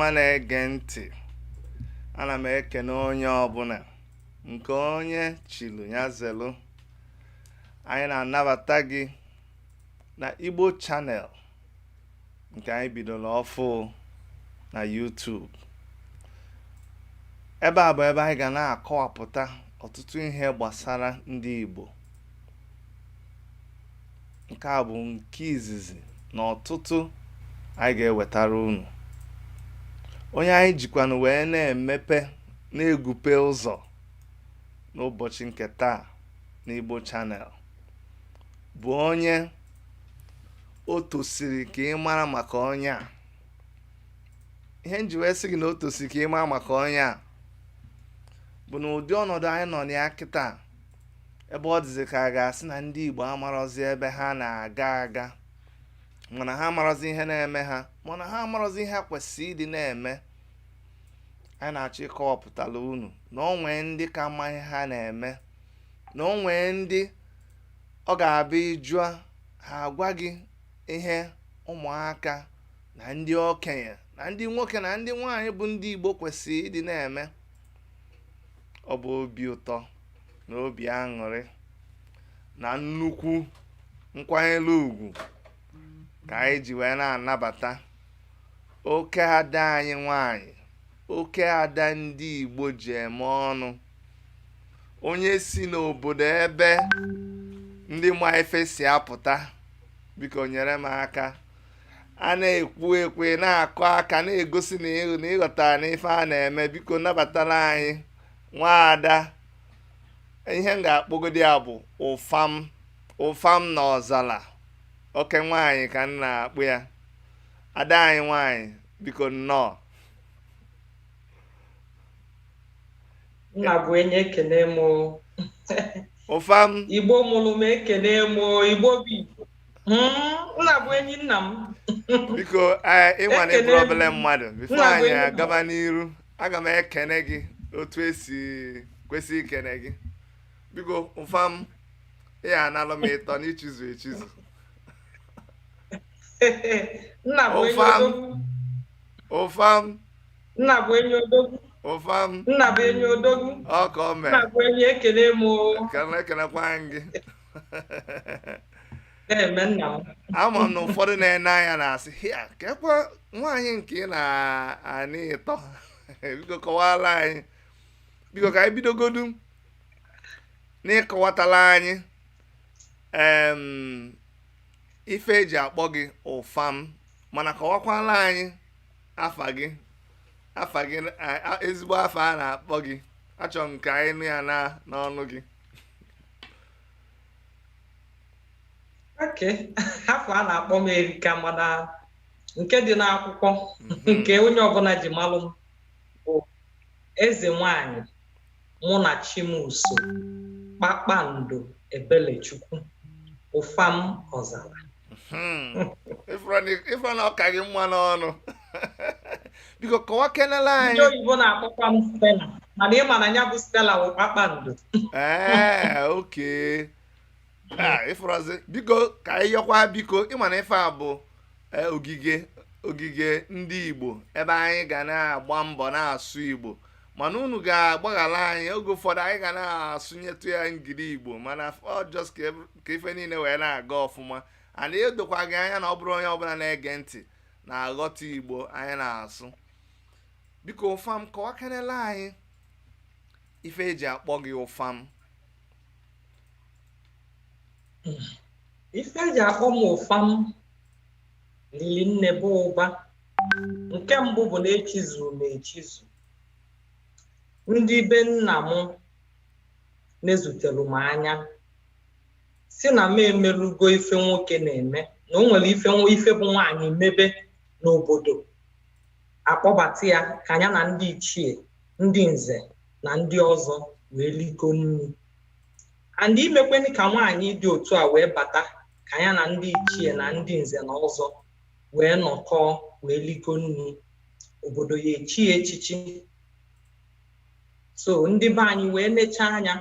Ọma na-ege ntị. Ana m ekene onye ọbụla nke onye chilu ya zelu. Anyị na-anabata gị na Igbo Channel nke anyị bidoro ọfụ na YouTube. Ebe a bụ ebe anyị ga na-akọwapụta ọtụtụ ihe gbasara ndị Igbo. Nke a bụ nke izizi na ọtụtụ anyị ga-ewetara unu. Onye anyị jikwanụ wee na-emepe na-egupe ụzọ n'ụbọchị nke taa n'Igbo Channel bụ onye o tosiri ka ị mara maka onye a. Ihe m ji wee sị gị na o tosiri ka ị mara maka onye a bụ na ụdị ọnọdụ anyị nọ na ya kịta, ebe ọ dịzị ka a ga-asị na ndị Igbo amarọzi ebe ha na-aga aga, mana ha amarọzi ihe na-eme ha, mana ha amarọzi ihe ha kwesịrị ịdị na-eme. Anyị na-achọ ịkọwapụtara unu na o nwee ndị ka ma ihe ha na-eme, na o nwee ndị ọ ga-abịa ịjụa ha agwa gị ihe ụmụaka na ndị okenye na ndị nwoke na ndị nwaanyị bụ ndị Igbo kwesịrị ịdị na-eme. Ọ bụ obi ụtọ na obi aṅụrị na nnukwu nkwanyere ugwu ka anyị ji wee na-anabata oke ada anyị nwanyị, oke ada ndị Igbo ji eme ọnụ, onye si n'obodo ebe ndị ma ife si apụta. Biko nyere m aka, a na-ekwu ekwe na-akụ aka na-egosi na ịghọtara na ife a na-eme. Biko nabatara anyị nwaada, ihe m ga-akpọgodi ya bụ Ụfam, Ụfam na Ọzala, oke nwaanyị ka m na-akpụ ya. Ada anyị nwaanyị, biko nnọọ. Nna bụ enyi, ekene m. Ụfam. Igbo mụrụ m, ekene m. Igbo bụ Igbo. Nna bụ enyi nna m. Biko ịnwa na ịbụrụ obele mmadụ, before anyị agaba n'iru, aga m ekene gị otu esi kwesị ikene gị. Biko Ụfam, ị ya analụ m ịtọ na ichizu echizu. Nna bụ enyi odogwu. Ụfam. Nna bụ enyi odogwu. Ụfam. Nna bụ enyi odogwu. Ọ ka o mee. Nna bụ enyi, ekele m. Ekelekwa gị. Na-eme nna m. Ama m na ụfọdụ na-ene anya na-asị, hịa, kekwa nwaanyị nke ị na-anị ịtọ. Biko kọwara anyị. Biko ka anyị bidogodu n'ịkọwatala anyị ife eji akpọ gị Ụfam, mana kọwakwala anyị afa gị, afa gị, ezigbo afa a na-akpọ gị. Achọrọ m ka anyị nụ ya n'ọnụ gị. Okay, afa a na-akpọ m erika, mana nke dị n'akwụkwọ nke onye ọbụla ji malụ m bụ eze nwanyị Mụnachimuso Kpakpando Ebelechukwu Ụfam Ọzara. Ịfụrụ na ọ ka gị mma n'ọnụ. Biko kọwa kenela anyị. Ndị oyibo na-akpọkwa m Stella, mana ị ma na ya bụ Stella wụ kpakpando. Ee, okay. Ịfụrọzi, biko ka anyị yọkwa, biko ịma na ife a bụ ogige ndị Igbo ebe anyị ga na-agba mbọ na-asụ Igbo, mana unu ga-agbaghara anyị oge ụfọdụ anyị ga na-asụnyetụ ya ngiri Igbo, mana ọ just ka ife niile wee na-aga ọfụma. And edokwa gị anya na ọ bụrụ onye ọbụla na-ege ntị na-aghọta Igbo anyị na-asụ. Biko Ụfam, kọwakenela anyị ife eji akpọ gị Ụfam. Ife eji akpọ m Ụfam lili nne bụ ụba. Nke mbụ bụ na echizuru m echizu. Ndị be nna m na-ezutelu m anya si na m emelugo ife nwoke na-eme, na o nwere ife bụ nwaanyị mebe n'obodo, akpọbata ya ka ya na ndị ichie, ndị nze na ndị ọzọ wee liko nri. And imekweni ka nwaanyị dị otu a wee bata ka ya na ndị ichie na ndị nze na ọzọ wee nọkọọ wee liko nri, obodo ya echi echichi. So ndị be anyị wee nechaa anya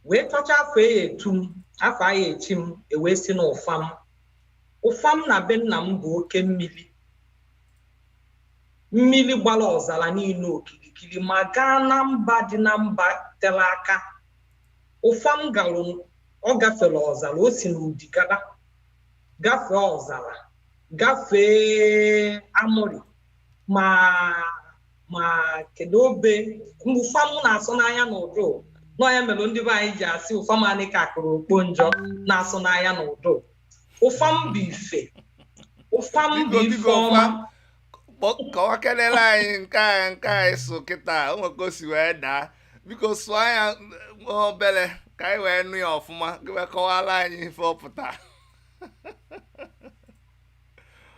wee chọcha afọ ya etu m, afọ ya echi m, ewee si na Ụfam. Ụfam na be nna m bụ oke mmiri. Mmiri gbara ọzara niile okirikiri ma gaa na mba dị na mba tere aka. Ụfam galụ, ọ gafere ọzara, o si n'Udi gaba, gafee ọzara, gafee Amụrị, ma kedu obe ụfam na-asụ n'anya n'ụdụ nọ ya mere ndị be anyị ji asị ụfam anị ka akụrụ okpo njọ na-asụ n'anya n'ụdụ. Ụfam bụ ife, ụfam bụ ife ọma. Kọwakelele anyị nke anyị sụ kịta, o nwere ka o si wee daa. Biko sụọ ya obere ka anyị wee nụ ya ọfụma, gị wee kọwara anyị ife ọ pụta.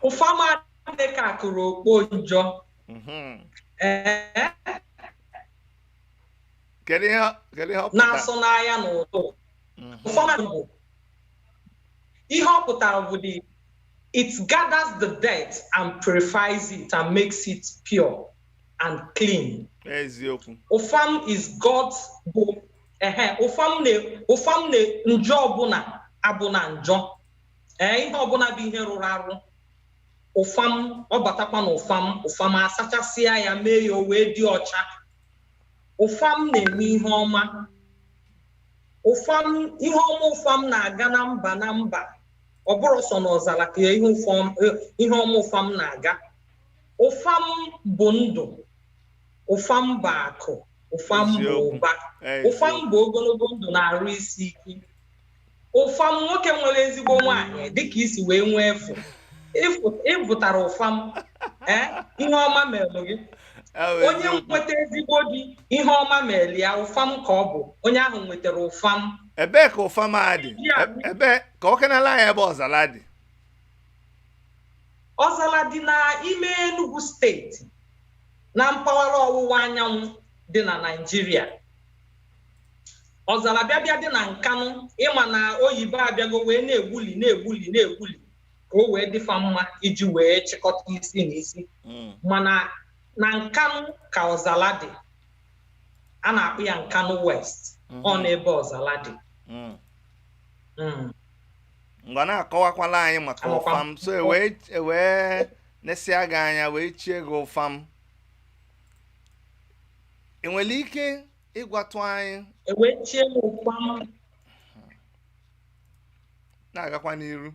Ụfam adị ka akụrụ okpo njọ. Ee. Kedu ihe ọ pụtara? Na-asụ n'anya n'ụtụ. Ụfam bụ ihe ọ pụtara bụ the it gathers the dirt and purifies it and makes it pure and clean. Eziokwu. Ụfam is God's bụ ehe ụfam na ụfam na njọ ọbụla abụ na njọ. Ee, ihe ọbụla bụ ihe rụrụ arụ. Ụfam ọ batakwa na ụfam, ụfam asachasịa ya mee ya o wee dị ọcha. Ụfam na-eme ihe ọma. Ụfam ihe ọma ụfam na-aga na mba na mba. Ọ bụrụ sọ n'ọzara ka ihe ọma ụfam na-aga. Ụfam bụ ndụ, ụfam bụ akụ, ụfam bụ ụba, ụfam bụ ogologo ndụ na-arụ isi ike. Ụfam nwoke nwere ezigbo nwaanyị dịka isi wee nwee efu ịvụtara ụfam, ihe ọma mere gị. Onye nweta ezigbo di, ihe ọma mere ya, ụfam ka ọ bụ onye ahụ nwetara ụfam. Ebee ka ụfam a dị? Ebee ka ọ kenala anyị ebe ọzara dị? Ọzara dị n'ime Enugu steeti na mpaghara ọwụwa anyanwụ dị na Naịjirịa. Ọzara bịabịa dị na Nkanụ, ịma na oyibo abịago wee na-egbuli na-egbuli na-egbuli ka o wee dịfa mma iji wee chịkọta isi na isi. Mana na Nkanụ ka ọzara dị, a na-akpọ ya Nkanụ West. Ọ n'ebe ọzara dị. Ngwa na-akọwakwala anyị maka ụfam. So ewee nesịa gị anya wee chie gị ụfam. Ị nwere ike ịgwatụ anyị? Ewee chie m ụfam. Na-agakwa n'iru.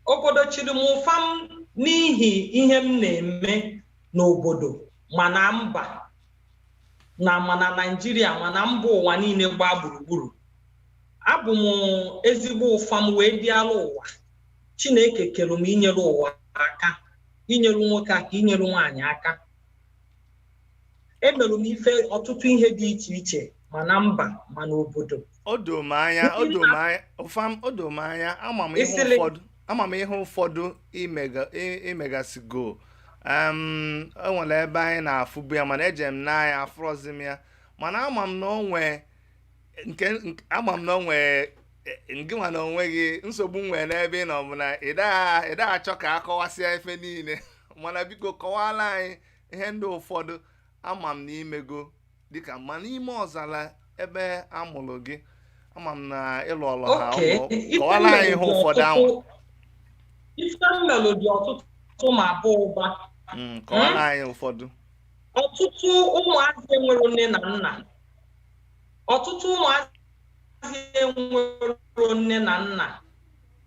Obodo chiri m ụfam n'ihi ihe m na-eme n'obodo ma na mba na mana Naịjirịa ma na mba ụwa niile gbaa gburugburu. Abụ m ezigbo ụfam wee bịara ụwa. Chineke kere m inyere ụwa aka, inyere nwoke aka, inyere nwaanyị aka. Emere m ife ọtụtụ ihe dị iche iche ma na mba ma n'obodo. O doo m anya, ụfam, o doo m anya, ama m ihe ụfọdụ. Ama m ihe ụfọdụ imegasigo. O nwere ebe anyị na-afụbu ya mana eje m n'anya afụrọzi m ya, mana ama m na onwe nke ama m na onwe ngị nwa na onwe gị nsogbu nwere n'ebe ị nọ bụ na ị da achọ ka a kọwasịa ife niile. Mana biko kọwala anyị ihe ndị ụfọdụ ama m na imego dịka ma n'ime ọzara ebe a mụrụ gị, ama m na ịlụ ọlụ ha ụlọ. Kọwala anyị ihe ụfọdụ ahụ. Ife mmelụ dị ọtụtụ ma bụ ụba. Kọwara anyị ụfọdụ. Ọtụtụ ụmụazị nwere nne na nna. Ọtụtụ ụmụazị nwere nne na nna.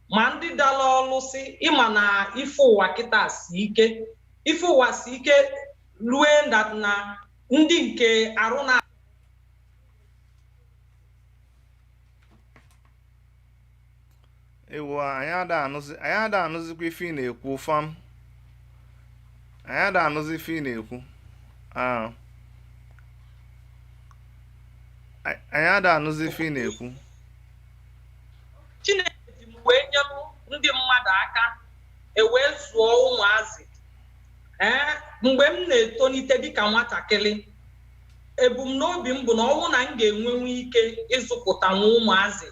Ma ndị dara ọlụsị, ịma na ife ụwa kịta si ike. Ife ụwa si ike rue na ndị nke arụ na ewu anyị ada anụzikwa ife ị na-ekwu ụfam. Anyị ada anụzi ife ị na-ekwu. Anyị ada anụzi ife ị na-ekwu. Chineke ji m wee nyelụ ndị mmadụ aka e wee zụọ ụmụazị. Ee, mgbe m na-etolite dịka nwatakịrị, ebumnobi m bụ na ọnwụ na m ga-enwenwu ike ịzụpụta nwa ụmụazị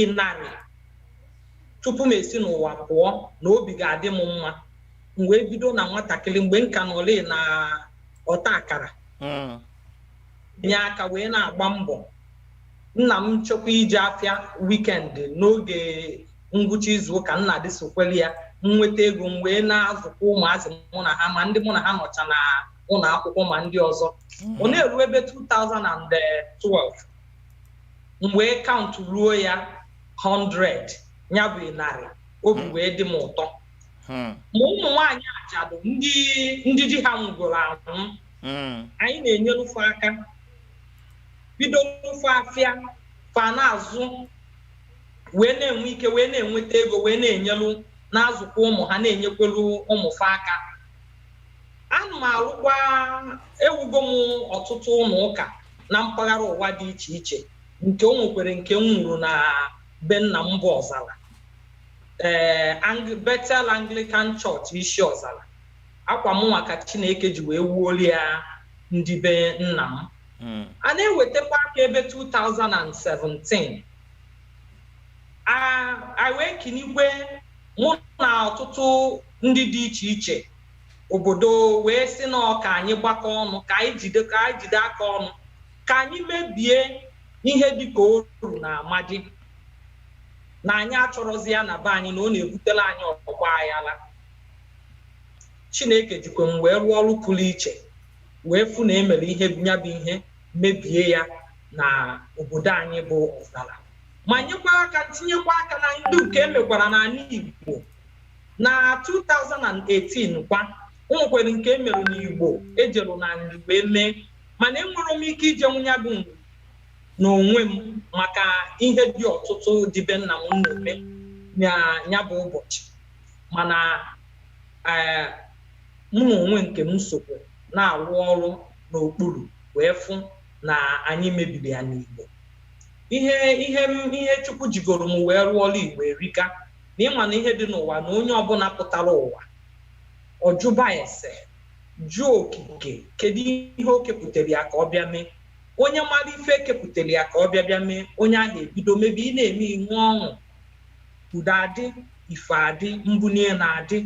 ịnarị tupu m esi n'ụwa pụọ, na obi ga-adị m mma. M wee bido na nwatakịrị mgbe m ka nọrị na ọta akara nye aka wee na-agba mbọ. Nna m chekwa ije afịa wikendi n'oge ngwụcha izu ụka, nna dị sokweli ya Nweta ego m wee na-azụkwa ụmụazị mụ na ha, ma ndị mụ na ha nọcha na ụlọ akwụkwọ, ma ndị ọzọ. Ọ na-eru ebe 2012, m wee count ruo ya 100, ya bụ 100. Obi wee dị m ụtọ. Ma ụmụ nwaanyị ajadu, ndị di ha nwụgoro anwụ, anyị na-enyerufe aka, bido rufe afịa fa na-azụ, wee na-enwe ike, wee na-enweta ego, wee na-enyelu, na-azụkwa ụmụ ha, na-enyekwelu ụmụ fa aka. Ana m arụkwa, ewugo m ọtụtụ ụlọ ụka na mpaghara ụwa dị iche iche, nke o nwekwere nke m wuru na be nna m bụ Ọzala, ee, Bethel Anglican Church, isi Ọzala. Akwa m nwa ka Chineke ji wee wuolu ya ndị be nna m. A na-ewetakwa aka ebe 2017 a wee kinikwe mụ na ọtụtụ ndị dị iche iche obodo, wee sị na ọ ka anyị gbakọ ọnụ, ka anyị jide aka ọnụ, ka anyị mebie ihe dịka oru na amadi, na anyị achọrọzi ya na be anyị, na ọ na-ebutela anyị ọgba aghara. Chineke jikwa m wee rụọ ọrụ pụrụ iche, wee fụ na emere ihe ya bụ ihe mebie ya na obodo anyị bụ Ọzara, ma nyekwa aka, tinyekwa aka na ndị nke emekwara n'ala Igbo na 2018 kwa. O nwekwara nke emere n'Igbo, ejeru na nri wee mee, mana enwere m ike ije nwunye bụ n'onwe m maka ihe dị ọtụtụ dị be nna m na-eme na ya bụ ụbọchị. Mana ee, mụ na onwe nke m sokwe na-arụ ọrụ n'okpuru, wee fụ na anyị mebiri ya n'Igbo. Ihe Chukwu jigoro m wee rụọ ọrụ Igbo erika na ịma na ihe dị n'ụwa, na onye ọbụla pụtara ụwa, ọjụba ese, jụọ okike kedu ihe o kepụtara ya ka ọ bịa mee. Onye mara ife ekepụtara ya ka ọ bịa bịa mee, onye ahụ ebido mebi. Ị na-eme inwe ọṅụ, udo adị, ife adị, mbunye na-adị.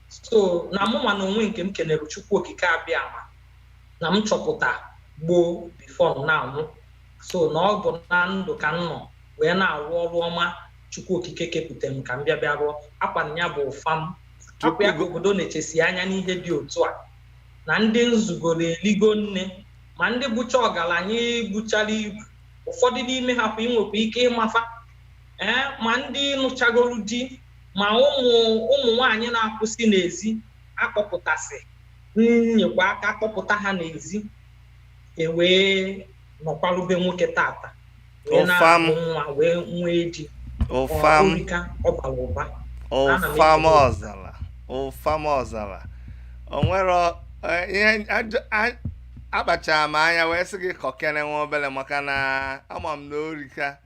So na mụnwa na onwe nke m kenere Chukwu Okike abịa ma na m chọpụta gboo before m na-anwụ. So na ọ bụ na ndụ ka m nọ wee na-arụ ọrụ ọma Chukwu Okike kepụtara m ka m bịa bịa rụọ. Akwa ya bụ ụfam akwa ya ka obodo na-echesi anya n'ihe dị otu a, na ndị nzugoro eligo nne, ma ndị bụcha ọgaranya buchara ibu, ụfọdụ n'ime ha kwa inwekwa ike ịmafa, ee, ma ndị nụchagoro di, ma ụmụ ụmụ nwaanyị na-akwụsị n'ezi akpọpụtasị, nyekwa aka akpọpụta ha n'ezi, ewee nọkwarube nwoke tata wee Ụfam. na-amụ nwa, wee nwee di. Ụfam. Orika, ọ bara ụba. Ana m Ụfam. ekele. Ọzara, ụfam ọzara, o nwero ihe akpachara m anya wee sị gị kọkene nwa obere, maka na ama m na orika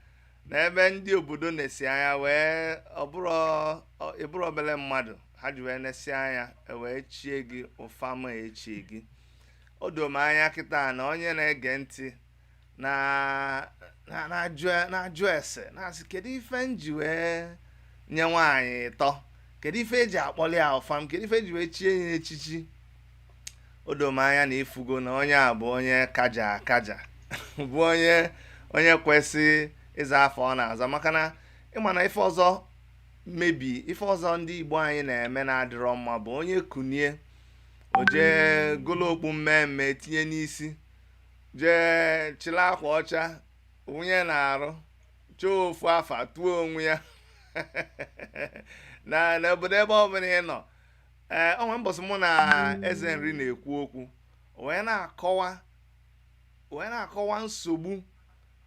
na ebe ndị obodo na-esi anya wee ịbụrụ obere mmadụ ha ji wee nesi anya e wee chie gị ụfam a echie gị. O doo m anya kịta na onye na-ege ntị na na-ajụ ese, na-asị, kedu ife m ji wee nye nwaanyị ịtọ? Kedu ife eji akpọli ya ụfam? Kedu ife eji wee chie ya echichi? O doo m anya na ifugo na onye a bụ onye kaja akaja, bụ onye kwesị ịza afọ ọ na-aza, maka na ịma na ife ọzọ mebi, ife ọzọ ndị Igbo anyị na-eme na-adịrọ mma bụ onye kunie, o jee golo okpu mmemme tinye n'isi, jee chịla akwa ọcha wunye na-arụ, chọọ ofu afa tụọ onwe ya na n'obodo ebe ọbụla ị nọ. Ee, onwe mbọsị mụ na eze nri na-ekwu okwu, wee na-akọwa nsogbu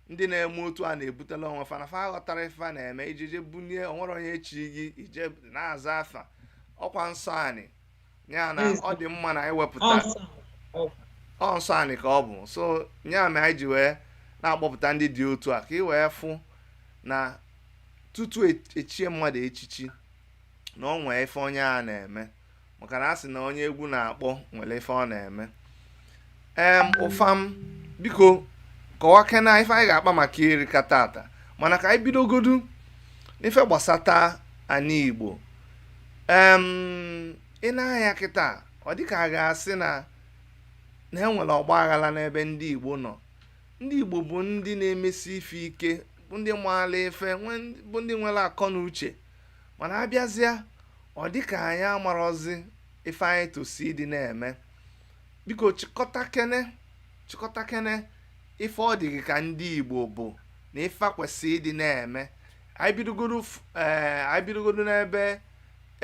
ndị na-eme otu a na-ebutela onwe fa, na fa aghọtara ife a na-eme iji je bunie onwere onye echi gị ije na-aza afa ọkwa nsọ anị ya na ọ dị mma na ewepụta. Ọ nsọ. Ọ nsọ anị ka ọ bụ. So ya mere anyị ji wee na-akpọpụta ndị dị otu a, ka ị wee fụ na tutu echie mmadụ echichi, na ọ nwee ife onye a na-eme, maka na a sị na onye egwu na-akpọ nwere ife ọ na-eme. Ụfam, biko kọwa kena ife anyị ga-akpa maka erika tata, mana ka anyị bidogodu n'ife gbasata ana Igbo. Ị na-anya kịta, ọ dịka a ga-asị na enwere ọgba aghara n'ebe ndị Igbo nọ. Ndị Igbo bụ ndị na-emesi ife ike, bụ ndị maara ife, bụ ndị nwere akọ na uche. Mana abịazịa, ọ dịka anyị amarọzi ife anyị tosi ịdị na-eme. Biko chịkọtakene, chịkọtakene ife ọ dị gị ka ndị Igbo bụ na ife a kwesị ịdị na-eme. Anyị bidogodu anyị bidogodu n'ebe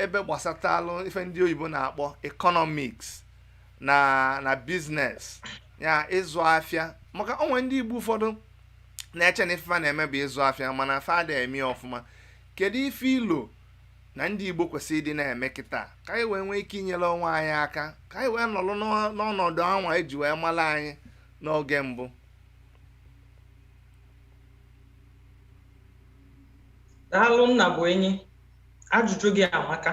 ebe gbasatalụ ife ndị oyibo na-akpọ economics na business, ya ịzụ afịa, maka onwe ndị Igbo ụfọdụ na-eche na ife fa na-eme bụ ịzụ afịa, mana fa ada eme ya ọfụma. Kedu ife ilo na ndị Igbo kwesịrị ịdị na-eme kịta ka anyị wee nwee ike inyere onwe anyị aka, ka anyị wee nọrọ n'ọnọdụ anwa eji wee mara anyị n'oge mbụ? Daalụ nna bụ enyi, ajụjụ gị amaka.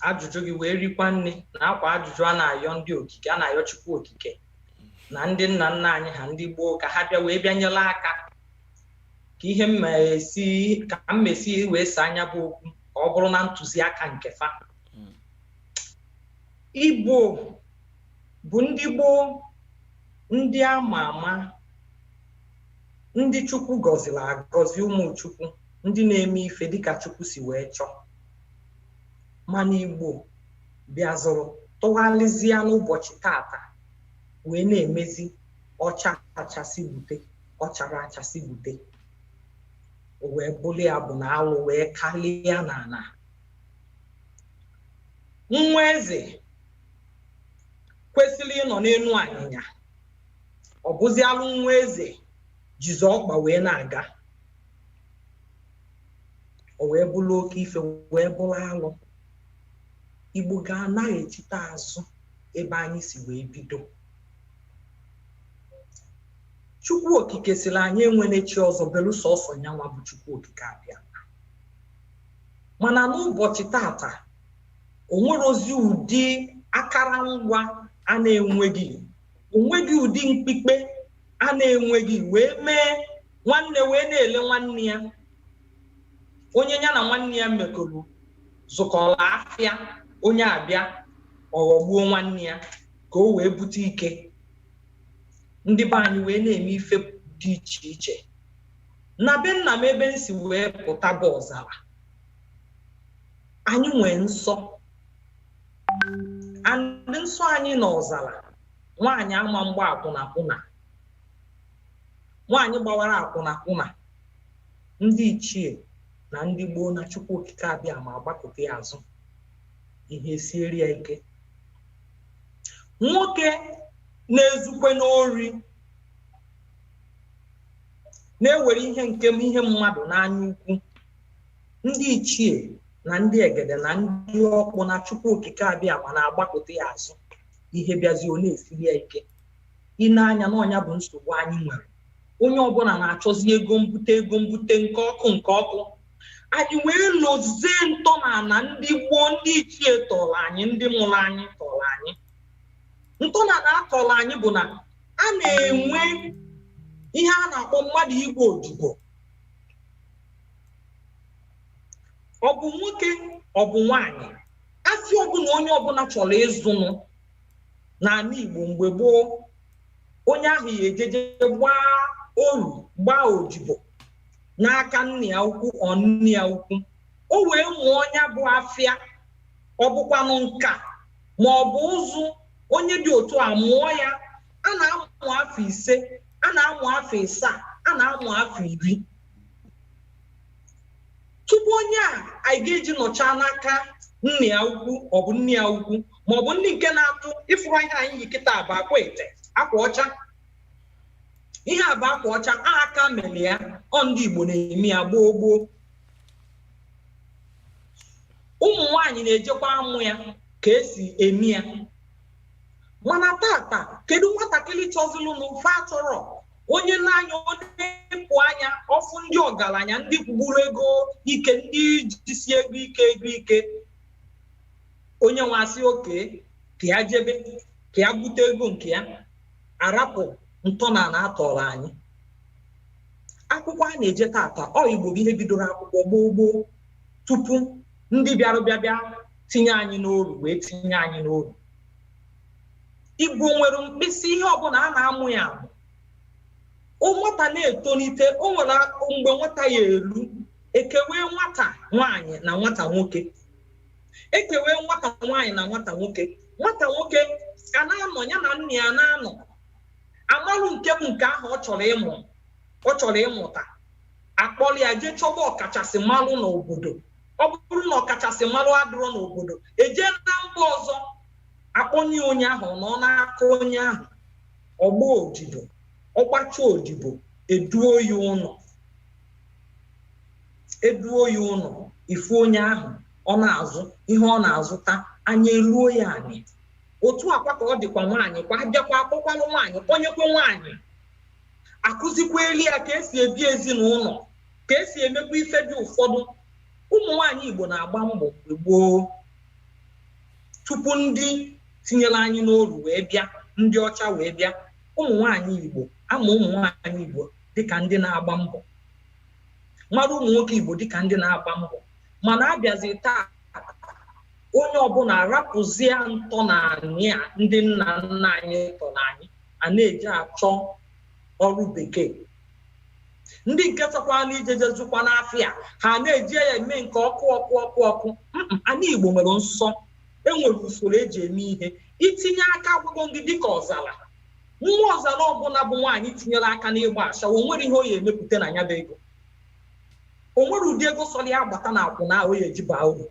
Ajụjụ gị wee rikwa nne na akwa ajụjụ a na-ayọ ndị okike, a na-ayọ Chukwu okike na ndị nna nna anyị ha ndị gboo ka ha bịa wee bịa nyere aka ka ihe mmesi ka mmesi wee saa anya bụ okwu ka ọ bụrụ na ntụziaka nke fa. Igbo bụ ndị gboo, ndị ama ama, ndị Chukwu gọziri agọzi, ụmụ Chukwu, ndị na-eme ife dịka Chukwu si wee chọọ. Mana Igbo bịazụrụ tụgharịzịa n'ụbọchị tata wee na-emezi ọcha achasị gbute, ọchara achasị gbute, o wee bụrụ ya bụ na alụ wee karịa n'ala. Nwa eze kwesịrị ịnọ n'elu anyịnya, ọ bụzi alụ nwa eze jizi ọkpa wee na-aga, o wee bụrụ oke ife, wee bụrụ alụ. Igbo ga-anaghị echite azụ ebe anyị si wee bido. Chukwu okike sịrị anyị enwene chi ọzọ belu sọsọ nyanwa bụ Chukwu okike abịa. Mana n'ụbọchị tata, o nwere ozi ụdị akara ngwa a na-enweghị, onweghị ụdị mkpikpe a na-enweghị wee mee nwanne wee na-ele nwanne ya. Onye ya na nwanne ya mekọrọ zụkọrọ afịa, onye abịa ọ ghọgbuo nwanne ya ka o wee bute ike. Ndị be anyị wee na-eme ife dị iche iche. Na be nna m ebe m si wee pụta bụ ọzara, anyị nwee nsọ, and nsọ anyị na ọzara, nwaanyị ama mgba akwụnakwụna, nwaanyị gbawara akwụnakwụna, ndị ichie na ndị gboo na Chukwu okike abịa ma agbakọta ya azụ, ihe esiere ya ike. Nwoke na-ezukwe n'ori, na-ewere ihe nke ihe mmadụ n'anya ukwu, ndị ichie na ndị egede na ndị ọkpụ na Chukwu okike abịa ma na-agbakọta ya azụ, ihe bịazi ọ na-esiri ya ike. I nee anya n'ọnya bụ nsogbu anyị nwere. Onye ọbụla na-achọzi ego mbute, ego mbute, nke ọkụ nke ọkụ. Anyị wee lozie ntọala ndị gboo, ndị ichie tọrọ anyị, ndị mụrụ anyị tọrọ anyị. Ntọala atọrọ anyị bụ na a na-enwe ihe a na-akpọ mmadụ igbo odibo. Ọ bụ nwoke, ọ bụ nwaanyị, afịa ọbụla onye ọbụla chọrọ ịzụnụ n'ala Igbo mgbe gboo, onye ahụ ya ejeje gbaa oru, gbaa odibo n'aka nna ya ukwu ọ nne ya ukwu, o wee mụọ ya bụ afịa, ọ bụkwanụ nka ma ọ bụ ụzụ, onye dị otu a mụọ ya. A na-amụ afọ 5, a na-amụ afọ 7, a na-amụ afọ 10 tupu onye a anyị ga-eji nọchaa n'aka nna ya ukwu, ọ bụ nne ya ukwu ma ọ bụ ndị nke na-atụ ịfụrụ ihe anyị yi kịta bụ akwa ete, akwa ọcha. Ihe a bụ akwa ọcha, aka mere ya, ọ ndị Igbo na-eme ya gboo gboo. Ụmụ nwaanyị na-ejekwa amụ ya ka esi eme ya. Mana tata, kedu nwatakịrị chọzilụnụ fa achọrọ onye na-anya, ọ na-epụ anya ọfụ ndị ọgaranya, ndị kwugburu ego ike, ndị jisi ego ike, ego ike, onye nwasị oke ka ya jebe ka ya bute ego nke ya, arapụ ntọala atọrọ anyị. Akwụkwọ a na-eje tata, ọ Igbo bụ ihe bidoro akwụkwọ gboo gboo tupu ndị bịara bịa bịa tinye anyị n'oru wee tinye anyị n'oru. Igbo nwere mkpịsị ihe ọbụla a na-amụ ya amụ. O nwata na-etolite, o nwere mgbe nwata ya elu Ekewe nwata nwaanyị na nwata nwoke, ekewe nwata nwaanyị na nwata nwoke. Nwata nwoke a na-anọ ya na nna ya na-anọ amalụ nke bụ nke ahụ ọ chọrọ ịmụ, ọ chọrọ ịmụta, akpọrọ ya jee chọba ọkachasị malụ n'obodo. Ọ bụrụ na ọkachasị malụ adịrọ n'obodo, ejee na mba ọzọ akpọnye onye ahụ, ọ nọ n'aka onye ahụ, ọgba odibo, ọgbacha odibo, eduo ya ụlọ, eduo ya ụlọ. Ifu onye ahụ ọ na-azụ ihe ọ na-azụta, anya eruo ya anị. Otu akwa ka ọ dịkwa nwaanyị kwa, abịakwa akpọkwalụ nwaanyị, kpọnyekwa nwaanyị, akụzikwa elu ya ka esi ebi ezinụlọ, ka esi emekwa ife dị ụfọdụ. Ụmụ nwaanyị Igbo na-agba mbọ mgbe gboo, tupu ndị tinyere anyị n'oru wee bịa, ndị ọcha wee bịa. Ụmụ nwaanyị Igbo ama ụmụ nwaanyị Igbo dịka ndị na-agba mbọ, mara ụmụ nwoke Igbo dịka ndị na-agba mbọ. Mana abịazi taa, onye ọbụla arapụzie ntọ na anị a ndị nna nna anyị tọrọ anyị, a na-eji achọ ọrụ bekee. Ndị nke chọkwala ijeje zụkwa n'afịa, ha na-eji ya eme nke ọkụ ọkụ ọkụ ọkụ. Anyị Igbo nwere nsọ, enwere usoro eji eme ihe. Itinye aka agwụgwọ gị dịka ọzara, nwa ọzara ọbụla bụ nwaanyị tinyere aka n'ịgba ashawo, o nwere ihe o ya emepụta na ya bụ ego. O nwere ụdị ego sọrọ ya agbata na akwụna ahụ ya eji baa uru,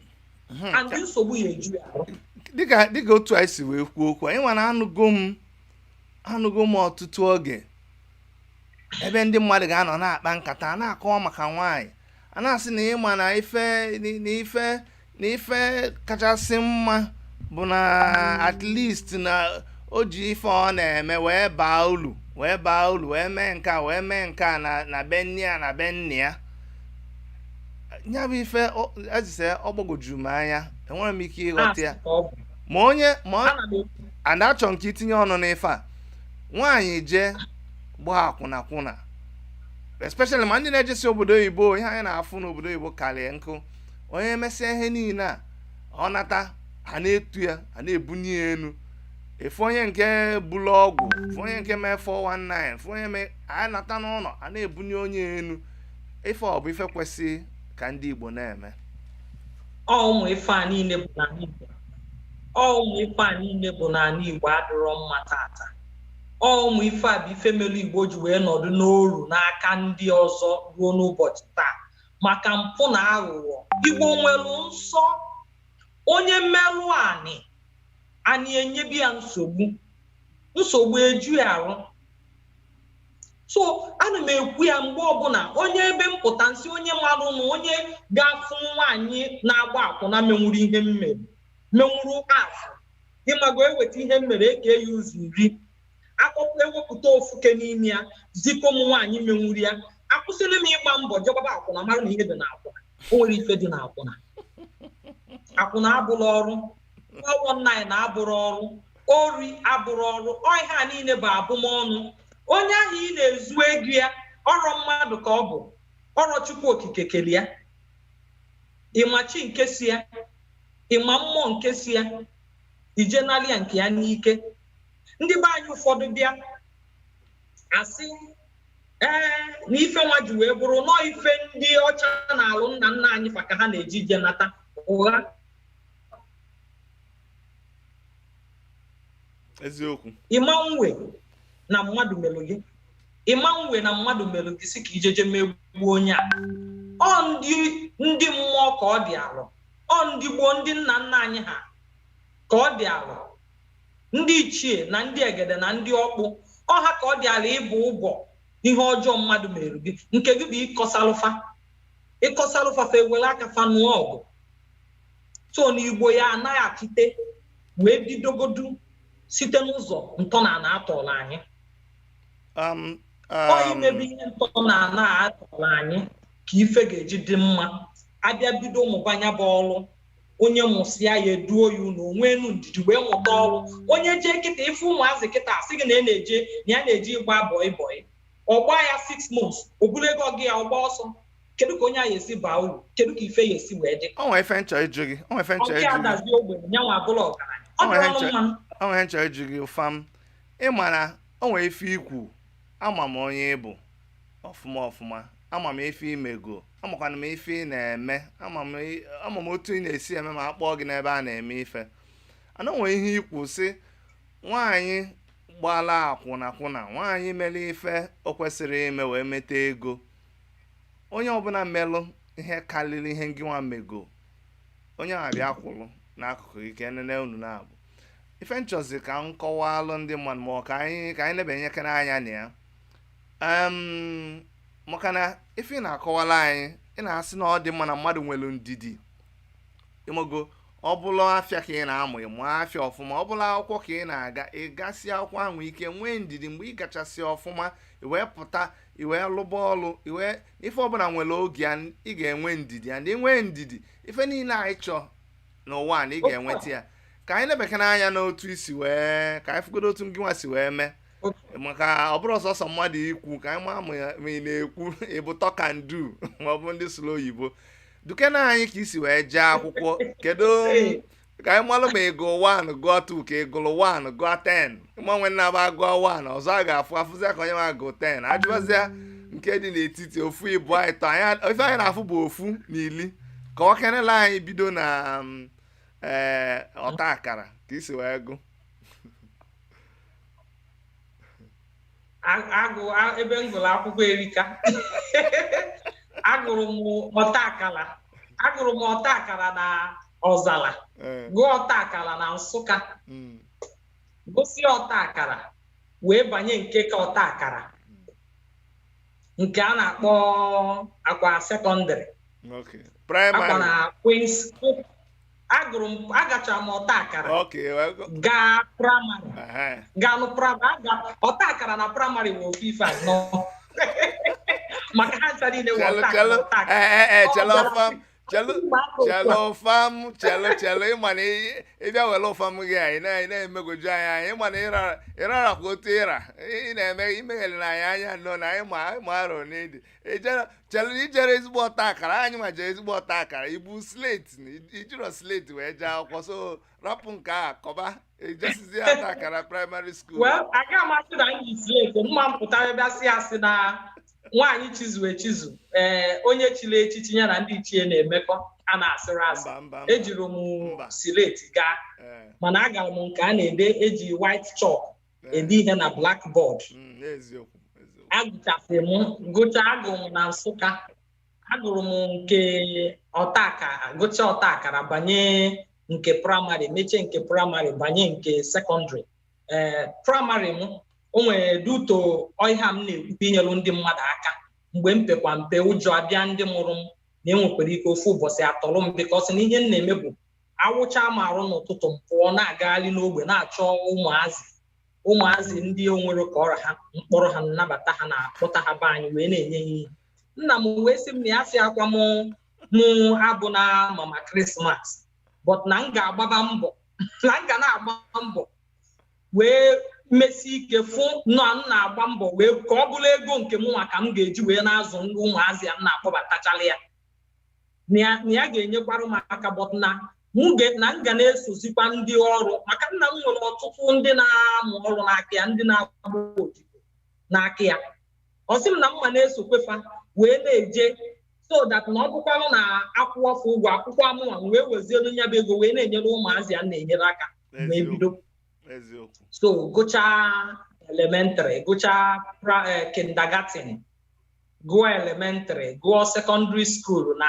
and nsogbu ya eju ya arụ. Dịka otu anyị si wee kwuo okwu anyị nwere, anụgo m ọtụtụ oge ebe ndị mmadụ ga-anọ na-akpa nkata, na-akọwa maka nwaanyị, a na-asị na ịma na ife na ife na ife kachasị mma bụ na at least na o ji ife ọ na-eme wee baa ulu, wee baa ulu, wee mee nke a, wee mee nke a na be nne ya, na be nne ya. Ya bụ ife ezise ọ gbagwojuru m anya, enwere m ike ịghọta ya. Asị ka ọ bụ. Ma onye ma Ana m ekwu. And achọ nke itinye ọnụ n'ife a, nwaanyị jee gbaa akwụna kwụna, especially ma ndị na-ejesi obodo oyibo, ihe anyị na-afụ n'obodo oyibo karịa nkụ. Onye mesịa ihe niile a, ọ nata, a na-etu ya, a na-ebunye ya elu. Efu onye nke bulu ọgwụ, efu onye nke mee 419, efu onye mee, a nata n'ụlọ, a na-ebunye onye elu. Ife ọ bụ ife kwesị ka ndị Igbo na-eme? Ọ ụmụ ife a niile bụ n'ala Igbo, ọ ụmụ ife a niile bụ n'ala Igbo adịrọ mma tata. Ọ ụmụ ife a bụ ife mere Igbo ji wee nọdụ n'oru n'aka ndị ọzọ ruo n'ụbọchị taa, maka mpụ na aghụghọ. Igbo nwere nsọ. Onye mmerụ anị, anị enyebi ya nsogbu, nsogbu eju ya arụ. So ana m ekwu ya mgbe ọbụla, onye ebe m pụta nsị, onye marụ na onye ga-afụ nwaanyị na-agba akwụna menwuru ihe m mere, menwuru afụ, ịmago, eweta ihe m mere, eke ya ụzọ 10, akpọpụ ewepụta ofuke n'ime ya, zikọ m nwaanyị menwuru ya, akwụsịrị m ịgba mbọ jegbaba akwụna, mara na ihe dị n'akwụna. O nwere ife dị n'akwụna. Akwụna abụrụ ọrụ, 419 na abụrụ ọrụ, ori abụrụ ọrụ. Ọ ihe a niile bụ abụmọnụ. Onye ahụ ị na-ezu ego ya, ọrọ mmadụ ka ọ bụ, ọrọ Chukwu Okike kele ya. Ịma chi nke si ya, ịma mmụọ nke si ya, ije nalị ya nke ya n'ike. Ndị be anyị ụfọdụ bịa asị ee na ife nwa ji wee bụrụ nọọ ife ndị ọcha na-alụ nna nna anyị fa ka ha na-eji ije nata ụgha. Eziokwu. Ịma nwe na mmadụ melụ gị, ịma nwe na mmadụ melụ gị, si ka ijeje megbuo onye a. Ọ ndị mmụọ ka ọ dị alụ, ọ ndị gboo, ndị nna nna anyị ha ka ọ dị alụ, ndị ichie na ndị egede na ndị ọkpụ ọha ka ọ dị ala ịbụ ụbọ ihe ọjọọ mmadụ mere gị. Nke gị bụ ịkọsalụfa, ịkọsalụfa, fa ewere aka fa nụọ ọgụ. So n'Igbo ya anaghị achite wee bidogodu site n'ụzọ ntọala atọrọ anyị. Ọ imebe ihe ntọala atọrọ anyị ka ife ga-eji dị mma. Abịa bido mụbanya bụ ọrụ, onye mụsịa ya eduo ya ụlọ, onwe enu ndidi wee mụta ọrụ. Onye jee kịta ife ụmụazị kịta asị gị na ya na-eje na ya na-eje ịgba bọị bọị, ọgba ya 6 months, o buru ego gị ya ọgba ọsọ. Kedu ka onye a esi baa uru? Kedu ka ife ya esi wee dị? O nwere ife nchọ ịjụ gị, o nwere ife nchọ Ọ ịjụ gị. Adazi ogbenye nyanwa abụla ọgaranya, ọ O nwere dịrọnụ nchọ mma. O nwere nchọ ịjụ gị, ụfam. Ị ma na o nwere ife ikwu, ama m onye ị bụ ọfụma ọfụma. Ama m ife imego, amakwana m ife ị na-eme, ama m otu ị na-esi eme ma akpọọ gị n'ebe a na-eme ife. Ana nwere ihe ikwu sị nwaanyị gbala akwụna kwụna, nwaanyị mere ife o kwesịrị ime wee meta ego. Onye ọbụla melụ ihe karịrị ihe ngị nwa mego, onye ahụ bịa kwụrụ n'akụkụ gị ka enene unu na-abụ. Ife nchọzi ka m kọwalụ ndị mmadụ, ma ọ ka anyị lebanyekere anya na ya, maka na ife ị na-akọwala anyị, ị na-asị na ọ dị mma na mmadụ nwere ndidi. Ịmago, ọ bụla afịa ka ị na-amụ, ịmụ afịa ọfụma. Ọ bụla akwụkwọ ka ị na-aga, ị gasị akwụkwọ ahụ ike, nwee ndidi. Mgbe ị gachasị ọfụma, ị wee pụta, ị wee lụba ọlụ, ị wee ife ọbụla nwere oge ya. Ị ga-enwe ndidi, and ị nwee ndidi, ife niile anyị chọọ n'ụwa a na ị ga-enweta ya. Ka anyị lebakana anya n'otu isi wee, ka anyị fụgodo otu ngị nwa si wee mee, maka ọ bụrụ sọsọ mmadụ ikwu, ka anyị maa ma ị na-ekwu ịbụ talk and do, ma ọ bụ ndị sụrụ oyibo. Dukena anyị ka isi wee jee akwụkwọ. Kedu ka anyị malụ ma ị gụọ 1, gụọ 2, ka ị gụrụ 1 gụọ 10? Mgbanwe nna bụ agụọ 1 ọzọ, a ga-afụ afụzịa ka onye ma gụ 10, ajụbazịa nke dị n'etiti ofu, ịbụ, ịtọ. Anyị ife anyị na-afụ bụ ofu na ili. Ka ọ kenela anyị bido na ee ọta akara ka isi wee gụ. Agụ ebe m gụrụ akwụkwọ erika. Agụrụ m ọta akara, agụrụ m ọta akara na Ọzala, gụọ ọta akara na Nsụka, gụsịa ọta akara wee banye nke ka ọta akara, nke a na-akpọ akwa secondary. Akwa primary. Na Queen's. Agụrụ m, agachara m ọta akara, gaa primary, gaa nụ primary. Ọta akara na primary wụ ofu ife anọ, maka ha ncha niile wụ ọta akara. Chelu. Ọta akara. Ee, chelu. Ọ bịara- Ọfam, chelu. Ụmụaka otu a. Chelu ụfam, chelu, chelu. Ịma na ịbịa were ụfam gị, anyị na-emegwoju anyị anya. Ịma na ịrarakwa otu ịra ị na-eme imeghere na anyị anya nnọọ na anyị ma arọ n'ịdị ijere. Chelu, ijere ezigbo ọta akara, anyị ma jere ezigbo ọta akara. Ibu slate na ijiro slate wee jee akwụkwọ, so rapụ nke a, kọba ejesizi ọta akara primary school. Well, aga m asị na m ji slate mma m pụtara bịa sị asị na nwaanyị chizu echizu, ee, onye chiri echichi ya na ndị ichie na-emekọ, a na-asịrị asị. Mba, mba, mba. Ejiri m Mba. slate gaa, mana agara m nke a na-ede, eji white chalk ede ihe na blackboard. Eziokwu, eziokwu. Agụchasị m, gụchaa, agụrụ m na Nsụka, agụrụ m nke ọta akara, gụchaa ọta akara banye nke primary, mechie nke primary banye nke secondary. Ee, primary m, o nwere duto ọhịa m na-ekwukwa inyelu ndị mmadụ aka. Mgbe m pekwa mpe, ụjọ abịa ndị mụrụ m na enwekwara ike ofu ụbọchị atọrọ m, because na ihe m na-eme bụ awụcha m arụ n'ụtụtụ, m pụọ na-agagharị n'ogbe na-achọ ụmụazị, ụmụazị ndị onwere ka ọra ha, mkpọrọ ha, nnabata ha, na-akpọta ha be anyị wee na-enye ha ihe. Nna m wee sị m na ya sị akwa m mụ abụ na mama Christmas, but na m ga-agbaba mbọ, na m ga na-agba mbọ wee mesi ike fụ na m na-agba mbọ wee ka ọ bụrụ ego nke m nwa ka m ga-eji wee na-azụ ndị ụmụazị ya m na-akpọbatachala ya, na ya ga-enyekwara m aka, but na na m ga na-esozikwa ndị ọrụ, maka nna m nwere ọtụtụ ndị na-amụ ọrụ n'aka ya, ndị na-agba odibo n'aka ya. Ọ sị m na mma na-esokwefa wee na-eje, so that na ọ bụkwanụ na akwụọfụ ụgwọ akwụkwọ amụnwa, m wee wezielu nya bụ ego wee na-enyere ụmụazị ya na-enyere aka wee bido. So gụchaa elementary, gụchaa kindergarten, gụọ elementary, gụọ secondary school na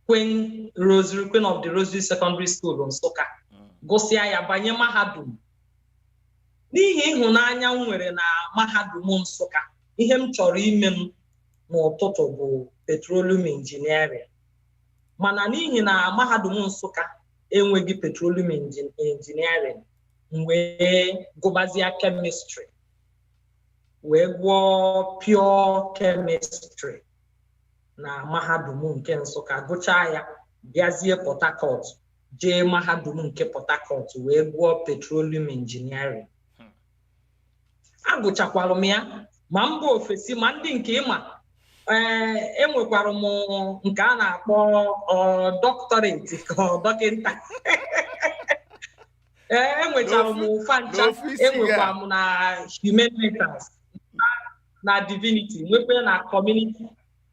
Queen Rosary, Queen of the Rosary Secondary School, Nsụka. Gụsịa ya banye mahadum. N'ihi ịhụnanya m nwere na mahadum Nsụka, ihe m chọrọ ime m n'ụtụtụ bụ petroleum engineering, mana n'ihi na mahadum Nsụka enweghị petroleum engineering, m wee gụbazie chemistry, wee gụọ pure chemistry na mahadum nke Nsụka. Gụchaa ya, bịazie Port Harcourt, jee mahadum nke Port Harcourt wee gụọ petroleum engineering. Agụchakwara m ya ma mba ofesi ma ndị nke ịma. Ee, enwekwara m nke a na-akpọ doctorate ka ọ dọkịta. Ee, enwechara m ụfa ncha. N'ofu isi gị a. Enwekwa m na humanities, na divinity, nwekwa na community.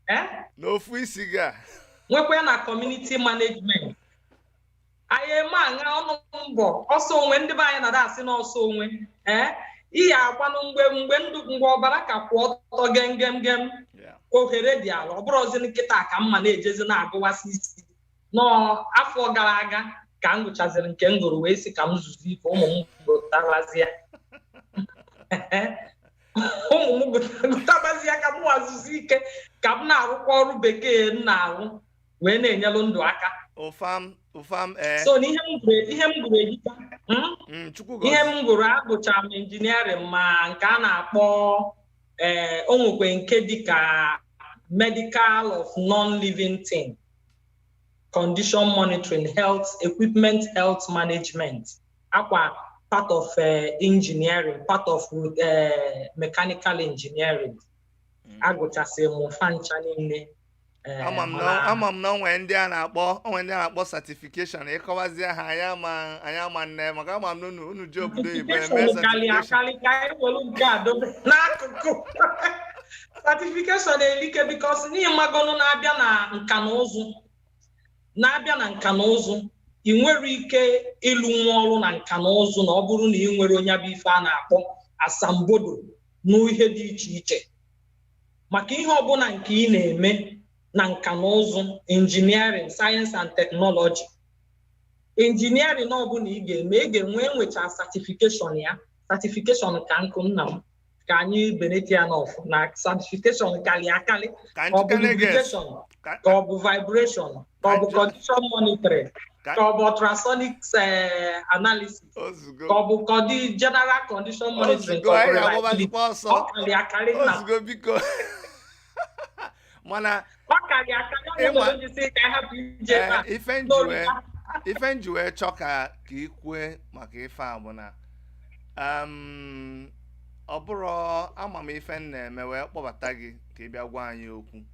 Eh? N'ofu isi gị a. Nwekwa na community management. Anyị eme aṅa ọnụ mbọ ọsọ onwe, ndị be anyị na asị n'ọsọ onwe. Ee, iyi akwanụ mgbe ndụ, mgbe ọbara ka kwụ ọtọ gem gem. Ohere dị ala, ọ bụrụzi nkịta ka mma na-ejezi na-agụwasị isi. Nọọ afọ gara aga ka m gụchaziri nke m gụrụ, wee sị ka m zuzu ike, ụmụ m gụtabazie, ụmụ m gụtabazie, ka m nwazuzu ike, ka m na-arụkwa ọrụ bekee m na-arụ wee na-enyelụ ndụ aka. Ụfam ụfam, ee. So na ihe m gụrụ, ihe m gụrụ ehika. Chukwu Ihe gọzie. M gụrụ, agụchara m engineering, ma nke a na-akpọ, ee, o nwekwe nke dịka medical of non-living thing, condition monitoring, health equipment, health management, akwa part of engineering, part of mechanical engineering. Agụchasịrị m fancha niile. Ama m na ama m na onwe ndị a na-akpọ, onwe ndị a na-akpọ certification. Ịkọwazie ha, anyị ama, anyị ama nne, maka ama m na unu ji obodo oyibo eme Certification karị certification. Akarị ka anyị were nke a dobe n'akụkụ. Certification erike, because n'ihi magonu na-abịa na nka na ụzụ, na-abịa na nka na ụzụ, ị nwere ike ịlụ nwa ọrụ na nka na ụzụ na ọ bụrụ na ị nwere onye bụ ife a na-akpọ asambodo n'ihe dị iche iche, maka ihe ọbụla nke ị na-eme na nka na ụzụ, engineering, science and technology, engineering ọbụla ị ga-eme, ị ga-enwe, enwecha certification ya. Certification ka nkụ, nna m, ka anyị benete ya n'ọfụ na certification karị akarị. Ka Ka ọ bụ njikere ges lubrication, ka ọ bụ vibration, ka ọ bụ condition monitoring, ka ọ bụ ultrasonic analysis, Ozugbo. ka ọ bụ general condition monitoring, Ozugbo. ka ọ bụ Anyị reliability. ga-agbabazikwa ọsọ. Ọ karị akarị, nna m. Ozugbo, biko, mana Ọ karị akarị, ọ Ịma- nwere iji sị ka anyị hapụ ije ebe a. Ife nji wee chọọ ka ị kwue maka ife a bụ na ọ bụrụ ama m ife m na-eme wee kpọbata gị ka ị bịa gwa anyị okwu,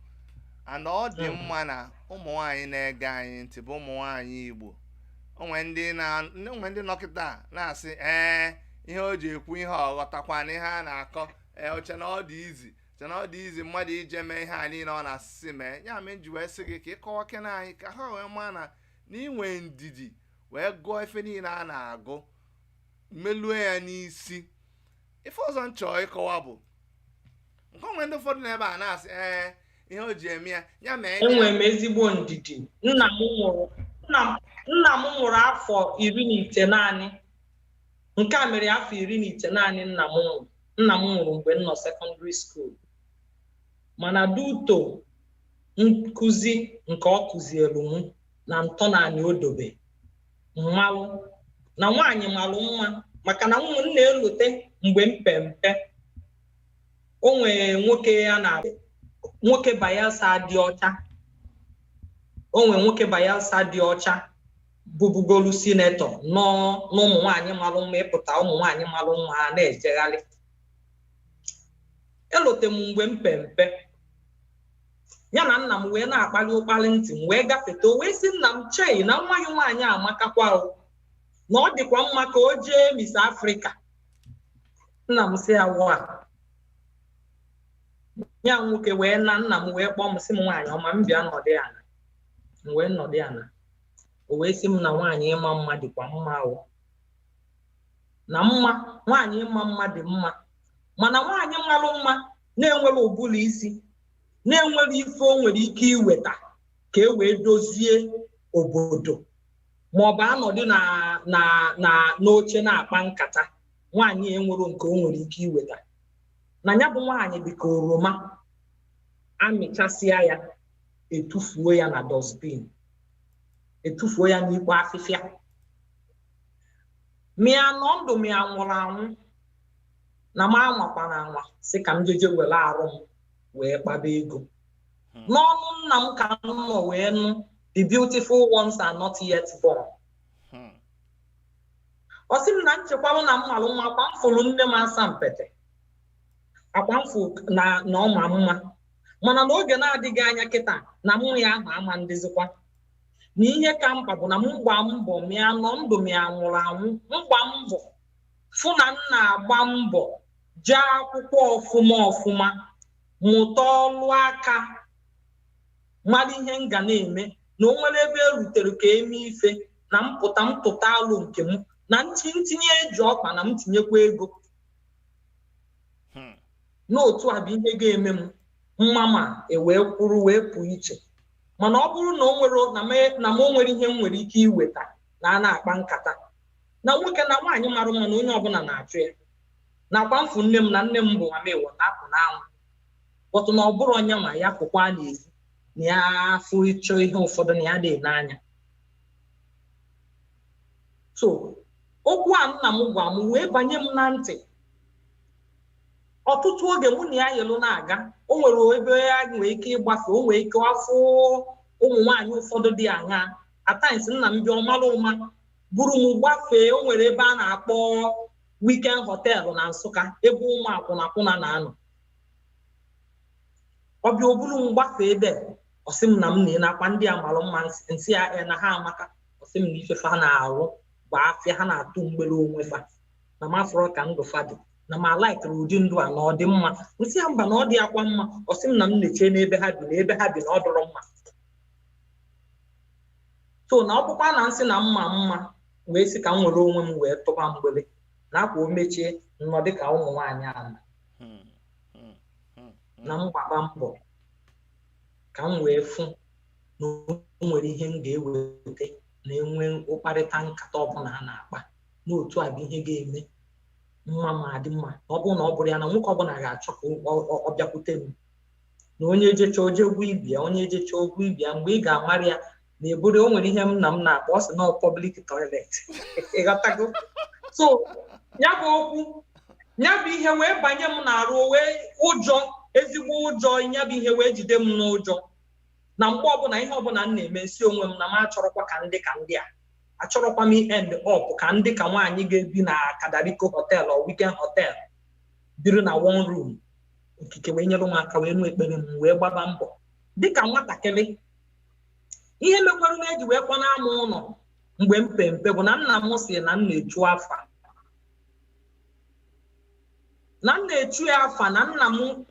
and ọ dị mma na ụmụ nwaanyị na-ege anyị ntị bụ ụmụ nwaanyị Igbo. Onwe ndị nọkịta na-asị, ee, ihe o ji ekwu ihe ọ ghọtakwa na ihe a na-akọ, ee, oche na ọ dị izi, che na ọ dị izi mmadụ ije mee ihe a niile ọ na-asịsị mee ya. Mee nji wee sị gị ka ị kọwa kene anyị ka ha wee maa na n'inwe ndidi wee gụọ ife niile a na-agụ, melue ya n'isi. Ife ọzọ m chọọ ịkọwa bụ nke onwe ndị ụfọdụ n'ebe a na-asị, ee, ihe o ji eme ya, ya mee ya. Enwere m ezigbo ndidi. Nna m nwụrụ afọ 19. Nke a mere afọ 19 nna m nwụrụ. Nna m nwụrụ mgbe m nọ secondary school, mana duto nkụzi nke ọ kụzielu m na ntọnanị odobe mmalụ na nwaanyị malụ mma, maka na m na-elote mgbe m pe mpe, o nwere nwoke a na nwoke Bayelsa dị ọcha, o nwere nwoke Bayelsa dị ọcha bụbugolu senator nọ n'ụmụ nwaanyị malụ mma. Ịpụta, ụmụ nwaanyị malụ mma ha na-ejegharị. Elote m mgbe m pe mpe, ya na nna m wee na-akpali ụkpali ntị m wee gafete, o wee sị nna m, chei, na nwa gị nwaanyị amakakwa o, na ọ dịkwa mma ka o jee Miss Africa. Nna m sị ya wa ya nwoke wee na nna m wee kpọọ m, sị m, "Nwaanyị ọma m, bịa nọdị ala." M wee nọdị ala, o wee sị m na nwaanyị ịma mma dịkwa mma o, na mma nwaanyị ịma mma dị mma, mana nwaanyị malụ mma na-enwere ụbụrụ isi, na-enwere ife o nwere ike iweta ka e wee dozie obodo, ma ọ bụ anọdụ na n'oche na-akpa nkata, nwaanyị enwero nke o nwere ike iweta, na ya bụ nwaanyị dị ka oroma amịchasịa ya, etufuo ya na dustbin, etufuo ya n'ikpo afịfịa. Mịa nọ ndụ, mịa nwụrụ anwụ, na m anwakwana anwa sị ka m jeje were arụ m wee kpaba ego. N'ọnụ nna m ka m nọ wee nụ, "The beautiful ones are not yet born." Ọ sị m na nchekwalụ na mmalụ mma, akwa m fụrụ nne m asa mpete, akwa m fụ na ọ ma mma, mana n'oge na-adịghị anya kịta na mụ ya ahụ ama ndịzikwa, na ihe ka mkpa bụ na m gbaa mbọ, mịa nọ ndụ, mịa nwụrụ anwụ, m gbaa mbọ fụ na m na-agba mbọ jee akwụkwọ ọfụma ọfụma, mụta ọlụ aka. Mara ihe m ga na-eme na o nwere ebe e rutere ka eme ife na mpụta ntụta alụ nke m na ntinye eji ọkpa na m tinyekwa ego. N'otu a bụ ihe ga-eme m mma ma e wee kwụrụ wee pụọ iche. Mana ọ bụrụ na o nwere na m o nwere ihe m nwere ike iweta na a na-akpa nkata na nwoke na nwaanyị mara mma na onye ọbụla na-achụ ya, nakwa mfu nne m na nne m bụ mama ịwọta apụ n'anwụ, bọtụ na ọ bụrụ onye nwa ya pụkwa n'ezi na ya afụ ịchọ ihe ụfọdụ na ya dị n'anya. So okwu a nna m gwa m wee banye m na ntị. Ọtụtụ oge mụ na ya yelu na-aga, o nwere ebe ya nwee ike ịgbafe, o nwee ike afụ ụmụ nwaanyị ụfọdụ dị aṅaa. At times nna m bịa ọmara ụma buru m gbafee. O nwere ebe a na-akpọ Weekend Hotel na Nsụka, ebe ụmụ akwụnakwụna na-anọ. Ọbịa o buru m gbafee ebe, ọ sị m na m na-enakwa ndị a mara mma, nsị ya na ha amaka. Ọ sị m na ife fa na-arụ bụ afịa ha na-atụ mgbere onwe fa, na m afọrọ ka ndụ fa dị, na m alaikiri ụdị ndụ a na ọ dị mma. Nsị ya mba, na ọ dị akwa mma. Ọ sị m na m na-eche n'ebe ha bi, na ebe ha bi na ọ dọrọ mma. So na ọ bụkwa na nsị na mma mma wee sị ka m nwere onwe m wee tụba mgbere na akwa o mechie nnọ dịka ụmụ nwaanyị ala na m gbaba mbọ ka m wee fụ na o nwere ihe m ga-eweta na enwe ụkparịta nkata ọbụla a na-akpa n'otu a bụ ihe ga-eme mma ma dị mma. Na ọ bụrụ na ọ bụrụ ya na nwoke ọbụla ga-achọ ka ọ bịakwute m, na onye jecha oje gwa ibia, onye jecha ogwu ibia, mgbe ị ga-amara ya na eburu o nwere ihe m na m na-akpọ, ọ sị na public toilet. Ịghọtago? So ya bụ okwu, ya bụ ihe wee banye m n'arụ, wee ụjọ, ezigbo ụjọ, ya bụ ihe wee jide m n'ụjọ. Na mgbe ọbụla ihe ọbụla m na-eme, nsi onwe m na m achọrọkwa ka ndị ka ndị a, achọrọkwa m end up ka ndị ka nwaanyị ga-ebi na Kadariko Hotel or Weekend Hotel, biri na one room. Okike wee nyere m aka wee nụ ekpere m wee gbaba mbọ dịka nwatakịrị. Ihe mekwara na eji wee kpọna ama ụlọ mgbe m pe mpe bụ na nna m si na m na-echu afa, na m na-echu ya afa, na nna m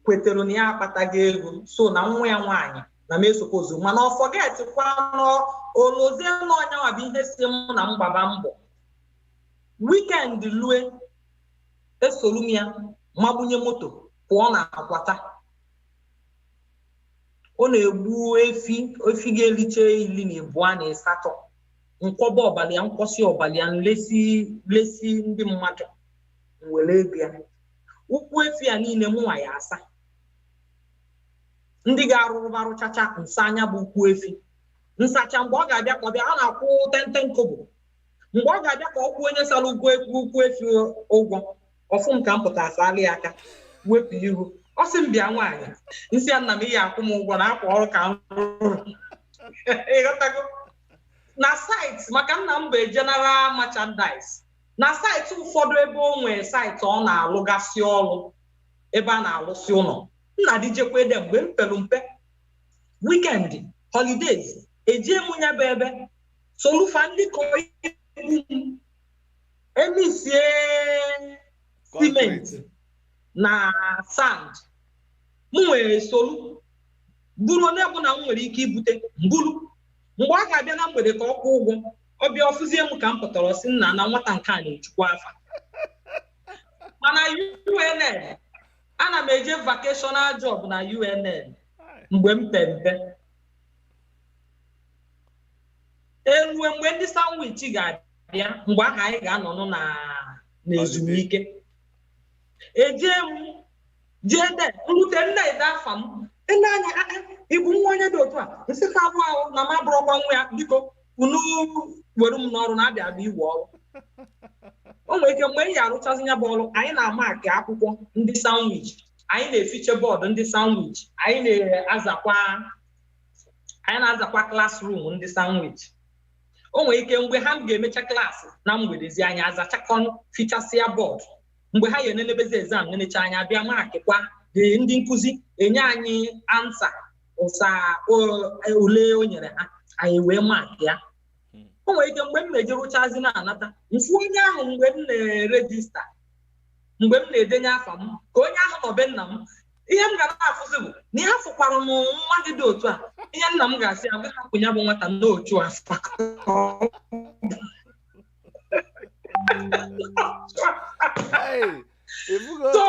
kwetere na ya akpataghị ego, so na nwa ya nwaanyị na m esokwa ozugbo. Mana ọ forgetkwa olozie na ọnyanwa bụ ihe si m na m gbaba mbọ. Weekend lue, esolu m ya magbunye moto pụọ na akwata. Ọ na-egbu efi, efi ga-eliche 28, nkwọba ọbala ya, nkwọsị ọbala ya, nlesi lesi ndị mmadụ, were ego ya ụkwụ efi ya niile mụnwa ya asa. Ndị ga-arụrụbarụchacha nsa anya bụ ụkwụ efi nsacha. Mgbe ọ ga-abịa ka ọ bịa, a na-akwụ tenten kobo. Mgbe ọ ga-abịa ka ọ kwụọ onye sara ụkwụ efi ụgwọ, ọfụ m ka m pụta asala ya aka wepụ ihu, ọ sị m bịa nwaanyị, nsị ya nna m ihe akwụ m ụgwọ na akwa ọrụ ka m rụrụ. Ịghọtago? Na site, maka nna m bụ general merchandise na site ụfọdụ, ebe o nwee site ọ na-alụgasị ọrụ, ebe a na-alụsị ụlọ. Nna dị jekwa ede mgbe m pelu mpe, weekend holidays ejie m ya bụ ebe solufa ndị kọ ibu m emisie simenti na sand. M nwere solu buru onye ọbụla m nwere ike ibute mburu. Mgbe ọ ga-abịa na mgbede ka ọ kwụọ ụgwọ, ọ bịa ọfụzie m ka m pụtara, ọsị nna na nwata nke a na-echukwa afa. Mana UNN, ana m eje vocational job na UNN mgbe m pe mpe. Elue mgbe ndị sandwich ga-abịa, mgbe ahụ anyị ga-anọnụ na n'ezumike, eje m jee de nrute nna ede afa m nne anya, ịbụ nwa onye dị otu a, nsị ka abụ ahụ na m abụrụkwa nwa ya, biko unu were m n'ọrụ na-abịa abịa iwe ọrụ. O nwere ike mgbe anyị arụchazi ya bụ ọrụ, anyị na-amaki akwụkwọ ndị sandwich, anyị na-efiche bọọdụ ndị sandwich, anyị na-azakwa klasrum ndị sandwich. O nwere ike mgbe ha ga-emecha klaasị na mgbedezi, anyị azachakọ fichasịa bọọdụ. Mgbe ha ya enenebezi exam nenecha anya bịa makịkwa dị, ndị nkụzi enye anyị ansa ụsa ule o nyere ha, anyị wee maakị ya. O nwere ike mgbe m na-eje rụchazi na-anata mfu onye ahụ, mgbe m na-erejista, mgbe m na-edenye afa m, ka onye ahụ nọ be nna m Ihe m ga na-afụzi bụ na ihe afụkwara m nwa gị dị otu a, ihe nna m ga-asị ya gị hapụ ya bụ nwata n'ochu afa. Hey, ifugo. So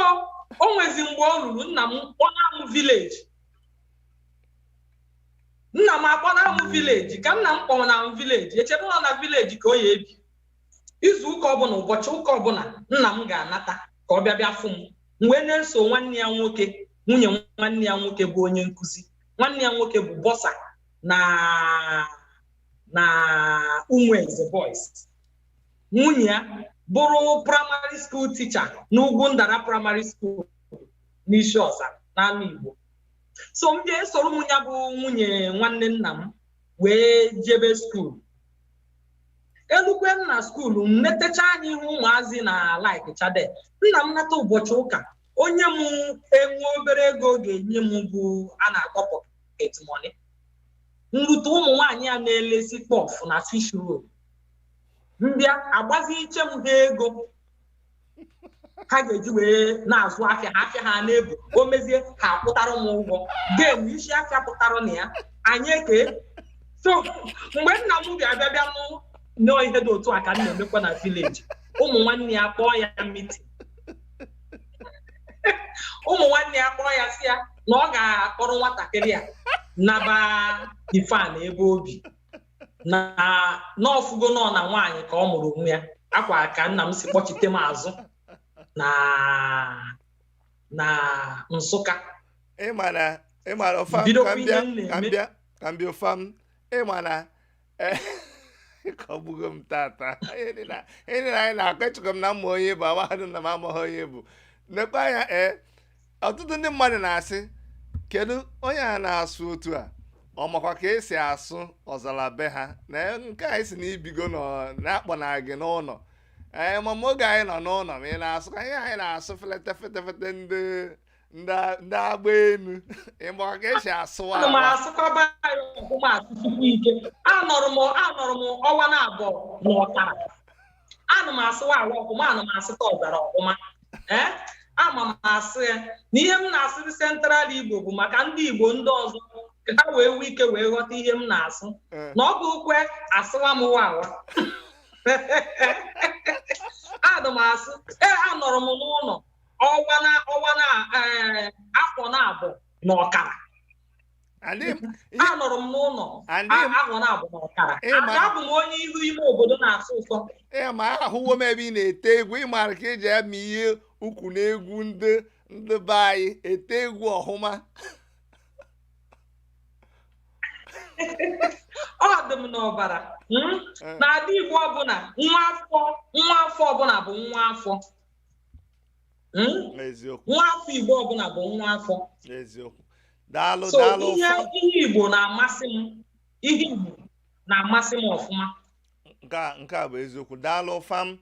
o nwezi mgbe ọ ruru, nna m kpọna m village, nna m akpọna m village, ka nna m kpọrọ na m village, echere nọ na village ka ọ ya ebi. Izu ụka ọbụla, ụbọchị ụka ọbụla, nna m ga-anata ka ọ bịa bịa fụ m. M wee na-eso nwanne ya nwoke, nwunye nwanne ya nwoke bụ onye nkụzi, nwanne ya nwoke bụ bursar na Umueze Boys, nwunye ya bụrụ primary school teacher n'Ugwu Ndara Primary School n'Isi Ọzara n'ama Igbo. So m bịa esoro m ya bụ nwunye nwanne nna m wee jebe school. Elukwe m na school, m netecha anya ihu ụmụazị na like chade. Nna m nata ụbọchị ụka, onye m enwe obere ego ga-enye m bụ a na-akpọ pocket money. Nrute ụmụ nwaanyị a na-elesi puff na fish roll, mbịa agbazi iche m ha ego ha ga-eji wee na-azụ afịa ha, afịa ha na-ebu, o mezie ha akwụtara m ụgwọ gem isi afịa pụtara na ya anyị eke. So mgbe nna m bịa bịa bịa nụ nọọ ihe dị otu a ka m na-emekwa na village, ụmụ nwanne ya kpọọ ya meeting, ụmụ nwanne ya kpọọ ya sị ya na ọ ga-akpọrọ nwatakịrị a naba Ifeanyi ebe obi na n'ọfụgo nọ na nwaanyị ka ọ mụrụ onwe ya. Akwa ka nna m si kpọchite m azụ na Nsụka. Ịmara ụfam Bidokwa ka m ihe bịa m na-eme. Ka m bịa ụfam, ịmara ka ọ gbugo m tata. Ihe dị na anyị na-akọ, echekwa m na mma onye bụ amaghadụ na m amaghị onye bụ nekwa anya. Ee, ọtụtụ ndị mmadụ na-asị, kedu onye a na-asụ otu a, ọ makwa ka esi asụ ọzara be ha na nke anyị si na ibigo na-akpọ na gị n'ụlọ. Ee, ma oge anyị nọ n'ụlọ, ma ị na-asụ ka ihe anyị na-asụ felete fete fete, ndị ndị agba enu, ị makwa ka esi asụ Ana m awa. Asụkwaba ya ọfụma, asụsụkwa ike. Anọrọ m ọnwa na abụọ na ọkara. Ana m asụwa awa ọfụma, ana m asụta ọzara ọfụma. Ee, ama m asụ ya na ihe m na-asụrụ Central Igbo bụ maka ndị Igbo ndị ọzọ ka ha wee nwee ike wee ghọta ihe m na-asụ. Na ọ bụ ukwe asụwa m wa awa, ana m asụ. Ee, anọrọ m n'ụlọ ọnwa na ee, afọ na abụọ na ọkara. Anọrọ m n'ụlọ afọ na abụọ na ọkara. Abụ m onye ihu ime obodo na-asụ ụsọ. Ee, ma ahụwo m ebe ị na-ete egwu, ị maara ka eji eme ihe ukwu na egwu ndị be anyị ete egwu ọhụma. Ọ dị m n'ọbara. N'ala Igbo ọbụla, nwa afọ ọbụla bụ nwa afọ. Eziokwu. Nwa afọ Igbo ọbụla bụ nwa afọ. Eziokwu, daalụ. So daalụ. ihe Igbo na-amasị m, ihe Igbo na-amasị m ọfụma. Nke a bụ eziokwu, daalụ fam.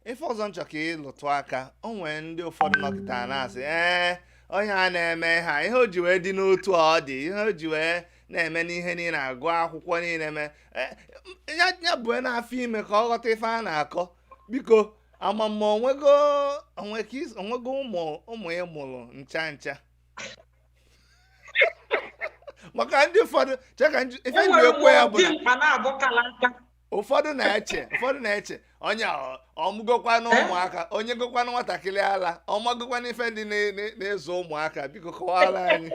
Ife ọzọ nchọ ka ịlụtụ aka, o nwere ndị ụfọdụ nọkịta na-asị, ee, onye a na-eme ha ihe o ji wee dị n'otu ọ dị, ihe o ji wee na-eme n'ihe niile, agụ akwụkwọ niile mee ya bụ n'afọ ime ka ọ ghọta ife a na-akọ. Biko, amamma onwego onwego ụmụ ụmụ ị mụrụ ncha ncha, maka ndị ụfọdụ cheka ife nji Enwere m ekwe ya bụ na dimkpa na-abụ kala nka. Ụfọdụ na-eche onye ọmụgokwana ụmụaka, onye gokwana nwatakịrị ala, ọmagokwana ife dị na-ezo ụmụaka. Biko kọwara anyị.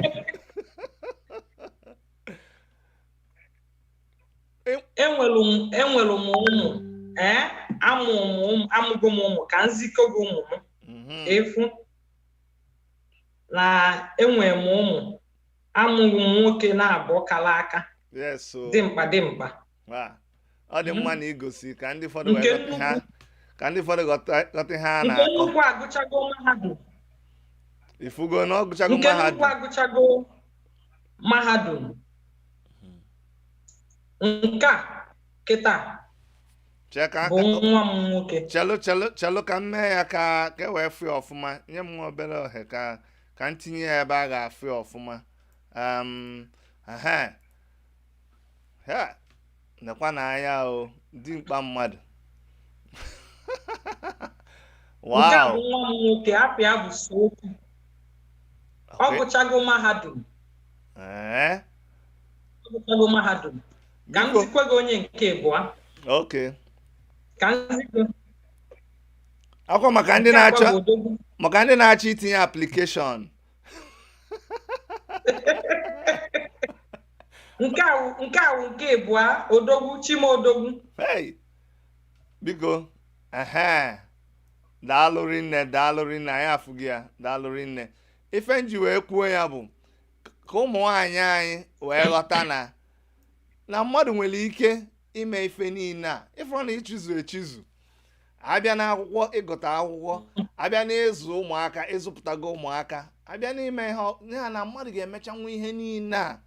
Enwere m ụmụ, ee, amụ m ụmụ, amụgo m ụmụ ka nzikọ gị ụmụ m efu na enwere m ụmụ, amụghị m nwoke na-abụ kala aka. Yes o. Dimkpa dimkpa. Ọ dị mma na igosi ka ndị ụfọdụ Nke wee ghọta ha, ka ndị ụfọdụ ghọta ihe a Nke na-akọ. nnukwu agụchago mahadum. Ifugo na ọ gụchago Nke nnukwu mahadum. agụchago mahadum. Nke a kịta Chee ka bụ nwa m nwoke. Chelụ, chelụ, chelụ ka m mee ya ka e wee fụ ya ọfụma. Nye m nwa obere ohe ka m tinye ya ebe a ga-afụ ya ọfụma. Ehe. Ha nekwa n'anya o, dimkpa mmadụ. Nke a Wow. bụ nwa m nwoke, apịa bụ Sookwu. Ọ gụchago mahadum. Ọ gụchago mahadum. Ka m zikwe gị onye nke abụọ. Ka m zikwe. Akwa maka ndị Nke akwa na-achọ bụ odogwu. Maka ndị na-achọ itinye application. Nke a wụ nke abụọ, odogwu Chimodogwu. Hey, biko, ehe, daalụ rinne, daalụ rinne, anyị afụghị ya, daalụ rinne. Ife nji wee kwuo ya bụ ka ụmụ nwaanyị anyị wee ghọta na mmadụ nwere ike ime ife niile a. Ịfụrụ na ichizu echizu, abịa n'akwụkwọ ịgụta akwụkwọ, abịa n'ịzụ ụmụaka, ịzụpụtago ụmụaka, abịa n'ime ihe ya na mmadụ ga-emecha nwa ihe niile a.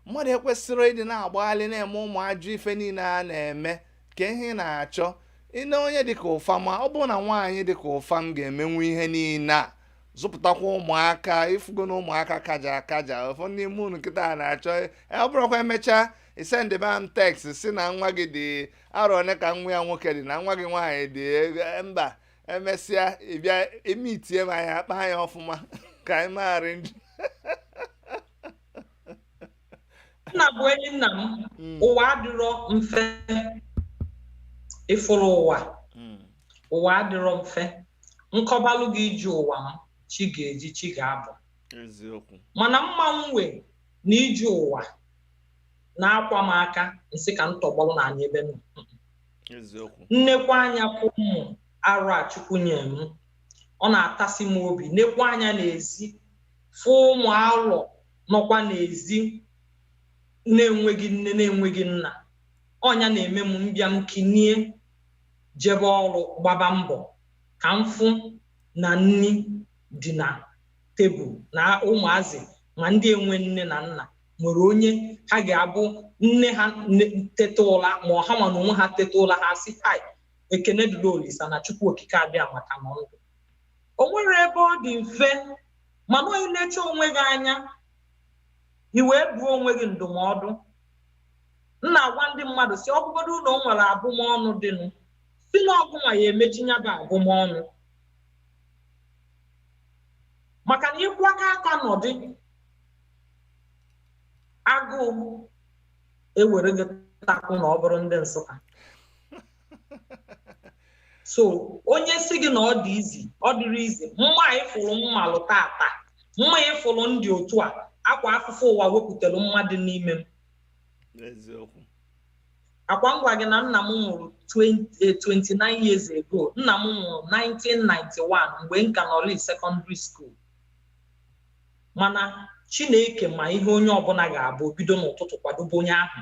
Mmadụ ekwesịrị ịdị na-agbaghalị na-eme ụmụ ajọ ife niile a na-eme ka ihe ị na-achọ. Ị na onye dịka Ụfam, ọ bụrụ na nwaanyị dịka Ụfam ga-emenwu ihe niile a, zụpụtakwa ụmụaka, ịfụgo na ụmụaka kaja akaja, ụfọdụ n'ime unu nkịta na-achọ, ọ bụrụkwa emechaa isendịba m text si na nwa gị dị arọ one ka nwa ya nwoke dị na nwa gị nwaanyị dị mba, emesịa ịbịa emitie m anya akpa anya ọfụma ka anyị magharị njụ. Nna bụ enyi nna m, ụwa adịrọ mfe, ịfụrụ ụwa, ụwa adịrọ mfe, nkọbalụ gị iji ụwa m, chi ga-eji chi ga-abụ. Eziokwu. Mana mma nwe na iji ụwa na-akwa m aka nsị ka m tọgbọrọ n'anya ebe m nọ. Eziokwu. Nnekwa anya fụ ụmụ arụ a Chukwu nye m, ọ na-atasị m obi. Nekwa anya n'ezi fụ ụmụ alọ nọkwa n'ezi na-enweghị nne na-enweghị nna. Ọnya na-eme m mbịa m kinie jebe ọrụ gbaba mbọ ka m fụ na nni dị na tebụl na ụmụazị ma ndị enwe nne na nna nwere onye ha ga-abụ nne ha teta ụla ma ọha ma na onwe ha teta ụla ha sị hai ekene dịrị Olisa na Chukwu okike abịa maka nọ ndụ. O nwere ebe ọ dị mfe mana onye na-eche onwe gị anya i wee buo onwe gị ndụmọdụ. M na-agwa ndị mmadụ si ọ bụgodu na o nwere abụmọnụ dịnụ si na ọgụnwa ya emechi ya bụ abụmọnụ maka na ịkwaka aka nọdị agụụ ewere gị takwu na ọ bụrụ ndị Nsụka. So onye si gị na ọ dị izi ọ dịrị izi mma ịfụrụ mmalụ tata mma ịfụrụ ndị otu a akwa afụfụ ụwa wepụtara mmadụ n'ime m. Eziokwu. Akwa ngwa gị na nna m nwụrụ 29 years ago. Nna m nwụrụ 1991 mgbe m ka nọrọ secondary school. Mana Chineke ma ihe onye ọbụla ga-abụ bido n'ụtụtụ kwadobe onye ahụ.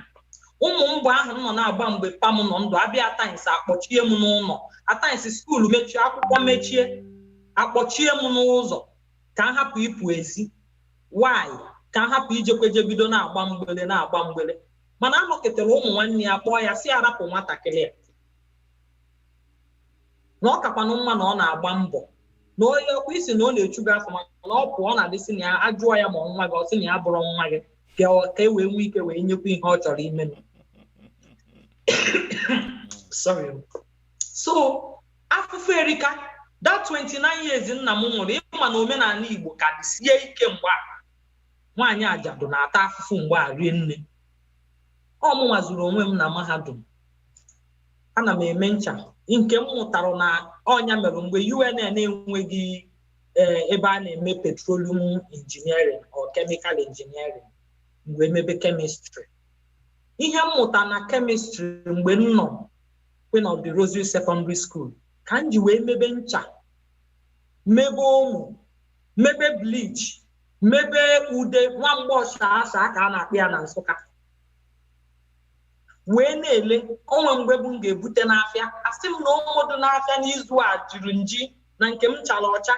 Ụmụ mbọ ahụ m nọ na-agba mgbe pa m nọ ndụ abịa ataịnsị akpọchie m n'ụlọ, ataịnsị skuulu mechie, akwụkwọ mechie, akpọchie m n'ụzọ ka m hapụ ịpụ ezi. Why? Ka m hapụ ijekweje bido na-agba mgbele na-agba mgbele. Mana anọketere ụmụ nwanne ya kpọọ ya si arapụ nwatakịrị ya na ọ kakwanụ mma na ọ na-agba mbọ na onye ọkwa isi na ọ na-echu gị afọ mana ọ pụọ na-adị sị na ya ajụọ ya ma nwa gị ọ sị na ya bụrụ nwa gị ka e wee nwee ike wee nyekwa ihe ọ chọrọ ime. Sorry. So afụfụ erika that 29 years nna m nwụrụ ịma na omenala Igbo ka dị sie ike mgbe a nwaanyị ajadu na-ata afụfụ mgbe a rie nne. Ọ mụnwa zuru onwe m na mahadum. Ana m eme ncha nke m mụtara na ọnya mere mgbe UNN enweghị ebe a na-eme petroleum engineering or chemical engineering mgbe emebe chemistry. Ihe m mụta na chemistry mgbe m nọ Queen of the Rosary Secondary School ka m ji wee mebe ncha, mebe ụmụ, mebe bleach, mebe ude nwamgbe ọsha ka a na-akpị ya na Nsụka wee na-ele onwe mgbe bụ m ga-ebute n'afịa asị m na ụmụ dị n'afịa n'izu a jiri nji na nke m chara ọcha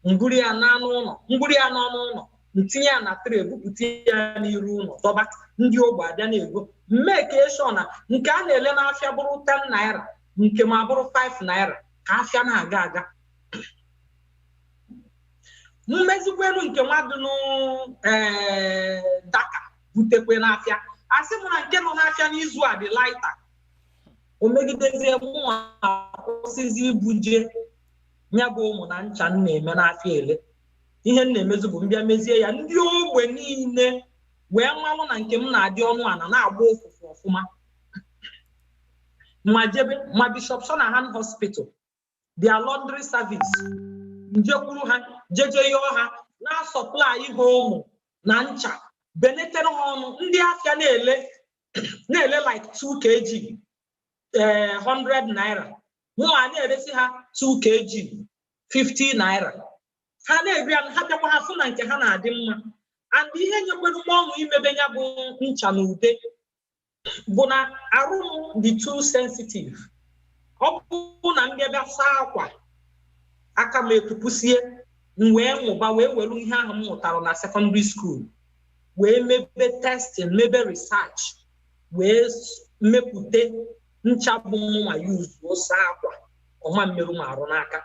ngwuri ya n'anụ ụlọ ngwuri ya n'ọnụ ụlọ ntinye ya na tray bupụta ya n'iru ụlọ dọba ndị ogbe abịa na-ego mmee ka eshọ na nke a na-ele n'afịa bụrụ 10 naira nke ma bụrụ 5 naira ka afịa na-aga aga. Mmezikwelu nke nwadụ daka butekwe n'afịa asị m na nke nọ n'afịa n'izu a dị laita o megidezie mụnwa akwụsịzi ibuje ya bụ ụmụ na ncha m na-eme n'afịa ele. Ihe m na-emezu bụ mbịa mezie ya, ndị ogbe niile wee malụ na nke m na-adị ọnụ ala na-agba ụfụfụ ọfụma. Ma jebe ma Bishop Shanahan Hospital, their laundry service, njekwuru ha, jeje yọọ ha na-asupply ha ụmụ na ncha, benetere ha ọnụ. Ndị afịa na-ele like 2 kg 100 naira, mụnwa na-eresi ha 2 kg 50 naira. Ha na-eri ya, ha bịakwa, ha fụ na nke ha na-adị mma. And ihe nyekwere m ọṅụ imebe ya bụ ncha na ude bụ na arụ m dị too sensitive. Ọ bụrụ na m bịa bịa saa akwa, aka m etupụsie. M wee mụba, wee were ihe ahụ m mụtara na secondary school wee mebe testing, mebe research, wee mepụta ncha bụ mụnwa yuzuo saa akwa, ọma mmerụ m arụ n'aka.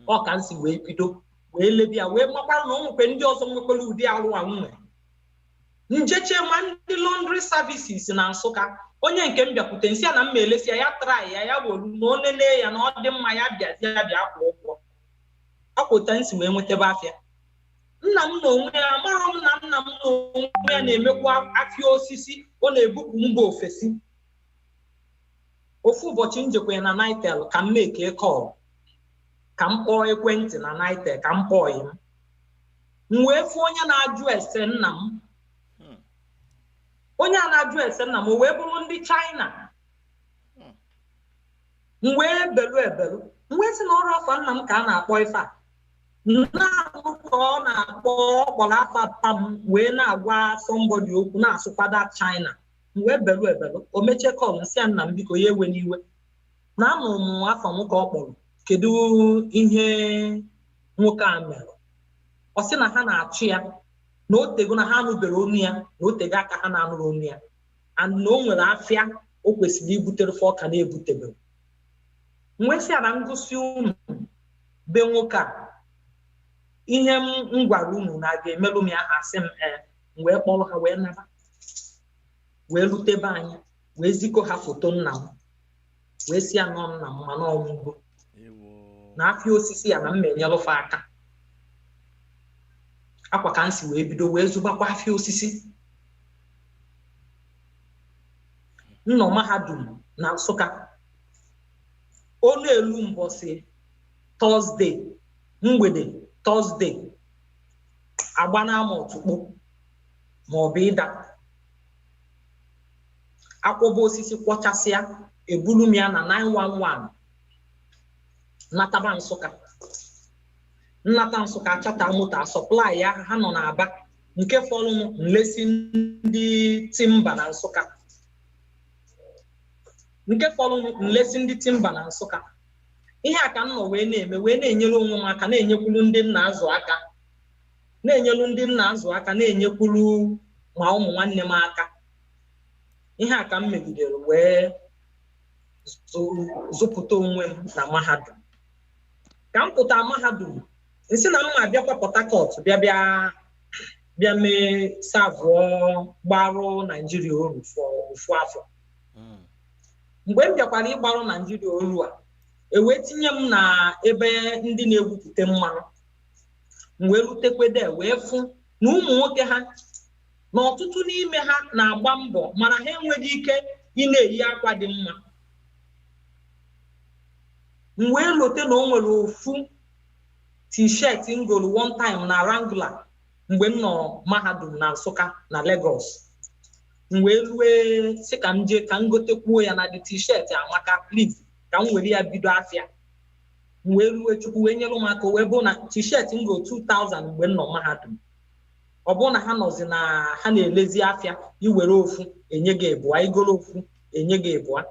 Ọ ka m si wee bido wee lebia, wee makwa na o nwekwe ndị ọzọ nwekwara ụdị arụ a m nwere. Njeche ma ndị laundry services na Nsụka, onye nke m bịakwute, nsị ya na m ma elesia ya, try ya, ya welu na o nene ya na ọ dị mma, ya bịazie bịa kwụ ụgwọ. Akwụta nsi wee nwetebe afịa. Nna m na onwe ya, amarọ m na nna m na onwe ya na-emekwa afịa osisi, ọ na-ebupụ mba ofesi. Ofu ụbọchị njekwa na Nitel ka m make call, ka m kpọọ ekwentị na Nitel, ka m kpọọ ya, m wee fụ onye na-ajụ ese nna m. Onye a na-ajụ ese nna m, o wee bụrụ ndị China. M wee belu ebelu, m wee sị na ọrụ afọ nna m ka a na-akpọ ife a na-anụ ka ọ na-akpọ. Ọ kpọrọ afa papa m wee na-agwa somebody okwu na-asụkwada China. M wee belu ebelu, o mechie call, nsị ya, "Nna m, biko, ya ewe n'iwe na anụrụ m afọ nwoke ọ kpọrọ. Kedu ihe nwoke a mere?" Ọ sị na ha na-achụ ya, na o tego na ha anụbere onu ya, na o tego aka ha na-anụrụ onu ya, and na o nwere afịa o kwesịrị ibutere fọ ọka na-ebutebere. M wee sị ya na ngosi unu be nwoke a, ihe m gwara unu na a ga-emelụ m ya. Ha sị m ee. M wee kpọrọ ha wee naba, wee rute be anyị, wee zikọ ha foto nna m, wee sị ya nọ nna m mana ọnwụgo, na afịa osisi ya na m enyelụfa aka. Akwa ka m si wee bido wee zụbakwa afịa osisi. Nnọ mahadum na Nsụka, onu elu mbọsị Thursday, mgbede Thursday, agba n'ama ọtụkpụ maọbụ ịda akwụba osisi kwọchasịa, ebulu m ya na 911 nataba Nsụka. Nnata Nsụka, achata moto asupply ya, ha nọ n'Aba. Nke fọrọ m, nlesi ndị timber na Nsụka. Nke fọrọ m, nlesi ndị timber na Nsụka. Ihe a ka m nọ wee na-eme, wee na-enyere onwe m aka, na-enyekwuru ndị nna azụ aka, na-enyelu ndị nna azụ aka, na-enyekwuru ma ụmụ nwanne m aka. Ihe a ka m megidere wee zụpụta onwe m na mahadum. Ka m pụta mahadum, nsị na m abịakwa Port Harcourt, bịa bịa bịa mee serveụọ, gbarụ Naijiria oru ofu afọ. Mgbe m bịakwara ịgbarụ Naijiria oru a, e wee tinye m na ebe ndị na-egwupụta mmanụ. M wee rutekwede, wee fụ na ụmụ nwoke ha na ọtụtụ n'ime ha na-agba mbọ, mana ha enweghị ike ị na-eyi akwa dị mma. M wee lote na o nwere ofu t-shirt m goro one time na Wrangler mgbe m nọ mahadum na Nsụka na Lagos. M wee rue sị ka m jee ka m gotekwuo ya, na the t-shirt amaka, please, ka m were ya bido afịa. M wee rue, Chukwu wee nyere m aka, wee bụ na t-shirt m go 2000 mgbe m nọ mahadum, ọ bụrụ na ha nọzi na ha na-elezi afịa, iwere ofu enye gị ịbụa, igoro ofu enye gị ịbụa.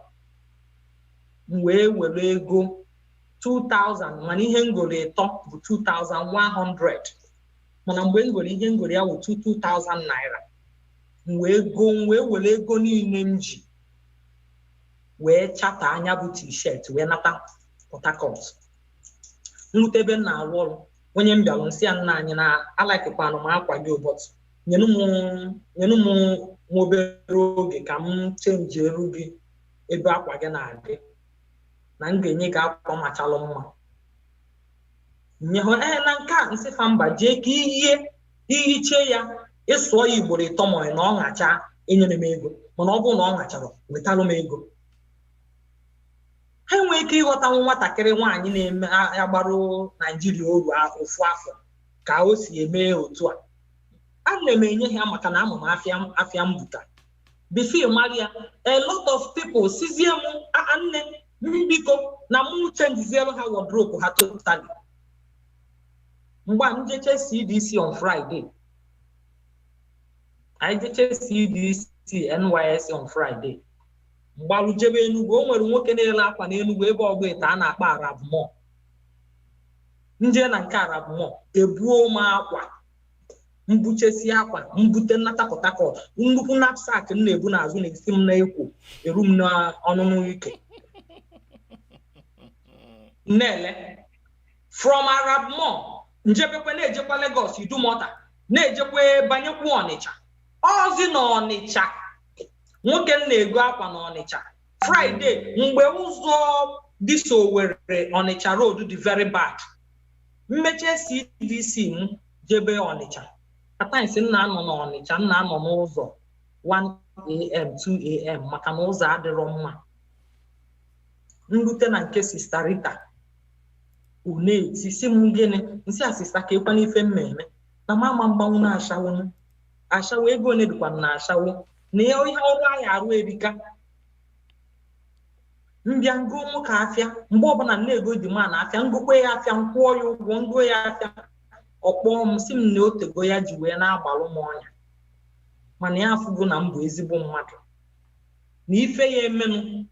M wee were ego 2000, mana ihe ngoro ịtọ bụ 2100, mana mgbe m goro ihe ngoro ya wụ 2000 naira. M wee go, m wee were ego niile m ji wee chata anya bụ t-shirt, wee nata Port Harcourt, nrute ebe m na-arụ ọrụ. Onye m bịara, nsị ya, "Nna anyị, na alaikikwanụ m akwa gị ụbọchị, nyenu m nwa obere oge ka m change eru gị ebe akwa gị na-adị, na m ga-enye gị akwa machalụ mma." Nye ha ee na nke a, nsị fa mba, jee ka iyie ihiche ya, ịsụọ ya ugboro ịtọ, ma na ọ ṅacha, enyere m ego. Mana ọ bụrụ na ọ ṅachara, wetalụ m ego. Ha enwee ike ịghọtanwu nwatakịrị nwaanyị na-eme agbarụ Naijiria oru ofu afọ ka o si eme otu a. Ana m enye ha maka na ama m afịa afịa mbuta before mara ya. A lot of people sizie m, "Aa, nne m, biko," na mụ changezielu ha wardrobe ha totally. Mgbe a njeche CDC on Friday, anyị jeche CDC NYSC on Friday, mgbalụ jebe Enugu. O nwere nwoke na-ele akwa n'Enugu ebe ọgba ete a na-akpọ Arab Mall. Nje na nke Arab Mall, ebuo m akwa, mbuchesi akwa, mbute nnata Port Harcourt. Nnukwu knapsack m na-ebu n'azụ na-esi m na-ekwo eru m n'ọnụnụ ike na-ele. From Arab Mall, njebekwe na-ejekwa Lagos, Idumota, na-ejekwe banyekwa Ọnịcha. Ọzi na Ọnịcha, nwoke m na-ego akwa na Ọnịcha Friday, mgbe ụzọ dị so Owerri Ọnịcha road dị very bad. Mmeche CDC m, jebe Ọnịcha. At times m na-anọ n'Ọnịcha, m na-anọ n'ụzọ 1 a.m., 2 a.m., maka na ụzọ adịrọ mma. Nrute na nke Sister Rita, eti si m gịnị? Nsị a, "Sister, ka ekwana ife mmemme na mama mgbanwu na ashawonu ashawo ego one dịkwa na ashawo na ihe ọrụ anyị arụ erika." Mbịa ngo nwoke afịa, mgbe ọbụla m na-ego dị ma na afịa, ngokwe ya afịa, m kwụọ ya ụgwọ, ngo ya afịa, ọkpọọ m, si m na otego ya ji wee na-agbalụ m ọnya, mana ya afụgo na m bụ ezigbo mmadụ, na ife ya emenụ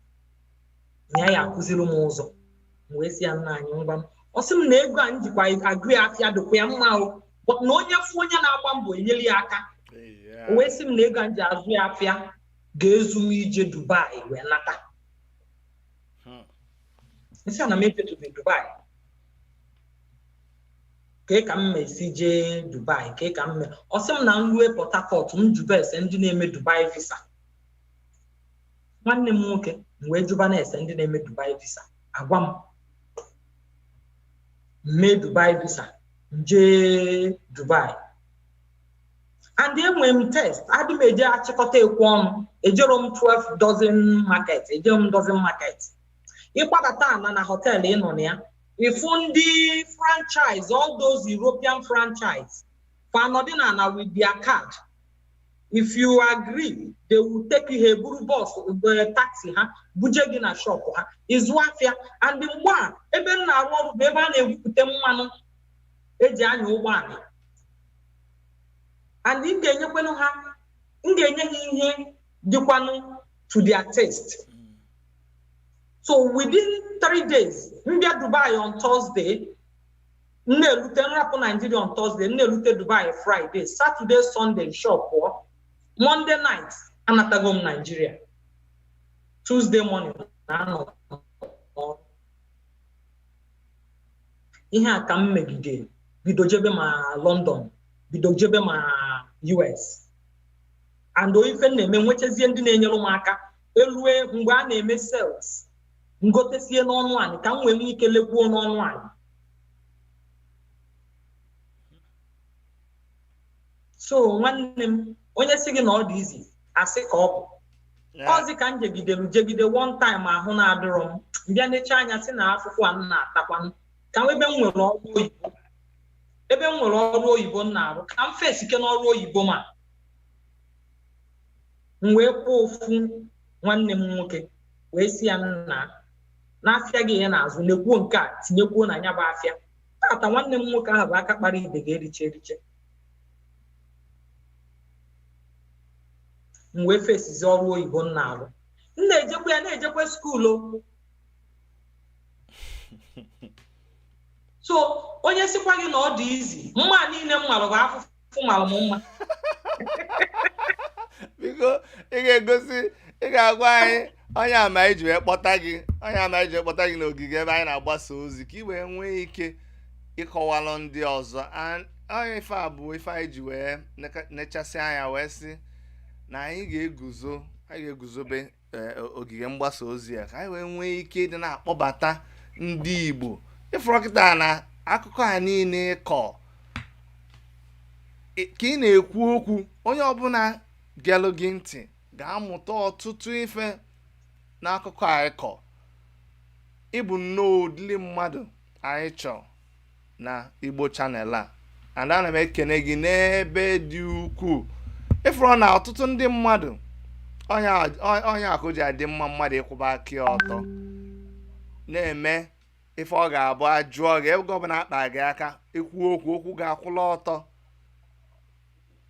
na ya akụziri m ụzọ. M wee sị ya, "Nna anyị, ngwa." Ọ sị m na ego a njikwa agụ ya afịa dịkwa ya mma o, but na onye fụ onye na-agba mbọ, enyere ya aka. O wee sị m na ego a nji azụ ya afịa ga-ezu m ije Dubai wee nata. Nsị a na m ejetube Dubai, kee ka m esi jee Dubai? Kee ka m mee? Ọ sị m na m rue Port Harcourt, m jụba ese ndị na-eme Dubai visa. Nwanne m nwoke, m wee jụba na ese ndị na-eme Dubai visa, agwa m mee Dubai visa, m jee Dubai. And enwee m test, adị m eje achịkọta ekwe ọnụ. Ejero m 12 dozen market, ejero m dozen market. Ịgbadata ana na hotel ị nọ na ya, ịfụ ndị franchise, all those European franchise fa nọdị na ana with their card. If you agree, they will take you, ha eburu bus, taxi ha buje gị na shop ha, ịzụ afịa. And mgbe a, ebe m na-arụ ọrụ bụ ebe a na-egwupụta mmanụ eji anya ụgbọala, and m ga-enyekwanụ ha, m ga-enye ha ihe dịkwanụ to their taste. So within 3 days, m bịa Dubai on Thursday, m na-erute, nrapụ Nigeria on Thursday, m na-erute Dubai Friday, Saturday, Sunday shop pụọ, Monday night anatago m Nigeria, Tuesday morning na-anọ n'ọrụ. Ihe a ka m megide bido jebe ma London, bido jebe ma US. And ife m na-eme, nwechazie ndị na-enyere m aka. Elue mgbe a na-eme sales, ngotesie n'ọnụ anyị ka m wee nwee ike lekwuo n'ọnụ anyị. So nwanne m, onye sị gị na ọ dị izi, asị ka ọ bụ ọzi ka m jegidere jegide. One time ahụ na-adịrọ m, mbịa necha anya, sị na afụfụ a m na-atakwanụ ka m ebe m nwere ọrụ oyibo, ebe m nwere ọrụ oyibo m na-arụ, ka m fesike n'ọrụ oyibo. Ma m wee kpọọ ofu nwanne m nwoke, wee sị ya, "Nna, n'afịa gị ihe na-azụ, nekwuo nke a, tinyekwuo na ya bụ afịa." Tata, nwanne m nwoke ahụ bụ aka kpara ibe ga-eriche eriche. M wee fesizi ọrụ oyibo m na-arụ, m na-ejekwa ya, na-ejekwa school o. So onye sịkwa gị na ọ dị izi, mma niile m malụ bụ afụfụ malụ m mma. Biko, ị ga-egosi, ị ga-agwa anyị onye ama anyị ji wee kpọta gị, onye ama anyị ji wee kpọta gị n'ogige ebe anyị na-agbasa ozi, ka ị wee nwee ike ịkọwalụ ndị ọzọ. Onye ife a bụ ife anyị ji wee nechasị anya wee sị na anyị ga-eguzo, anyị ga-eguzobe ogige mgbasa ozi a, ka anyị wee nwee ike ịdị na-akpọbata ndị Igbo. Ịfụrụ kịta na Akụkọ a niile ịkọ ka ị na-ekwu okwu, onye ọbụla gelụ gị ntị ga-amụta ọtụtụ ife n'akụkọ a ịkọ. Ịbụ nnọọ ụdịrị mmadụ anyị chọrọ na Igbo channel a, and ana m ekene gị n'ebe dị ukwuu. Ịfụrụ na ọtụtụ ndị mmadụ onye akụ ji adị mma mmadụ ịkwụba aka ya ọtọ na-eme ife ọ ga-abụ ajụọ gị ebe ọbụla akpa gị aka ikwu okwu, okwu ga-akwụla ọtọ.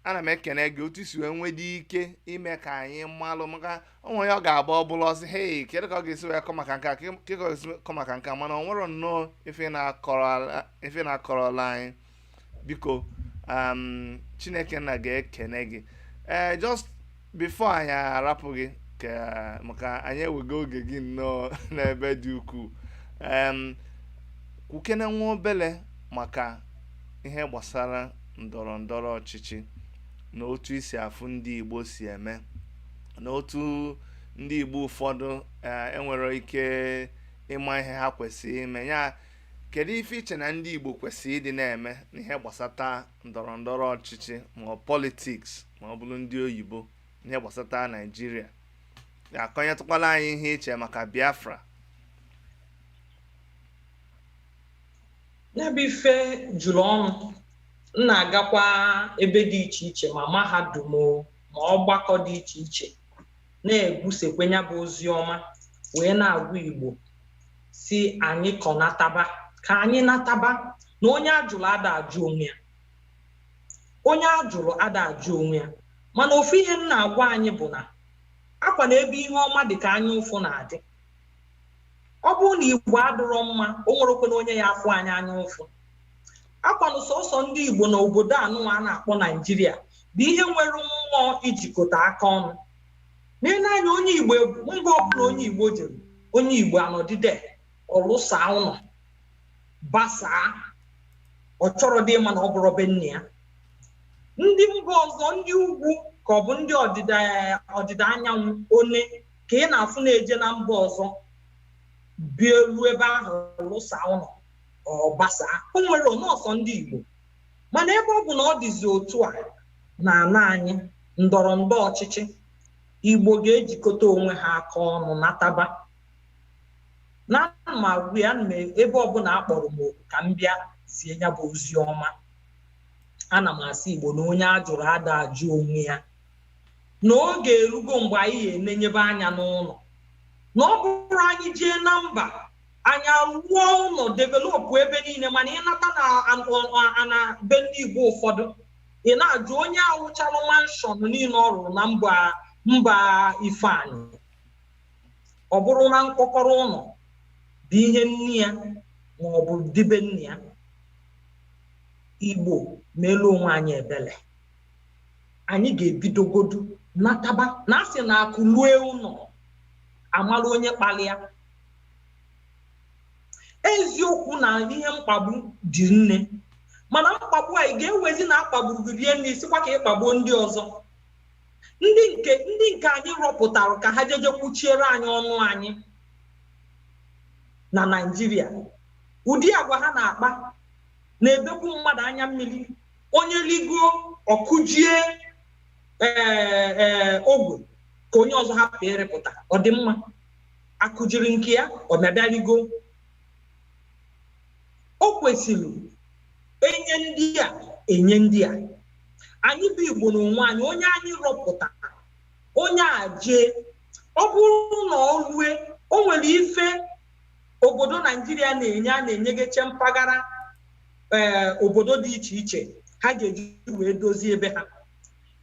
Ana m ekene gị otu isi wee nwede ike ime ka anyị malụ, maka onwe onye ọ ga-abụ ọ bụla ọsị, "Hei, kedu ka ọ ga-esi wee kọ maka nke a? Kedu ka ọ ga-esi kọ maka nke a?" Mana ọ nwere nnọọ ife na-akọrọla anyị. Biko, Chineke nna ga-ekene gị. Ee, just before anyị arapụ gị, ka maka anyị ewego oge gị nnọọ n'ebe dị ukwuu, kwukene nwa obele maka ihe gbasara ndọrọ ndọrọ ọchịchị na otu isi afụ ndị Igbo si eme, na otu ndị Igbo ụfọdụ enwere ike ịma ihe ha kwesịrị ime ya. Kedu ife iche na ndị Igbo kwesịrị ịdị na-eme n'ihe gbasata ndọrọ ndọrọ ọchịchị, ma ọ politics, ma ọ bụrụ ndị oyibo, ihe gbasata Naijiria? Akọnyetụkwala anyị ihe iche maka Biafra. Ya bụ ife juru ọnụ. M na-agakwa ebe dị iche iche, ma mahadum, ma ọgbakọ dị iche iche, na-egwusekwe ya bụ ozi ọma, wee na-agwa Igbo si anyị kọnataba, ka anyị nataba, na onye ajụrụ ada ajụ onwe ya, onye ajụrụ ada ajụ onwe ya. Mana ofu ihe m na-agwa anyị bụ na akwa na ebe ihe ọma dị ka anya ụfụ na-adị. Ọ bụrụ na Igbo adịrọ mma, o nwerekwana onye ya afụ anyị anya ụfụ. Akwanụ sọsọ ndị Igbo na obodo anụnwa a na-akpọ Naijiria bụ ihe nwere mmụọ ijikọta aka ọnụ. N'ele anya, onye Igbo mba ọbụla onye Igbo jere, onye Igbo anọdide ọlụsa ụlọ basaa, ọ chọrọ dị ịma na ọ bụrụ be nne ya. Ndị mba ọzọ, ndị ugwu ka ọ bụ ndị ọdịda anyanwụ, one ka ị na-afụ na-eje na mba ọzọ bie elu ebe ahụ lụsa ụlọ ọ gbasaa. O nwere nọọsọ ndị Igbo. Mana ebe ọ bụ na ọ dịzi otu a na ana anyị, ndọrọ ndọrọ ọchịchị Igbo ga-ejikọta onwe ha aka ọnụ nataba na ma gwa ya na ebe ọbụla a kpọrọ m oku ka m bịa zie ya bụ ozi ọma. Ana m asị Igbo na onye a jụrụ ada ajụ onwe ya, na oge erugo mgbe anyị ga-enenyebe anya n'ụlọ, na ọ bụrụ anyị jee na mba anyị alụọ ụlọ, developụ ebe niile, mana ịnata na be ndị Igbo ụfọdụ, ị na-ajụ onye awụchalụ mansion niile ọ rụrụ na mba Ifeanyị, ọ bụrụ na mkpọkọrọ ụlọ bụ ihe nne ya ma ọ bụ dibe nne ya. Igbo meelu onwe anyị ebele. Anyị ga-ebidogodu nataba na asị na akụ lue ụlọ amala onye kpalịa. Eziokwu na ihe mkpagbu dị nne, mana mkpagbu anyị ga-ewezi na akpagburu gị rie nne, sikwa ka ịkpagbuo ndị ọzọ. Ndị nke anyị rọpụtara ka ha jeje kwuchiere anyị ọnụ anyị na Naịjirịa, ụdị agwa ha na-akpa na-ebekwu mmadụ anya mmiri. Onye ligo ọkụjie ogwe ka onye ọzọ hapụ ịrịpụta, ọ dị mma akụjiri nke ya ọ bịabịa ligo. O kwesịrị enye ndị a enye ndị a. Anyị bụ Igbo n'onwe anyị, onye anyị rọpụtara, onye a jee, ọ bụrụ na ọ rue, o nwere ife obodo Naijiria na-enye, a na-enyegeche mpaghara obodo dị iche iche ha ga-eji wee dozie ebe ha.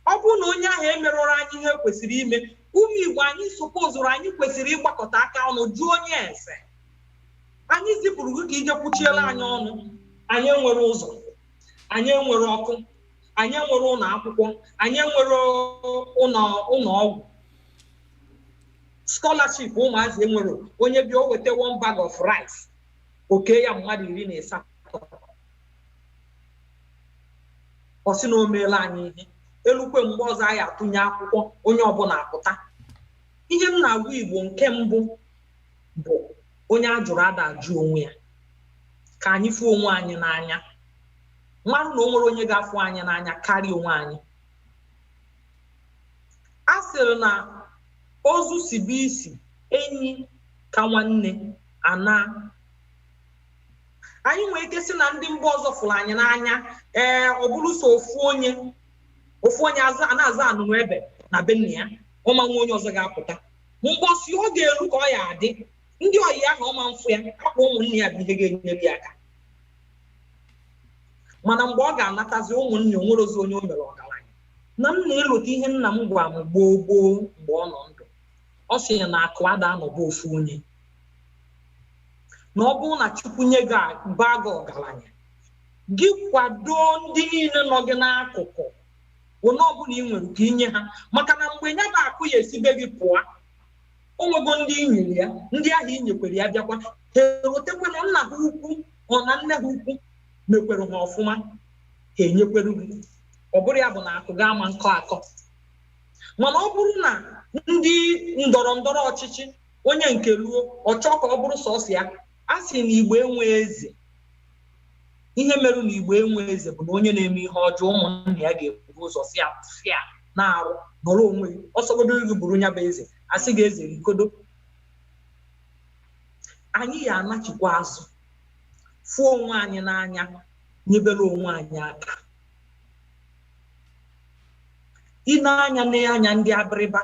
Ọ bụrụ na onye ahụ emerụrụ anyị ihe kwesịrị ime, ụmụ Igbo anyị sopozụrụ, anyị kwesịrị ịgbakọta aka ọnụ jụọ onye ese. Anyị zipụrụ gị ka ije kwuchiere anyị ọnụ. Anyị enwere ụzọ, anyị enwere ọkụ, anyị enwere ụlọ akwụkwọ, anyị enwere ụlọ ọgwụ, scholarship ụmụazị enwere. Onye bịa o weta 1 bag of rice, oke ya mmadụ 18, ọ sị na o meela anyị ihe. Elukwe mgbe ọzọ anyị atụnye akwụkwọ, onye ọbụla apụta. Ihe m na-agwa Igbo nke mbụ bụ onye a jụrụ ada ajụ onwe ya, Ka anyị fụ onwe anyị n'anya, mmadụ na o nwere onye ga-afụ anyị n'anya karịa onwe anyị. A sịrị na ozu si bụ isi enyi ka nwanne ana. Anyị nwere ike sị na ndị mba ọzọ fụrụ anyị n'anya. Ee, ọ bụrụ so ofu onye, ofu onye a na-aza anụnụ ebe na be nna ya, ọma nwa onye ọzọ ga-apụta mgbọsi ọ ga-eru ka ọ ya adị ndị ọyị ahụ ọma mfụ ya akpa ụmụnne ya bụ ihe ga-enyere ya aka. Mana mgbe ọ ga-anatazi ụmụnne, o nwere ozi onye o mere ọgaranya. Na m na-elote ihe nna m gwa m gboo gboo mgbe ọ nọ ndụ. Ọ sị ya na akụ ada anọbụ ofu onye, na ọ bụrụ na Chukwu nye gị baa gị ọgaranya, gị kwado ndị niile nọ gị n'akụkụ, onye ọbụla ị nwere ka inye ha, maka na mgbe ya bụ akụ ya esibe gị pụọ, o nwego ndị i nyere ya, ndị ahụ i nyekwere ya bịakwa ha erotekwe na nna ha ukwu ọ na nne ha ukwu mekwere ha ọfụma, ha enyekwere gị. Ọ bụrụ ya bụ na akụ ga-ama nkọ akọ. Mana ọ bụrụ na ndị ndọrọ ndọrọ ọchịchị, onye nke luo ọ chọọ ka ọ bụrụ sọsọ ya, a sị na Igbo enwe eze. Ihe mere na Igbo enwe eze bụ na onye na-eme ihe ọjọọ, ụmụnna ya ga-ebu ụzọ si ya fịa na-arụ nọrọ onwe gị, ọsọgodo gị bụrụ ya bụ eze, asị gị eze rikodo. Anyị ya anachikwa azụ, fụọ onwe anyị n'anya, nyebere onwe anyị aka. Ị na-anya n'anya ndị Abịrịba,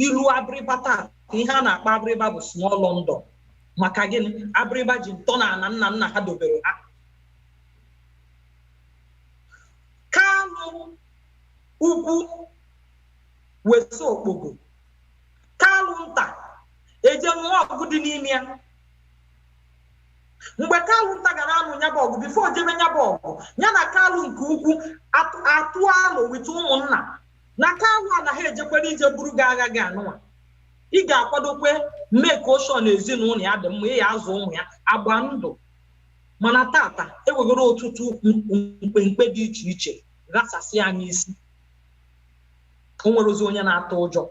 ilu Abịrịba taa, ihe a na-akpọ Abịrịba bụ small London. Maka gịnị? Abịrịba ji ntọala nna nna ha dobere ha. Kanụ ukwu wesa okpogo, Kalụ nta eje nụọ ọgụ dị n'ime ya. Mgbe Kalụ nta gara anụ ya bụ ọgụ, before jebe ya bụ ọgụ, ya na Kalụ nke ukwu atụ alụ wit ụmụnna na Kalụ anaghị ejekwere ije buru gị agha gị anụnwa. Ị ga-akwadokwe mee ka oshọn ezinụlọ ya dị mma, ị ya azụ ụmụ ya agba ndụ. Mana tata ewegoro ọtụtụ mkpemkpe dị iche iche ghasasị anyị isi. O nwere ozi onye na-atụ ụjọ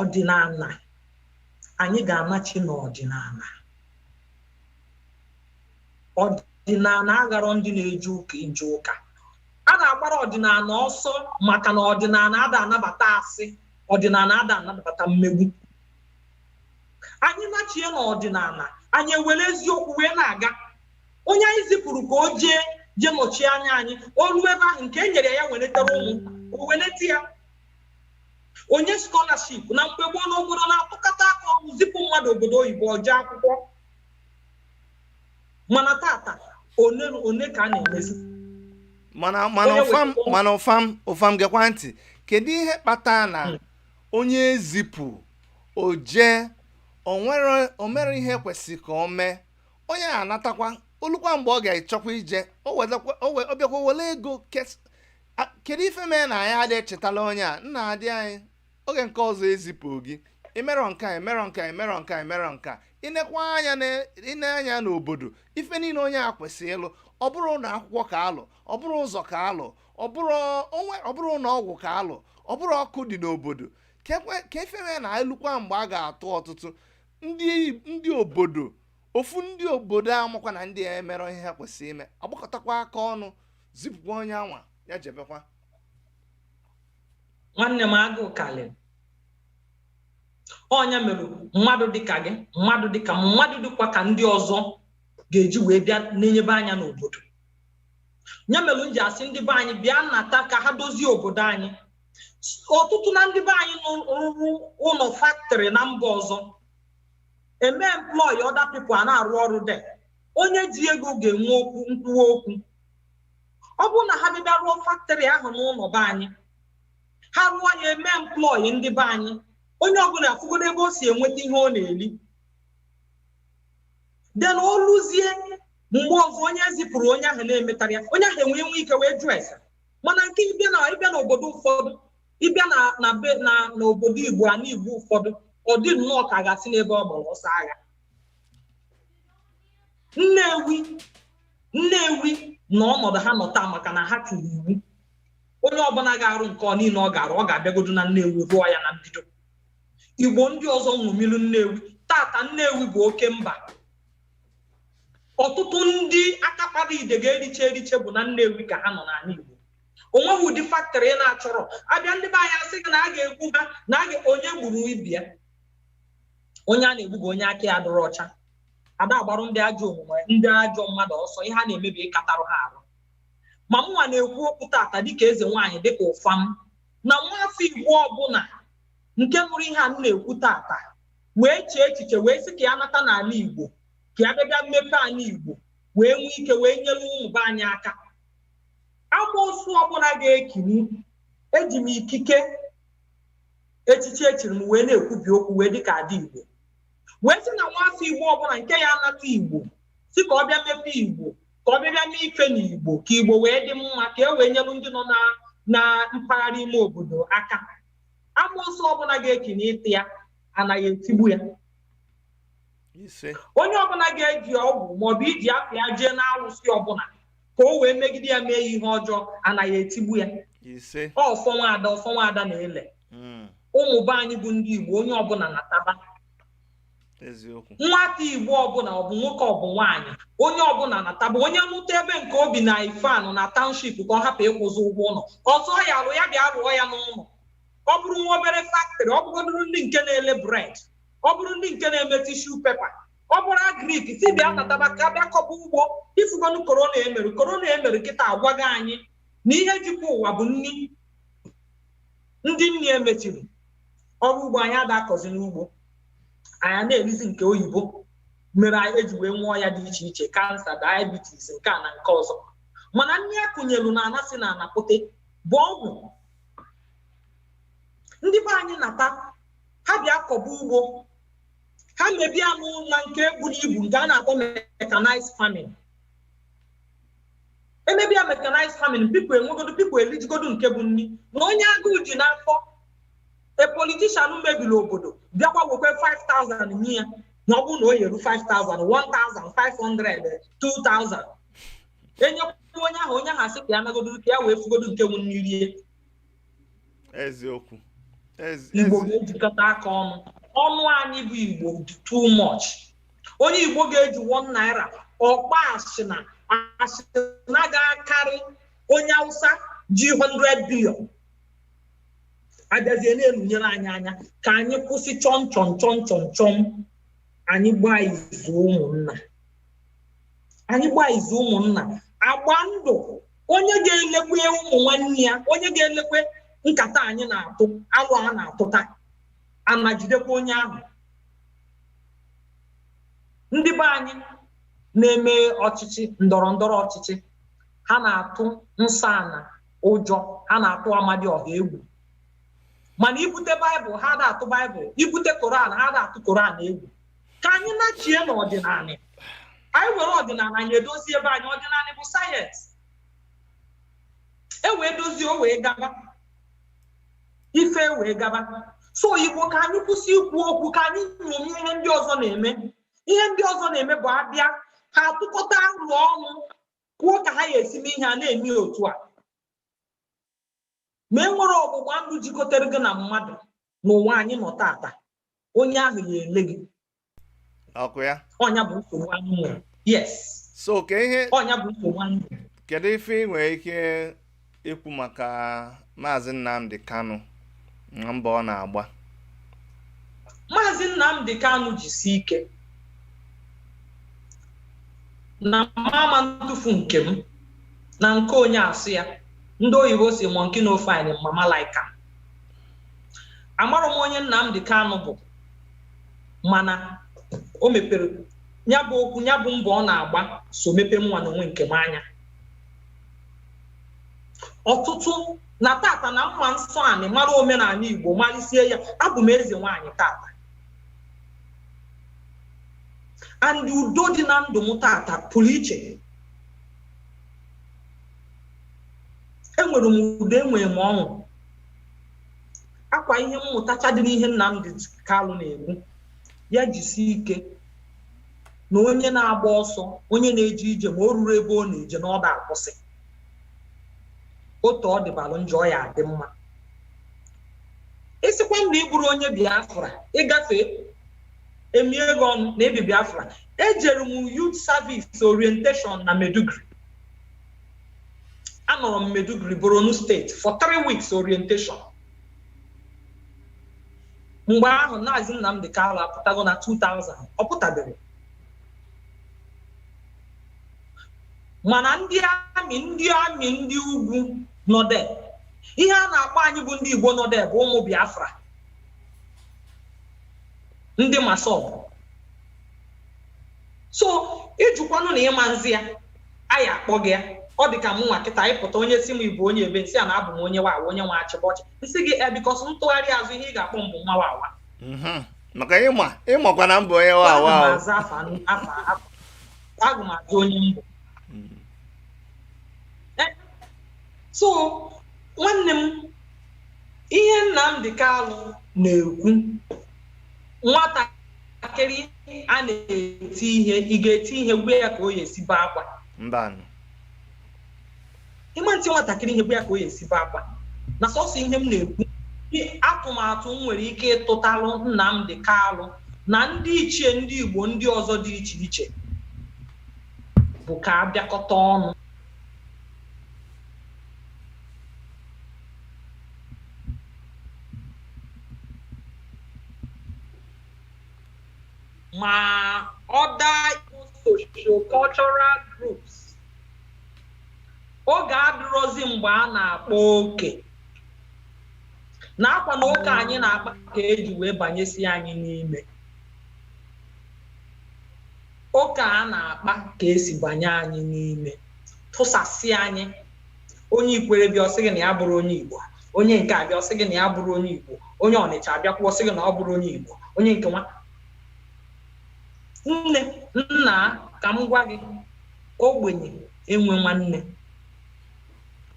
ọdịnala. Anyị ga-anachi n'ọdịnala. Ọdịnala agharọ ndị na-eje ụka ije ụka. A na-agbara ọdịnala ọsọ maka na ọdịnala ada anabata asị, ọdịnala ada anabata mmegbu. Anyị nachie n'ọdịnala, anyị ewere eziokwu wee na-aga. Onye anyị zipụrụ ka o jee jee nọchie anya anyị, o ruo ebe ahụ nke e nyere ya weletere ụmụ, o welete ya. Onye scholarship na mgbe gboo n'obodo na-atụkọta aka ọnụ zipụ mmadụ obodo oyibo ọ jee akwụkwọ. Mana tata one one ka a na-emezi. Mana mana ụfam, mana ụfam ụfam, gekwa ntị. Kedu ihe kpatara na onye ezipụ o jee, o mere ihe kwesịrị ka o mee, onye a anatakwa olukwa mgbe ọ ga-echọkwa ije, o bịakwa were ego? Kedu ife mee na anyị adịghị echetala onye a nna adị anyị oge nke ọzọ ezipụ gị, emerọ nke a, emerọ nke a, emerọ nke a, emerọ nke a? Ịnekwa anya ine anya n'obodo, ife niile onye a kwesịrị ịlụ, ọ bụrụ ụlọ akwụkwọ ka alụ, ọ bụrụ ụzọ ka alụ, ọ bụrụ onwe, ọ bụrụ ụlọ ọgwụ ka alụ, ọ bụrụ ọkụ dị n'obodo, ka ife mee na elukwa mgbe a ga-atụ ọtụtụ ndị obodo ofu ndị obodo amakwa na ndị a emerọ ihe ha kwesịrị ime, agbakọtakwa aka ọnụ zipụkwa onye anwa ya jebekwa? Nwanne m, agụụ karịrị. Ọnya mere mmadụ dịka gị, mmadụ dịka m, mmadụ dịkwa ka ndị ọzọ ga-eji wee bịa na-enyebe anya n'obodo. Ya mere m ji asị ndị be anyị bịa nata ka ha dozie obodo anyị. Ọtụtụ na ndị be anyị rụrụ ụlọ factory na mba ọzọ, eme employ other people a na-arụ ọrụ de. Onye ji ego ga-enwe okwu nkwuwa okwu. Ọ bụrụ na ha bịa rụọ factory ahụ n'ụlọ be anyị, ha rụọ ya, eme employ ndị be anyị, onye ọbụla afụgodo ebe o si enweta ihe ọ na-eli. Den o luzie mgbe ọzọ onye zipụrụ onye ahụ na-emetara ya, onye ahụ enwe nwe ike wee jụọ ese. Mana nke ịbịa na ịbịa n'obodo ụfọdụ, ịbịa na na be na n'obodo Igbo, ana Igbo ụfọdụ, ọ dị nnọọ ka a ga-asị n'ebe ọ gbara ọsọ agha. Nnewi na ọnọdụ ha nọ taa maka na ha tiri iwu onye ọbụla ga-arụ nke ọ niile ọ ga-arụ, ọ ga-abịagodo na Nnewi rụọ ya na mbido. Igbo ndị ọzọ ṅomilu Nnewi. Tata Nnewi bụ oke mba. Ọtụtụ ndị aka kpara ide ga-eriche eriche bụ na Nnewi ka ha nọ n'ala Igbo. O nweghị ụdị factory ị na-achọrọ. Abịa, ndị be anyị asị gị na a ga-egbu ha na a ga onye gburu ibia. Onye a na-egbu bụ onye aka ya dụrụ ọcha. Ada agbarụ ndị ajọ omume, ndị ajọ mmadụ ọsọ. Ihe a na-emebi ịkatarụ ha arụ. Ma mụnwa na-ekwu okwu tata dịka eze nwaanyị, dịka ụfam na nwaafọ Igbo ọbụla nke nụrụ ihe a m na-ekwu tata wee chee echiche wee sị ka ya nata n'ala Igbo, ka ya bịa mmepe ala Igbo, wee nwee ike wee nyere ụmụ be anyị aka. Amoosu ọbụla ga-ekiri, eji m ikike echichi echiri m wee na-ekwubi okwu wee dịka ada Igbo wee sị na nwaafọ Igbo ọbụla nke ya anata Igbo, si ka ọ bịa mepee Igbo, ka ọ bịa bịa mee ife n'Igbo, ka Igbo wee dị mma, ka e wee nyelu ndị nọ na mpaghara ime obodo aka, amoosu ọbụla ga-ekinye ịtị ya anaghị etigbu ya. Ise. Onye ọbụla ga-eji ọgwụ maọbụ iji afọ ya jee n'arụsị ọbụla ka o wee megide ya, mee ya ihe ọjọọ, anaghị etigbu ya. Ise. Ọfọ nwaada, ọfọ nwaada na-ele. Ụmụ be anyị bụ ndị Igbo, onye ọbụla na-ataba. Eziokwu. Nwata Igbo ọbụla, ọ bụ nwoke, ọ bụ nwaanyị, onye ọbụla na-ataba. Onye lụta ebe nke obi na Ifanụ na township, ka ọ hapụ ịkwụzi ụgwọ ụlọ ọzọ, ya alụ ya bịa rụọ ya n'ụlọ. Ọ bụrụ nwa obere factory, ọ bụgodoro ndị nke na-ele bread, ọ bụrụ ndị nke na-eme tissue paper, ọ bụrụ agric, si bịa nataba ka bịa kọba ugbo. Ifugonu corona emere, corona emere kịta agwago anyị na ihe jikwa ụwa bụ nni. Ndị nni emechiri ọrụ ugbo, anyị ada akọzi n'ugbo anyị, na-erizi nke oyibo, mere anyị eji wee nwụọ ya dị iche iche, cancer, diabetes, nke a na nke ọzọ. Mana nni akụnyelu na ana si na anapụte bụ ọgwụ. Ndị be anyị nata, ha bịa kọba ugbo, ha mebie anụ na nke buru ibu, nke a na-akpọ mechanized farming. Emebia mechanized farming, people enwegodo, people elijigodo nke bụ nni na onye agụụ ji n'afọ. A politician mebiri obodo bịakwa wekwe 5000 nye ya, na ọ bụrụ na o yeru 5000, 1500, 2000, enyekwa onye ahụ, onye ahụ asị ka ya nagodo, ka ya wee fugodo nke bụ nni rie. Eziokwu. Igbo ga-ejikọta aka ọnụ. Ọnụ anyị bụ Igbo dị too much. Onye Igbo ga-eji ₦1 ọkpa asịna asịna ga-akarị onye Hausa ji 100 billion. Abịazie na-elunyere anyị anya ka anyị kwụsị chọm chọm chọm chọm chọm. Anyị gbaa izu ụmụnna, anyị gbaa izu ụmụnna, agba ndụ. Onye ga-elekwe ụmụ nwanne ya, onye ga-elekwe nkata anyị na-atụ alụ a na-atụta, anajidekwa onye ahụ. Ndị be anyị na-eme ọchịchị ndọrọ ndọrọ ọchịchị, ha na-atụ nsọ ana ụjọ, ha na-atụ Amadioha egwu, mana ibute Baịbụl, ha da-atụ Baịbụl. Ibute Koran, ha da-atụ Koran egwu. Ka anyị nachie n'ọdịnala anyị, were ọdịnala anyị edozie ebe anyị. Ọdịnala bụ sayensị e wee dozie, o wee gaba ife, wee gaba. So Igbo, ka anyị kwụsị ikwu okwu, ka anyị ṅomie ihe ndị ọzọ na-eme. Ihe ndị ọzọ na-eme bụ abịa, ha atụkọta ụlọ ọnụ, kwuo ka ha ga-esi mee ihe a na-eme otu a. Ma e nwere ọgbụgba ndụ jikọtara gị na mmadụ n'ụwa anyị nọ tata, onye ahụ ya ele gị. Ọkụ ya. Ọnya bụ nsogbu anyị nwere, yes. So ka ihe Ọnya bụ nsogbu anyị nwere. Kedu ife ị nwere ike ikwu maka Maazị Nnamdi Kanu na mbọ ọ na-agba? Maazị Nnamdi Kanu jisi ike na mama ntụfu nke m na nke onye asụ ya. Ndị oyibo si, "Monkey no fine, mama like am." Amarọ m onye Nnamdi Kanu bụ, mana o mepere ya bụ okwu, ya bụ mbọ ọ na-agba so mepee mụnwa na onwe nke m anya ọtụtụ na tata na mma nsọ anị mara omenala Igbo malisie ya. Abụ m eze nwaanyị tata, and udo dị na ndụ m tata pụrụ iche. Enwere m udo, enwere m ọṅụ. Akwa ihe mmụtacha dị n'ihe Nnamdi Kanu na-ekwu, ya jisie ike na onye na-agba ọsọ, onye na-eje ije, ma o ruru ebe ọ na-eje na ọ da akwụsị. Otu ọ dịbalụ njọ ya adị mma. Ịsịkwa na ịbụrụ onye Biafra, ịgafe Emie gị ọnụ na ebi Biafra. Ejere m youth service orientation na Maiduguri. Anọrọ m Maiduguri, Borno State, for 3 weeks orientation. Mgbe ahụ Maazị Nnamdi Kanu apụtago na 2000, ọ pụtabere, mana ndị amị ndị ugwu nọde, ihe a na-akpọ anyị bụ ndị Igbo nọde bụ ụmụ Biafra, ndị MASSOB. So ịjụkwanụ na ịma nzi ya, anyị akpọ gị ya. Ọ dị ka mụ nwa kịta ịpụta, onye si m ịbụ onye ebe, nsị a na abụ m onye wawa, onye nwa achịbọchị, nsị gị e bikọs ntụgharị azụ, ihe ị ga-akpọ m bụ nwa wawa. Maka ịma ịmakwa na mbụ onye wawa. Aga m aza afa afa afa, aga m aza onye mbụ. So nwanne m, ihe Nnamdi Kanu na-ekwu, nwatakịrị a na-eti ihe, ị ga-eti ihe gwa ya ka o ya esi bee akwa? Mbanụ. Ịma ntị nwatakịrị ihe gwa ya ka o ya esi bee akwa. Na sọsọ ihe m na-ekwu, atụmatụ m nwere ike ịtụtalụ Nnamdi Kanu na ndị ichie ndị Igbo ndị ọzọ dị iche iche bụ ka a bịakọta ọnụ ma other socio-cultural groups. Oge adịrọzi mgbe a na-akpọ oke na akwa na oke anyị na-akpa ka eji wee banyesi anyị n'ime oke a na-akpa ka esi banye anyị n'ime, tụsasị anyị. Onye Ikwere bịa, ọsị gị na ya bụrụ onye Igbo. Onye nke abịa, ọsị gị na ya bụrụ onye Igbo. Onye Ọnịcha abịakwa, ọsị gị na ọ bụrụ onye Igbo. Onye nke nwa nne nna, ka m gwa gị, ogbenye enwe nwanne,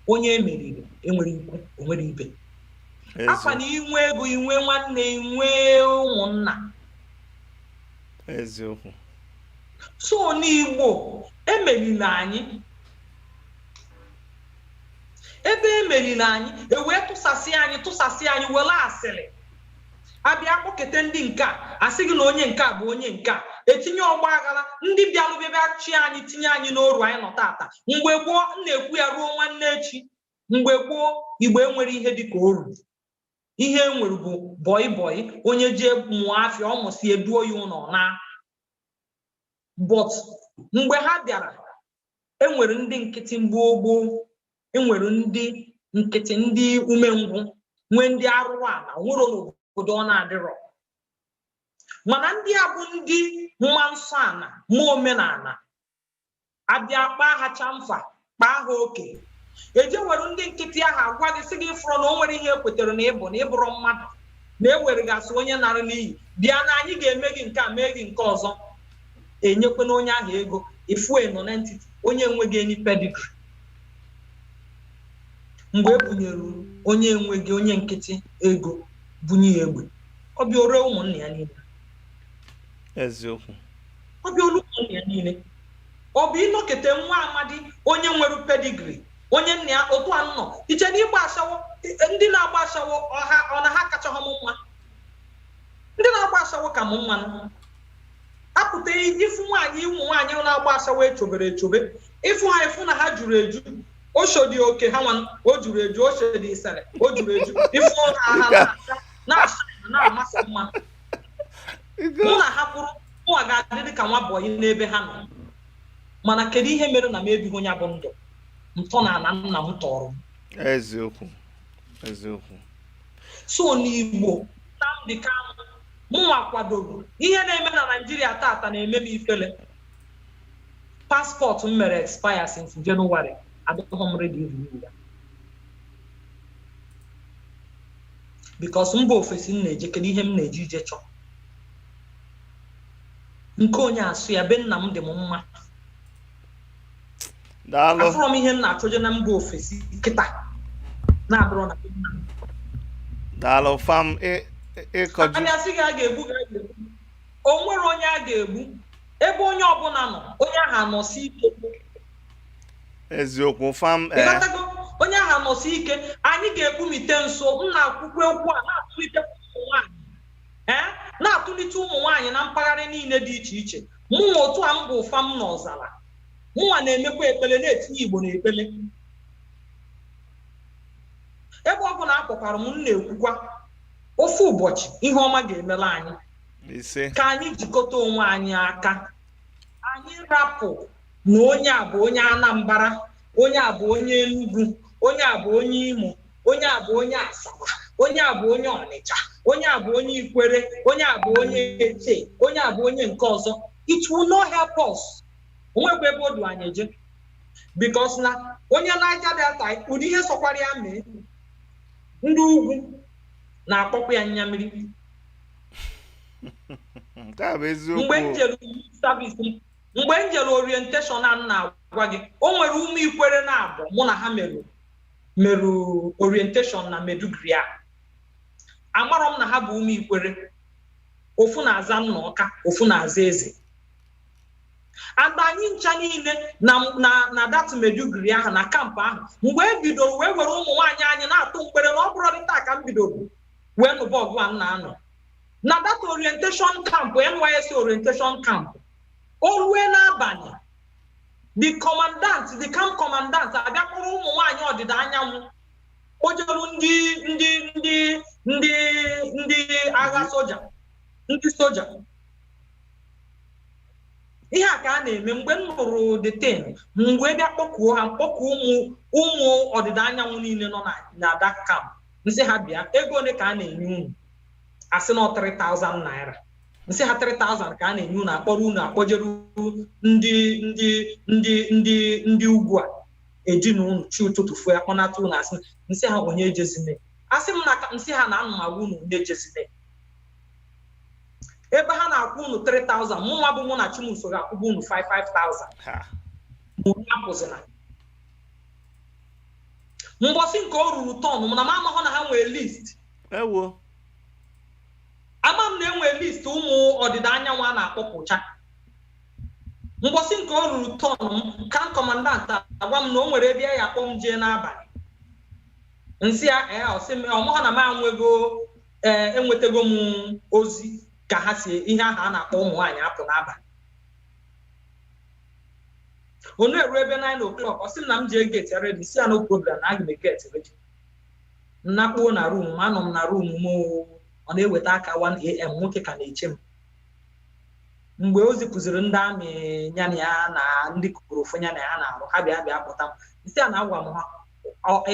onye emeriri enwere ikwu, onwere ibe. Akwa na inwe ego, inwe nwanne, inwe ụmụnna. Eziokwu. So n'Igbo emeriri anyị, ebe emeriri anyị, ewee tụsasị anyị, tụsasị anyị, were asịrị abịa kpọkete ndị nke a, asị gị na onye nke a bụ onye nke a, etinye ọgba aghara. Ndị bịalụ bịa chi anyị, tinye anyị n'oru anyị nọ tata. Mgbe gboo, m na-ekwu ya ruo nwanne echi, mgbe gboo Igbo enwere ihe dịka oru. Ihe e nwere bụ bọị bọị, onye jee mụọ afịa, ọ mụsị, eduo ya ụlọ na. But mgbe ha bịara, enwere ndị nkịtị gboo gboo, enwere ndị nkịtị, ndị umengwụ, nwee ndị arụrụ ala nwere n'obodo ọ na-adịrọ. Mana ndị a bụ ndị mma nsọ ana ma omenala, abịa kpaa ha chamfa, kpaa ha oke, eje were ndị nkịtị ahụ agwa gị, sị gị fụrụ na o nwere ihe ekwetara na ịbụ na ịbụrụ mmadụ, na ewere gị asị onye nara n'iyi. Bịa na anyị ga-eme gị nke a, mee gị nke ọzọ. Enyekwana onye ahụ ego ifue nọ na ntiti, onye enweghị any pedigree. Mgbe e bunyere onye enweghị, onye nkịtị ego, bunye ya egbe, ọ bịa ore ụmụnna ya niile. Eziokwu. Ọ bịa olu ụmụnna ya niile. Ọ bụ ịnọkete nwa amadi, onye nwere pedigree, onye nna ya otu a nọ iche na ịgba ashawo, ndị na-agba ashawo ọha ọ na ha kacha ha m mma. Ndị na-agba ashawo ka m mma apụta ịfụ nwaanyị, ụmụ nwaanyị na-agba ashawo echobere echobe, ịfụ ha, ịfụ na ha juru eju. Oshodi oke ha nwa o juru eju, oshodi isere o juru eju. Ịfụ ha, ha na-acha na-acha na-amasị mma. Mụ na ha kwụrụ, mụnwa ga-adị dị ka nwa bọyị n'ebe ha nọ. Mana kedu ihe mere na m ebighị onye bụ ndụ ntọala nna m tọrọ m? Eziokwu, eziokwu. So n'Igbo, Nnamdi Kanu, mụnwa kwadoro ihe na-eme na Naịjirịa tata na-eme m ifele. Passport m mere expire since January, adịghị m ready renew ya because mba ofesi m na-eje, kedu ihe m na-eje ije chọọ nke onye asụ ya? Be nna m dị m mma. Daalụ. Afụrọ m ihe m na-achọje na mba ofesi kịta na-abụrọ na be nna m. Daalụ fam ịkọju. Abịa sị gị a ga-egbu gị, a ga-egbu. O nwere onye a ga-egbu. Ebe onye ọbụla nọ, onye ahụ anọsi ike. Eziokwu fam ee. Ịghọtago? Onye ahụ anọsi ike. Anyị ga-ekpumite nso. M na-akwukwe okwu a na-atụlitekwa ụmụ nwaanyị ee. Na-atụlite ụmụ nwaanyị na mpaghara niile dị iche iche. Mụnwa, otu a m bụ ụfam n'ọzara, mụnwa na-emekwa ekpere, na-etinye Igbo n'ekpere. Ebe ọ bụla akpọkwara m, m na-ekwukwa, ofu ụbọchị ihe ọma ga-emere anyị. Ise. Ka anyị jikọta onwe anyị aka, anyị rapụ na onye a bụ onye Anambra, onye a bụ onye Enugu, onye a bụ onye Imo, onye a bụ onye Asaba, onye a bụ onye Ọnịcha, onye a bụ onye Ikwere, onye a bụ onye Ete, onye a bụ onye nke ọzọ. It will not help us. Onwekwa ebe o du anyị eje, because na onye Niger Delta, ụdị ihe sọkwara ya mee, ndị ugwu na-akpọkwa ya nyamiri. Nke a bụ eziokwu. Mgbe m jere service, mgbe m jere orientation a m na-agwa gị, o nwere ụmụ Ikwere na-abụ mụ na ha merụ orientation na Maiduguri a. Amarọ m na ha bụ ụmụ Ikwere. Ofu na-aza nna ọka, ofu na-aza eze. And anyị ncha niile na that Maiduguri ahụ, na camp ahụ, mgbe e bidoro wee were ụmụ nwaanyị anyị na-atụ mkpere na ọ bụrụ dị taa ka m bidoro wee nụba ọgụ a m na-anọ na that orientation camp, NYSC orientation camp. O rue n'abalị, the commandant, the camp commandant abịa kpọrọ ụmụ nwaanyị ọdịda anyanwụ kpojeru ndị agha soja, ndị soja. Ihe a ka a na-eme. Mgbe m nụrụ the thing, mgbe bịa kpọkuo ha, mkpọkuo ụmụ ọdịda anyanwụ niile nọ na that camp, nsị ha bịa, ego ole ka a na-enye unu? Asị na 3000 naira. Nsị ha, 3000 ka a na-enye unu, akpọrọ unu akpọjeru ndị ugwu a, eji na unu chi ụtụtụ fuo ya kpọnata unu. Asị, nsị ha, onye ejezine? Asị m na nsị ha na anụ m agwa unu, onye ejezine ebe ha na-akwụ unu 3000? Mụ nwa bụ mụ na Chimuso ga-akwụba unu 55,000. Ha. Ma onye apụzina. Mbọsị nke o ruru turn m, na m amaghọ na ha nwee list. Ewo. Ama m na enwee list ụmụ ọdịda anyanwụ a na-akpọpụcha. Mbọsị nke o ruru turn m, ka commandant agwa m na o nwere ebe ya akpọ m jee n'abalị. Nsị ya ee. Ọsị m ọmụha na m anwego, ee, enwetago m ozi ka ha si ihe ahụ a na-akpọ ụmụ nwaanyị apụ n'abalị. Onu eru ebe 9 o'clock, ọ sị m na m jee get ready. Si ya no problem, na aga m get ready. Nnakpuo na room m, anọ m na room m o, ọ na-eweta aka 1 a.m., nwoke ka na-eche m. Mgbe o zipụziri ndị amị ya na ya na ndị kụrụ ya na ya na-arụ, ha bịa bịa kpọta m. Nsị a na agwa m ha,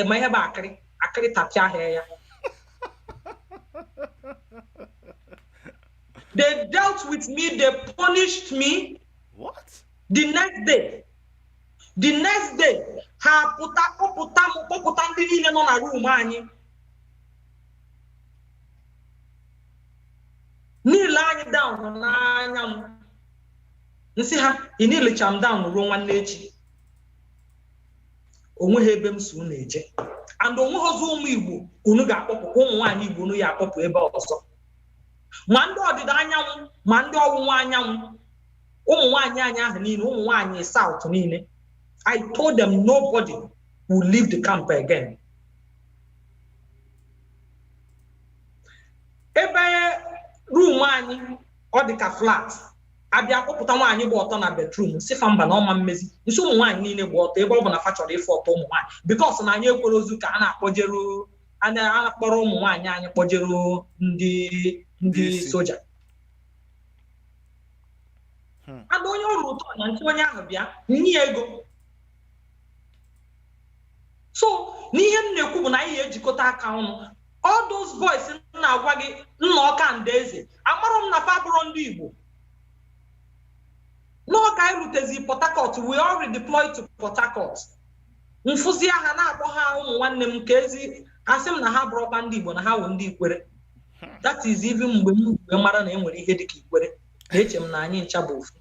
ma ihe bụ akịrị akịrị tapịa ha ya. They dealt with me, they punished me. What? The next day ha pụta kpọpụta m, kpọpụta ndị niile nọ na room anyị niile anyị down n'anya m. Nsị ha, ị nilecha m down ruo nwanne echi, onweghị ebe m so unu eje, and onweghị ọzọ ụmụ Igbo unu ga-akpọpụ, ụmụ nwaanyị Igbo unu ya akpọpụ ebe ọzọ, ma ndị ọdịda anyanwụ ma ndị ọwụwa anyanwụ, ụmụ nwaanyị anyị ahụ niile, ụmụ nwaanyị South niile. I told them nobody will leave the camp again. Ebe room anyị ọ dị ka flat, abịa kpọpụta nwaanyị gba ọtọ na bedroom, si fa mba, na ọma mmezi. Nsi ụmụ nwaanyị niile gba ọtọ, ebe ọ bụ na fa chọrọ ịfụ ọtọ ụmụ nwaanyị, because na anyị ekwere ozu ka a na-akpọjeru, a na-akpọrọ ụmụ nwaanyị anyị kpọjeru ndị isi. Soja ada onye ọrụ ụtọ na ntị onye ahụ bịa nye ya ego. So n'ihe m na-ekwu bụ na anyị ga-ejikọta aka ọnụ. All those boys m na-agwa gị, nna ọka ndaeze, amarọ m na fa bụrụ ndị Igbo n'ọka. Anyị rutezi Port Harcourt, we all redeployed to Port Harcourt. Mfụzi ha na-akpọ ha ụmụ nwanne m, ka ezi asị m na ha bụrụkwa ndị Igbo, na ha wụ ndị Ikwere. That is even mgbe m wee mara na e nwere ihe dịka Ikwere, na eche m na anyị ncha bụ ofu.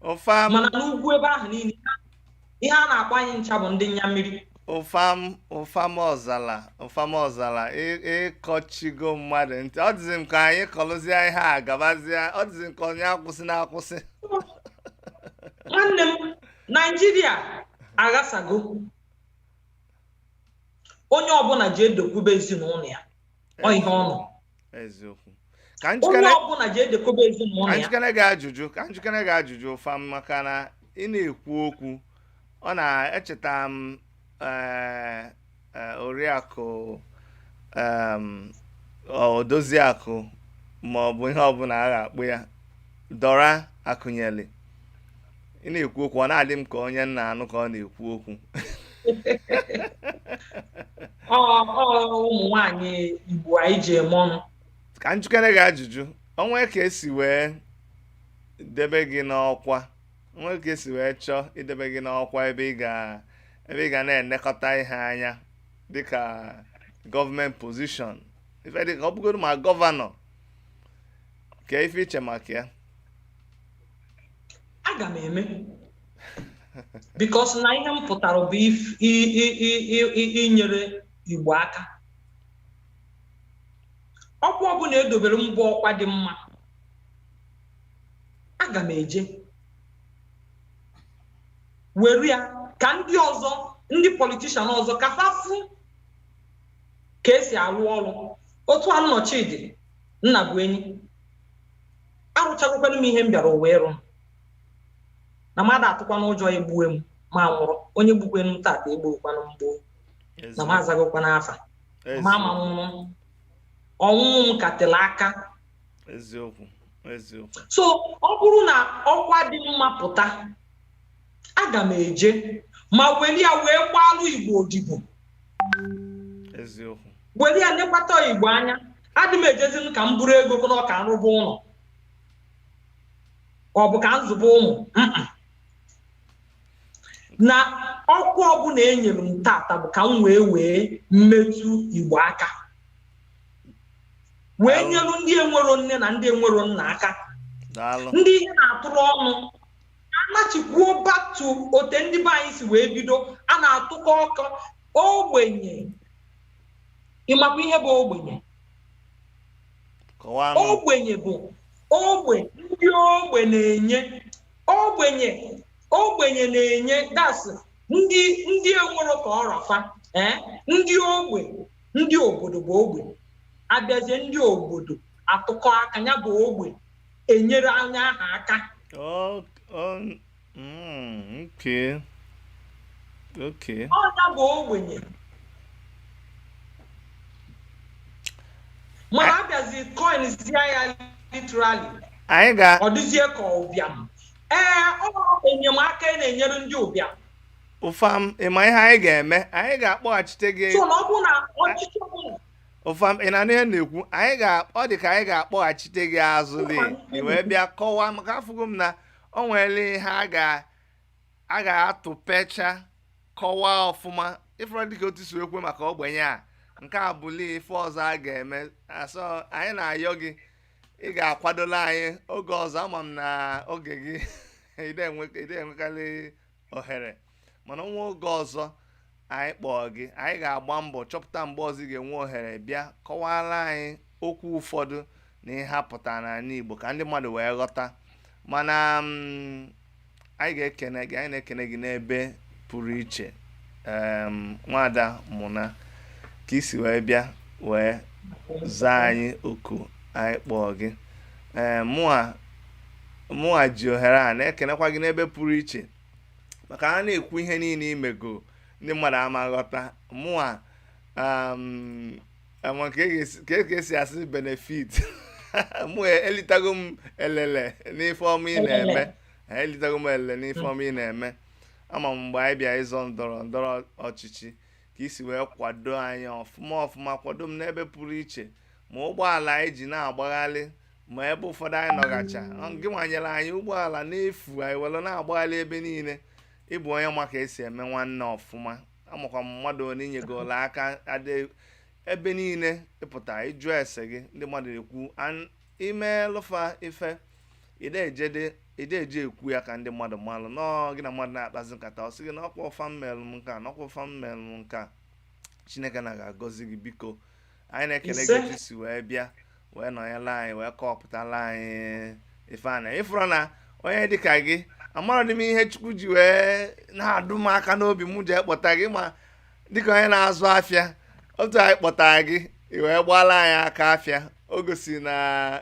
Ụfam. Mana n'ugwu ebe ahụ niile, ihe a na-akpọ anyị ncha bụ ndị nyammiri. Ụfam, ụfam ọzala, ụfam ọzala, ịkọchigo mmadụ ntị. Ọ dịzị m ka anyị kọlụzie ihe a gabazie. Ọ dịzị m ka onye akwụsị na-akwụsị. Nwanne m, Naijiria aghasago. Onye ọbụla ji edokwube ezinụlọ ya, ọ ihe ọ nọ. Eziokwu. Ka Onye njikere ọbụla ji edekobe ezinụlọ ka ya. Njikere gị ajụjụ, ka njikere gị ajụjụ fam, maka na ị na-ekwu okwu, ọ na-echeta m oriakụ odoziakụ ma ọ bụ ihe ọbụla a ga-akpụ ya, Dora Akụnyeli. Ị na-ekwu okwu, ọ na-adị m ka onye nna anụ ka ọ na-ekwu okwu. Ọ ụmụ nwanyị Igbo anyị ji eme ọnụ. Ka njikere gị ajụjụ, onwe ka esi wee debe gị n'ọkwa, onwe ka esi wee chọọ idebe gị n'ọkwa ebe ị ga na-enekọta ihe anya dịka gọọmenti position, ife dịka ọ bụgodu ma gọvanọ, ka ife iche maka ya? Aga m eme, because na ihe m pụtara bụ inyere Igbo aka. Ọkwa ọbụla edobere m bụ ọkwa dị mma, aga m eje were ya ka ndị ọzọ, ndị politician ọzọ, ka fa fụ ka esi arụ ọrụ. Otu a nnọchidi nna bụ enyi, arụchagokwanụ m ihe m bịara ụwa ịrụ, na mmadụ atụkwana ụjọ egbue m ma nwụrụ. Onye gbukwenu m tata, egburukwanụ m gboo, na m azagokwana afa ma ama nwụrụ. Ọnwụnwụ m ka tere aka. Eziokwu, eziokwu. So ọ bụrụ na ọkwa dị mma pụta, aga m eje ma were ya wee gbalụ Igbo odibo. Were ya nekwata Igbo anya. Adị m ejezi ka m buru ego na ọka nrụba ụlọ, ọ bụ ka nzụba ụmụ. Na ọkwa ọbụla e nyere m tata bụ ka m wee mmetụ Igbo aka, wee nyelu ndị enwero nne na ndị enwero nna aka, ndị ihe na-atụrụ ọnụ, anachikwuo back to ote ndị be anyị si wee bido. A na-atụkọ ọkọ ogbenye. Ịmakwa ihe bụ ogbenye? Ogbenye bụ ogbe, ndị ogbe na-enye ogbenye, ogbenye na-enye das ndị enwero ka ọrafa. Ee, ndị ogbe, ndị obodo bụ ogbe. Abịazie, ndị obodo atụkọ aka, ya bụ ogbe enyere anya ahụ aka. Ọnya bụ ogbenye. Mana abịazi coin zie ya literally, anyị ga ọ dịzie ka ụbịam. Ee, ọ enyemaka ị na-enyere ndị ụbịam. Ụfam, ịma ihe anyị ga-eme? Anyị ga-akpọghachite gị. So na ọ bụ na ọchịchị ọbụla Ụfam, ị na-anụ ihe m na-ekwu? Anyị ga, ọ dị ka anyị ga-akpọghachite gị azụ lee, ị wee bịa kọwaa, maka afụgo m na o nwere ihe a ga-atụpecha kọwaa ọfụma. Ịfụrụ dịka otu si ekwe maka ogbenye a, nke a bụli ife ọzọ a ga-eme asọ. Anyị na-ayọ gị, ị ga-akwadola anyị oge ọzọ. Ama m na oge gị ị enwekarị ohere, mana nwa oge ọzọ anyị kpọọ gị, anyị ga-agba mbọ chọpụta mgbe ọzọ ị ga-enwe ohere bịa kọwara anyị okwu ụfọdụ na ihe ha pụtara n'ala Igbo, ka ndị mmadụ wee ghọta. Mana anyị ga-ekene gị, anyị na-ekene gị n'ebe pụrụ iche, nwada Mụna, ka isi wee bịa wee zaa anyị oku anyị kpọọ gị. Ee, mụa ji ohere a na-ekenekwa gị n'ebe pụrụ iche, maka a na-ekwu ihe niile imego, ndị mmadụ ama nghọta. Mụa ama ka esi asị benefit, mụ elitago m elele n'ife ọma ị na-eme, elitago m elele n'ife ọma ị na-eme. Ama m mgbe anyị bịa ịzọ ndọrọ ndọrọ ọchịchị, ka isi wee kwado anyị ọfụma ọfụma, kwado m n'ebe pụrụ iche, ma ụgbọala anyị ji na-agbagharị, ma ebe ụfọdụ anyị nọgacha, gị nwanyere anyị ụgbọala n'efu, anyị were na-agbagharị ebe niile. Ịbụ onye ma ka esi eme nwanne ọfụma. Amakwa m mmadụ onye inyegola aka adị ebe niile ịpụta ịjụ ese gị, ndị mmadụ ekwu imeelụfa ife ide eje ekwu ya ka ndị mmadụ malụ nọọ gị na mmadụ na-akpazi nkata, ọ sị gị na ọkwa ụfa mmelụ m nke a, na ọkwa ụfa mmelụ m nke a. Chineke na ga-agọzi gị. Biko, anyị na-ekele gị otu si wee bịa wee nọnyere anyị, wee kọpụtala anyị ife a na ịfụrụ na onye dịka gị amara dị m ihe Chukwu ji wee na-adụ m aka n'obi m jee kpọta gị, ma dịka onye na-azụ afịa otu anyị kpọtara gị, i wee gbaala anyị aka afịa. O gosi na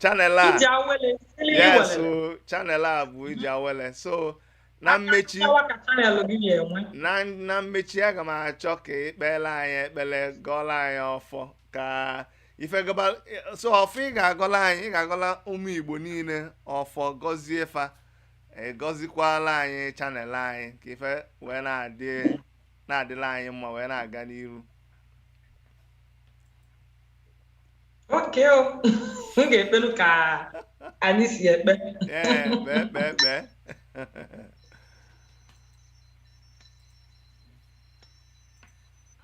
channel a Ije awele, sili yes iwelele. o, channel a bụ Ije Awele. So na mmechi Awa ka channel gị ga-enwe. na mmechi, aga m achọ ka ị kpeela anyị ekpele, gọọla anyị ọfọ ka ife gọba. So ọfọ ị ga-agọla anyị, ị ga-agọla ụmụ Igbo niile ọfọ, gọzie fa, gọzikwala anyị channel anyị ka ife wee na-adị na-adịla anyị mma wee na-aga n'iru. Okay o. M ga-ekpelu ka anyị si ekpe. Ee, kpee kpee kpee.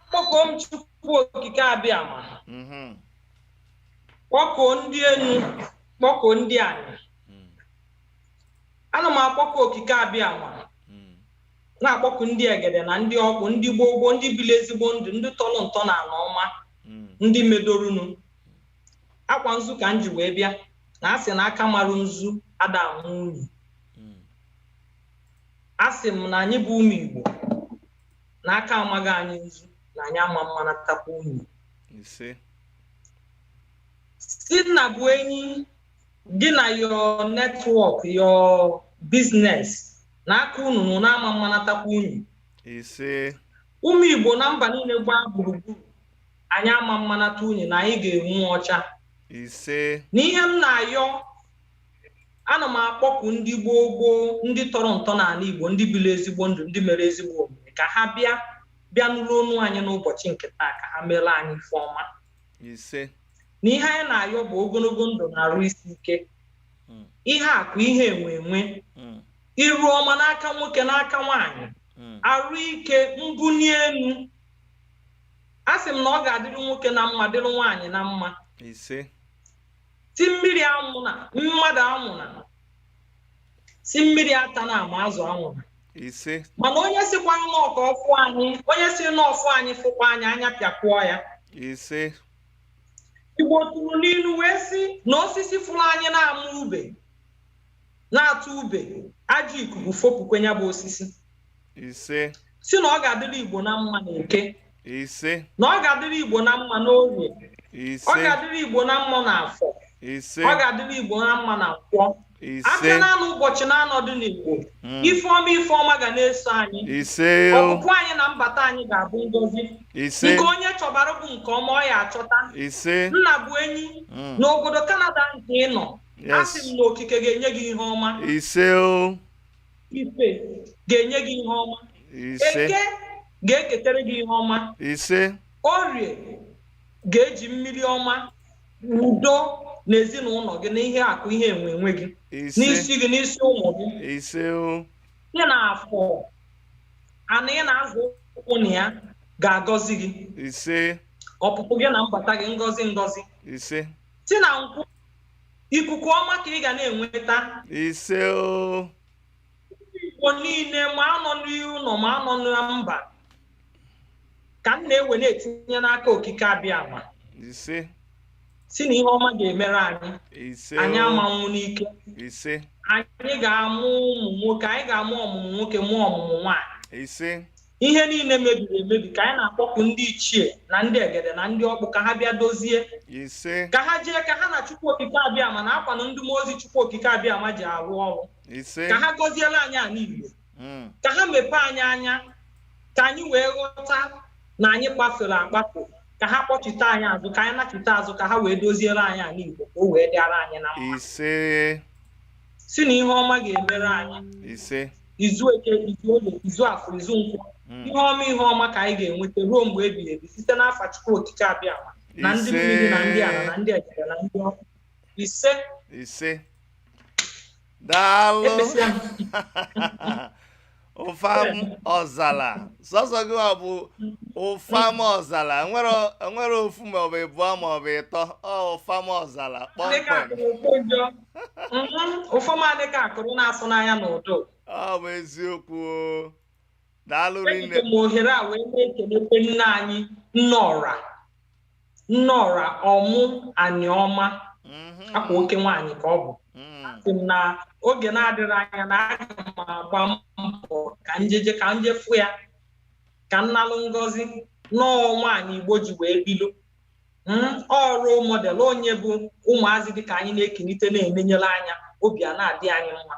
Kpọkuo m Chukwu Okike Abịama. Kpọkuo ndị enu, kpọkuo ndị anyị. Ana m akpọku Okike Abịama, na-akpọku ndị egede na ndị ọkpụ, ndị gboo gboo, ndị bili ezigbo ndụ, ndị tọrọ ntọ na ala ọma, ndị medorunu. Akwa nzu ka m ji wee bịa, na asị na aka marụ nzu ada anwụ unyi. Asị m na anyị bụ ụmụ Igbo, na aka amaghị anyị nzu, na anyị ama mma natakwa unyi. Ise. Si na bụ enyi gị na your network, your business, na aka unu na-ama mma natakwa unyi. Ise. Ụmụ Igbo na mba niile gbaa gburugburu, anyị ama mma nata unyi, na anyị ga-enwu ọcha. Ise. N'ihe m na-ayọ, ana m akpọku ndị gboo gboo, ndị tọrọ ntọ n'ala Igbo, ndị biri ezigbo ndụ, ndị mere ezigbo omume, ka ha bịa bịa nụrụ ọnụ anyị n'ụbọchị nke taa, ka ha meere anyị ife ọma. Ise. N'ihe anyị na-ayọ bụ ogologo ndụ na arụ isi ike, ihe akụ, ihe enwe enwe, iru ọma n'aka nwoke n'aka nwaanyị, arụ ike, mbuli elu. A sị m na ọ ga-adịrị nwoke na mma, dịrị nwaanyị na mma. Ise. Si mmiri anwụna, mmadụ anwụna, si mmiri ata na ama azụ anwụna. Ise. Mana onye sikwa nnọọ ka ọ fụ anyị, onye si n'ọfụ anyị fụkwa anyị anya, pịakwụọ ya. Ise. Igbo tụrụ n'ilu wee sị na osisi fụrụ anyị na-ama ube, na-atụ ube, ajọ ikuku fopukwe ya bụ osisi. Ise. Si na ọ ga-adịrị Igbo na mma na eke. Ise. Na ọ ga-adịrị Igbo na mma n'orie. Ise. Ọ ga-adịrị Igbo na mma n'afọ. Ise. Ọ ga-adịrị Igbo na mma na nkwọ. Ise. Abịa naanị ụbọchị na-anọdụ n'Igbo, ife ọma ife ọma ga na-eso anyị. Ise. Ọpụpụ anyị na mbata anyị ga-abụ ngọzi. Ise. Nke onye chọbara bụ nke ọma ọ ya achọta. Ise. Nna bụ enyi n'obodo Kanada nke ị nọ. Asị m na okike ga-enye gị ihe ọma. Ise. Ife ga-enye gị ihe ọma. Ise. Eke ga-eketere gị ihe ọma. Ise. Orie ga-eji mmiri ọma, udo na ezinụlọ gị, na ihe akụ, ihe enwe enwe gị, n'isi gị, n'isi ụmụ gị. Ise. Ị na-afọ ana ị na-azụ ụkwụ na ya ga-agọzi gị. Ise. Ọpụpụ gị na mbata gị, ngọzi ngọzi. Ise. Si na nkwụ ikuku ọma ka ị ga na-enweta. Ise. Igbo niile, ma anọ n'ụlọ ma anọ na mba, ka m na-ewe na-etinye n'aka Okike Abịama. Ise. Si na ihe ọma ga-emere anyị. Ise. Anyị amanwụ n'ike. Ise. Anyị ga-amụ ụmụ nwoke, anyị ga-amụ ọmụmụ nwoke, mụọ ọmụmụ nwaanyị. Ise. Ihe niile mebiri emebi ka anyị na-akpọku ndị ichie na ndị egede na ndị ọkpụ ka ha bịa dozie. Ise. Ka ha jee ka ha na Chukwu Okike Abịama na akwanụ ndị mmụọ ozi Chukwu Okike Abịama ji arụ ọrụ. Ise. Ka ha gọziela anyị ala Igbo. Ka ha mepee anyị anya ka anyị wee ghọta na anyị kpafere akpafu, ka ha kpọchite anyị azụ, ka anyị nachite azụ, ka ha wee doziere anyị ala Igbo ka o wee dịara anyị na mma. Ise. Si na ihe ọma ga-emere anyị. Ise. Izu eke, izu oye, izu afọ, izu nkwọ. Ihe ọma ihe ọma ka anyị ga-enweta ruo mgbe ebighị ebi site n'afa Chukwu Okike Abịama na ndị mmiri na ndị ala na ndị ejere na ndị ọkụ. Ise. Ise. Daalụ. Ụfam Ọzala, sọsọ gị ọ bụ Ụfam Ọzala, enwere ofu maọbụ ịbụọ maọbụ ịtọ, ọ Ụfam Ọzala kpọmkwem. Ụfọm adịka akụrụ na-asụ n'anya n'ụdọ. Ọ bụ eziokwu. Daalụ rinne. Ejikwa m ohere a wee na-ekelekwe nne anyị, Nneọra, Nneọra Ọmụ Aniọma, akwa oke nwaanyị ka ọ bụ. Asị m na oge na-adịrị anya na aga m agba mbọ ka njeje ka njefu ya, ka nnalụ ngọzi nọọ nwaanyị Igbo ji wee bilo. Ọ role model onye bụ ụmụazị dịka anyị na-ekenite na-enenyere anya, obi a na-adị anyị mma.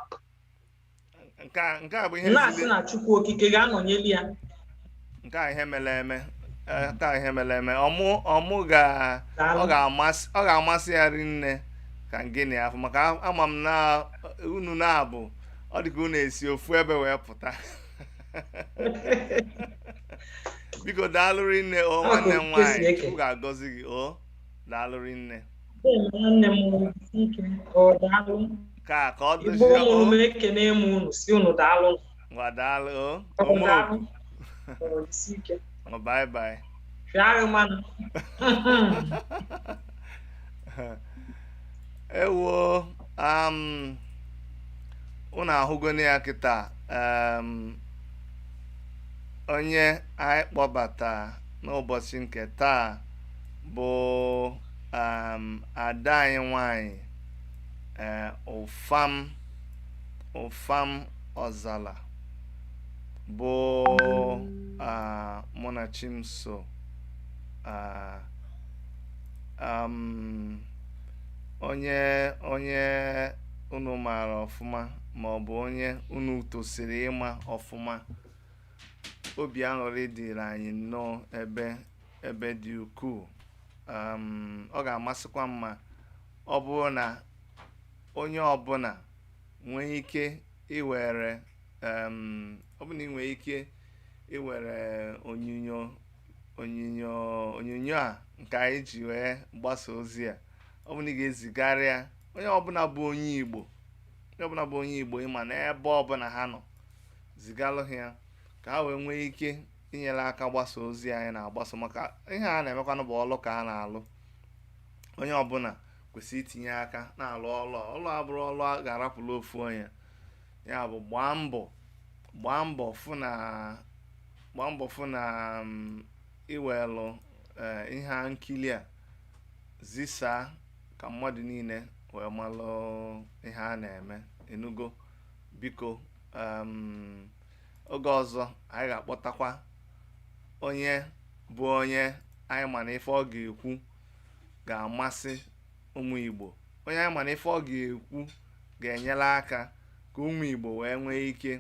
Nke a bụ ihe na-asị na Chukwu Okike ga-anọnyere ya. Nke a ihe mere eme. Nke a ihe mere eme. Ọmụ ga ọ ga-amasị ya rinne ka gịnị afọ, maka ama m na unu na-abụ ọ dịka unu esi ofu ebe wee pụta. Biko daalụ rinne o nwanne m nwaanyị, Chukwu ga-agọzi gị o, daalụ rinne. Nwanne m ka ọ dozie o ekene m unu si unu daalụ. Ngwa daalụ o. Bye bye. Ewo unu ahụgoni ya kịta. Onye anyị kpọbata n'ụbọchị nke taa bụ ada anyị nwanyị Ụfam Ọzala bụ Mụnachimso, onye unu maara ọfụma ma ọ bụ onye unu tosiri ịma ọfụma. Obi aṅụrị dịrị anyị nnọọ ebe dị ukwuu. Ọ ga-amasịkwa mma ọ bụrụ na onye ọbụla nwee ike iwere ọ bụ na ị nwee ike iwere onyinyo a nke anyị ji wee gbasa ozi a, ọ bụ na ị ga-ezigara ya onye ọbụla bụ onye Igbo, onye ọbụla bụ onye Igbo ịma n'ebe ọbụla ha nọ, zigalụ ha ya ka ha wee nwee ike inyere aka gbasa ozi anyị na-agbaso, maka ihe a na-emekwanụ bụ ọlụ ka a na-alụ. Onye ọbụla kwesịrị itinye aka na-alụ ọlụ a. Ọlụ abụrụ ọlụ a ga-arapụrụ ofu onye. Ya bụ gbaa mbọ fụ na iwelụ ihe nkili a zisaa ka mmadụ niile wee malụ ihe a na-eme. Enugo biko, oge ọzọ anyị ga-akpọtakwa onye bụ onye anyị ma na ife ọ ga-ekwu ga-amasị ụmụ Igbo, onye anyị ma na ife ọ ga-ekwu ga-enyere aka ka ụmụ Igbo wee nwee ike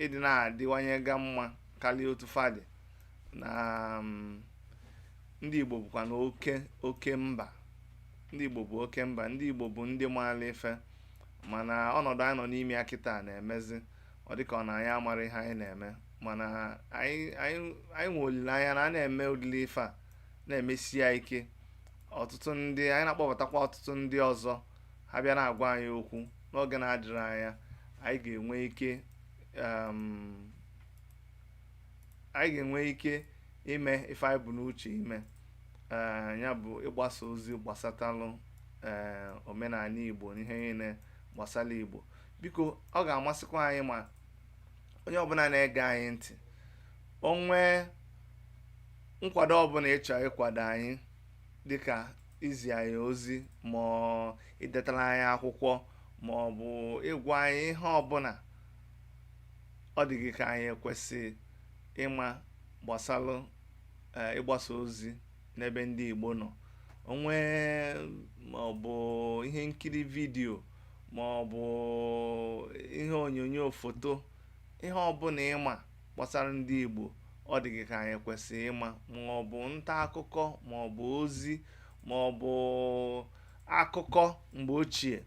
ịdị na-adịwanye ga mma karịa otu fadị na ndị Igbo bụkwa na oke mba. Ndị Igbo bụ oke mba, ndị Igbo bụ ndị maara ife, mana ọnọdụ anyị nọ n'ime ya kịta na-emezi ọ dịka ọ na anyị amara ihe anyị na-eme, mana anyị nwe olileanya na a na-eme ụdịrị ife a na-emesi ya ike. Ọtụtụ ndị anyị na-akpọbatakwa ọtụtụ ndị ọzọ ha bịa na-agwa anyị okwu n'oge na-adịrị anya, anyị ga-enwe ike ime ife anyị bụ n'uche ime. Ya bụ ịgbasa ozi gbasatalụ omenala Igbo na ihe niile gbasara Igbo. Biko ọ ga-amasịkwa anyị ma onye ọbụla na-ege anyị ntị o nwee nkwado ọbụla ịchọ ịkwado anyị, dịka izi anyị ozi ma ọ idetara anyị akwụkwọ ma ọ bụ ịgwa anyị ihe ọbụla ọ dị gị ka anyị ekwesị ịma gbasalụ ịgbasa ozi n'ebe ndị Igbo nọ, onwe ma ọ bụ ihe nkiri vidiyo ma ọ bụ ihe onyonyo foto, ihe ọbụla ịma gbasara ndị Igbo ọ dị gị ka anyị kwesịrị ịma, ma ọ bụ nta akụkọ ma ọ bụ ozi ma ọ bụ akụkọ mgbe ochie,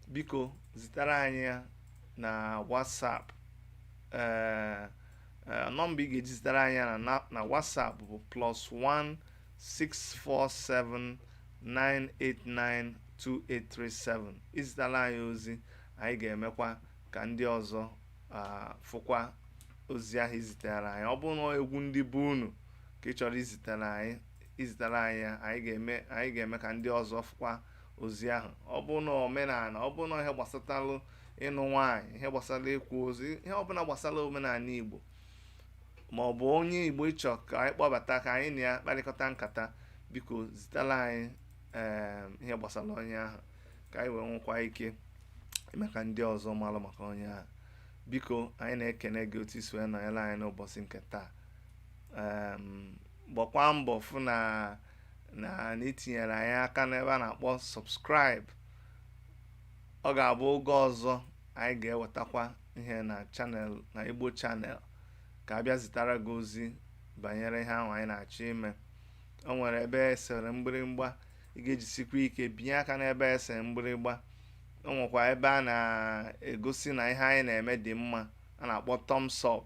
biko zitere anyị ya na WhatsApp. Nọmba ị ga-eji zitere anyị ya na WhatsApp bụ +1 647 989 2837. Izitere anyị ozi, anyị ga-emekwa ka ndị ọzọ fụkwa ozi ahụ izitere anyị. Ọ bụrụ na egwu ndị bụ unu ka ị chọrọ izitere anyị ya, anyị ga-eme ka ndị ọzọ fụkwa ozi ahụ. Ọ bụrụ na omenala, ọ bụrụ na ihe gbasatalụ ịnụ nwaanyị, ihe gbasara ịkwa ozu, ihe ọbụla gbasara omenala Igbo, ma ọ bụ onye Igbo ịchọ ka anyị kpọbata ka anyị na ya kparịkọta nkata, biko zitara anyị ihe gbasara onye ahụ ka anyị wee nwekwa ike ime ka ndị ọzọ malụ maka onye ahụ. Biko anyị na-ekene gị otu isi wee nọnyere anyị n'ụbọchị nke taa. Gbakwa mbọ fụ na Na na itinyere anyị aka n'ebe a na-akpọ subscribe. Ọ ga-abụ oge ọzọ anyị ga-ewetakwa ihe na channel, na Igbo Channel, ka a bịa zitara gị ozi banyere ihe ahụ anyị na-achọ ime. O nwere ebe esere mgbịrịmgba, ị ga-ejisikwa ike binye aka n'ebe esere mgbịrịgba. O nwekwa ebe a na-egosi na ihe anyị na-eme dị mma, a na-akpọ thumbs up.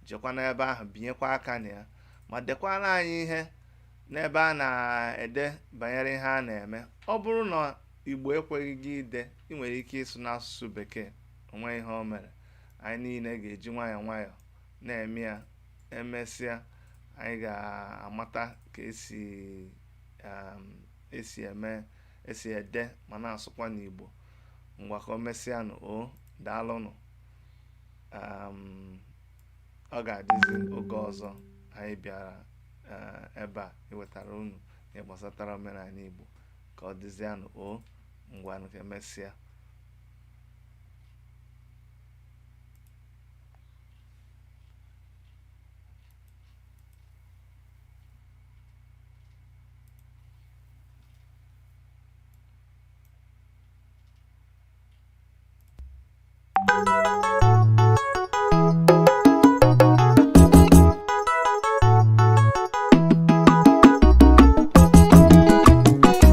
Jekwa n'ebe ahụ binyekwa aka na ya, ma dekwara anyị ihe n'ebe a na-ede banyere ihe a na-eme. Ọ bụrụ na Igbo ekweghị gị ide, ị nwere ike ịsụ n'asụsụ Bekee. Onwe ihe o mere, anyị niile ga-eji nwayọọ nwayọọ na-eme ya. Emesịa, anyị ga-amata ka esi eme, esi ede ma na-asụkwa n'Igbo. Ngwa, ka o mesịanụ. O daalụnụ. Ọ ga-adịzi oge ọzọ anyị bịara ebe a iwetara unu ihe gbasatara omenala Igbo. Ka ọ dịzianụ. O ngwanụ, ka emesịa.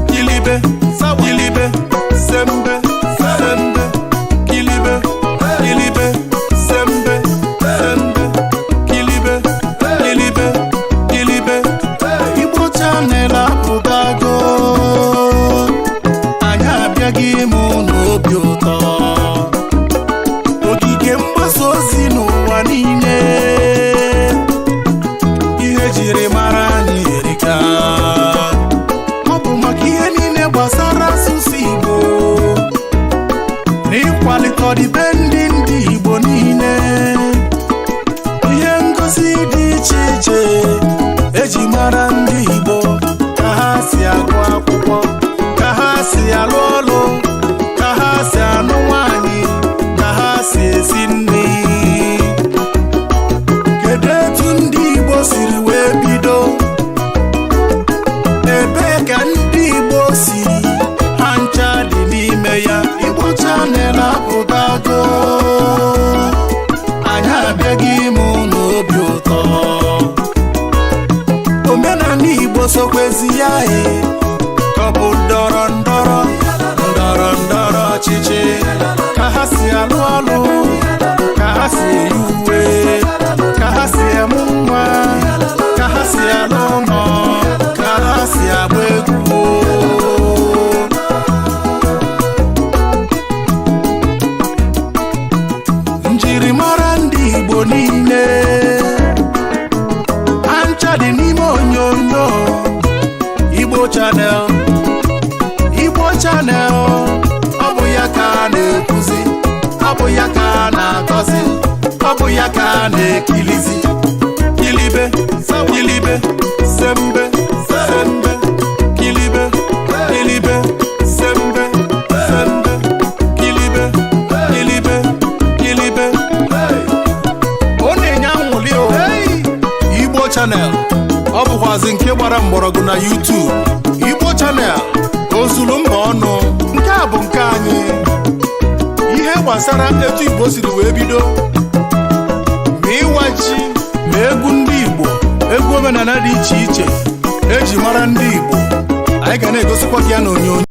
Kilibe, kilibe, sembe, sembe, kilibe, kilibe, sembe, sembe, kilibe, kilibe, kilibe. Igbo Channel apụtago, anyị abịaghị ịmụ n'obi ụtọ. Ogige mgbasa ozi n'ụwa niile, ihe jiri mara anyị erika. Ọ bụ maka ihe niile gbasara asụsụ Igbo na ịkwalite ọdịbendị ndị Igbo niile. Ihe ngosi dị iche iche eji mara ndị Igbo, ka ha si agụ akwụkwọ, ka ha si alụ ọlụ, ka ha si anụ nwanyị, ka ha si esi nri. Kedu etu ndị Igbo siri wee bido? Ebee ka ndị Igbo si? Ha ncha dị n'ime ya. Igbo Channel apụtago, anyị abịaghị ịmụ n'obi ụtọ. Omenala Igbo sokwezi ya e, ka ọ bụ ndọrọ ndọrọ ndọrọ ndọrọ ọchịchị, ka ha si alụ ọlụ, ka ha si eyi uwe, ka ha si emu nwa, ka ha si alụ ụlọ, ka ha si agba egwu. Njirimara ndị Igbo niile, ha ncha dị n'ime onyonyo Igbo Channel. Igbo Channel, ọ bụ ya ka a na-ekwuzi, ọ bụ ya ka a na-akọzi, ọ bụ ya ka a na-ekilizi. Kilibe, kilibe, sembe, sembe, kilibe, kilibe, sembe, sembe, kilibe, kilibe, kilibe. Ọ na-enye anwụli o. Igbo Channel, ọ bụkwazi nke gbara mgbọrọgwụ na YouTube. Igbo Channel ozulu mba ọnụ. Nke a bụ nke anyị. Ihe gbasara etu Igbo siri wee bido, ma ịwa ji, ma egwu ndị Igbo, egwu omenala dị iche iche eji mara ndị Igbo, anyị ga na-egosikwa gị ya n'onyonyo.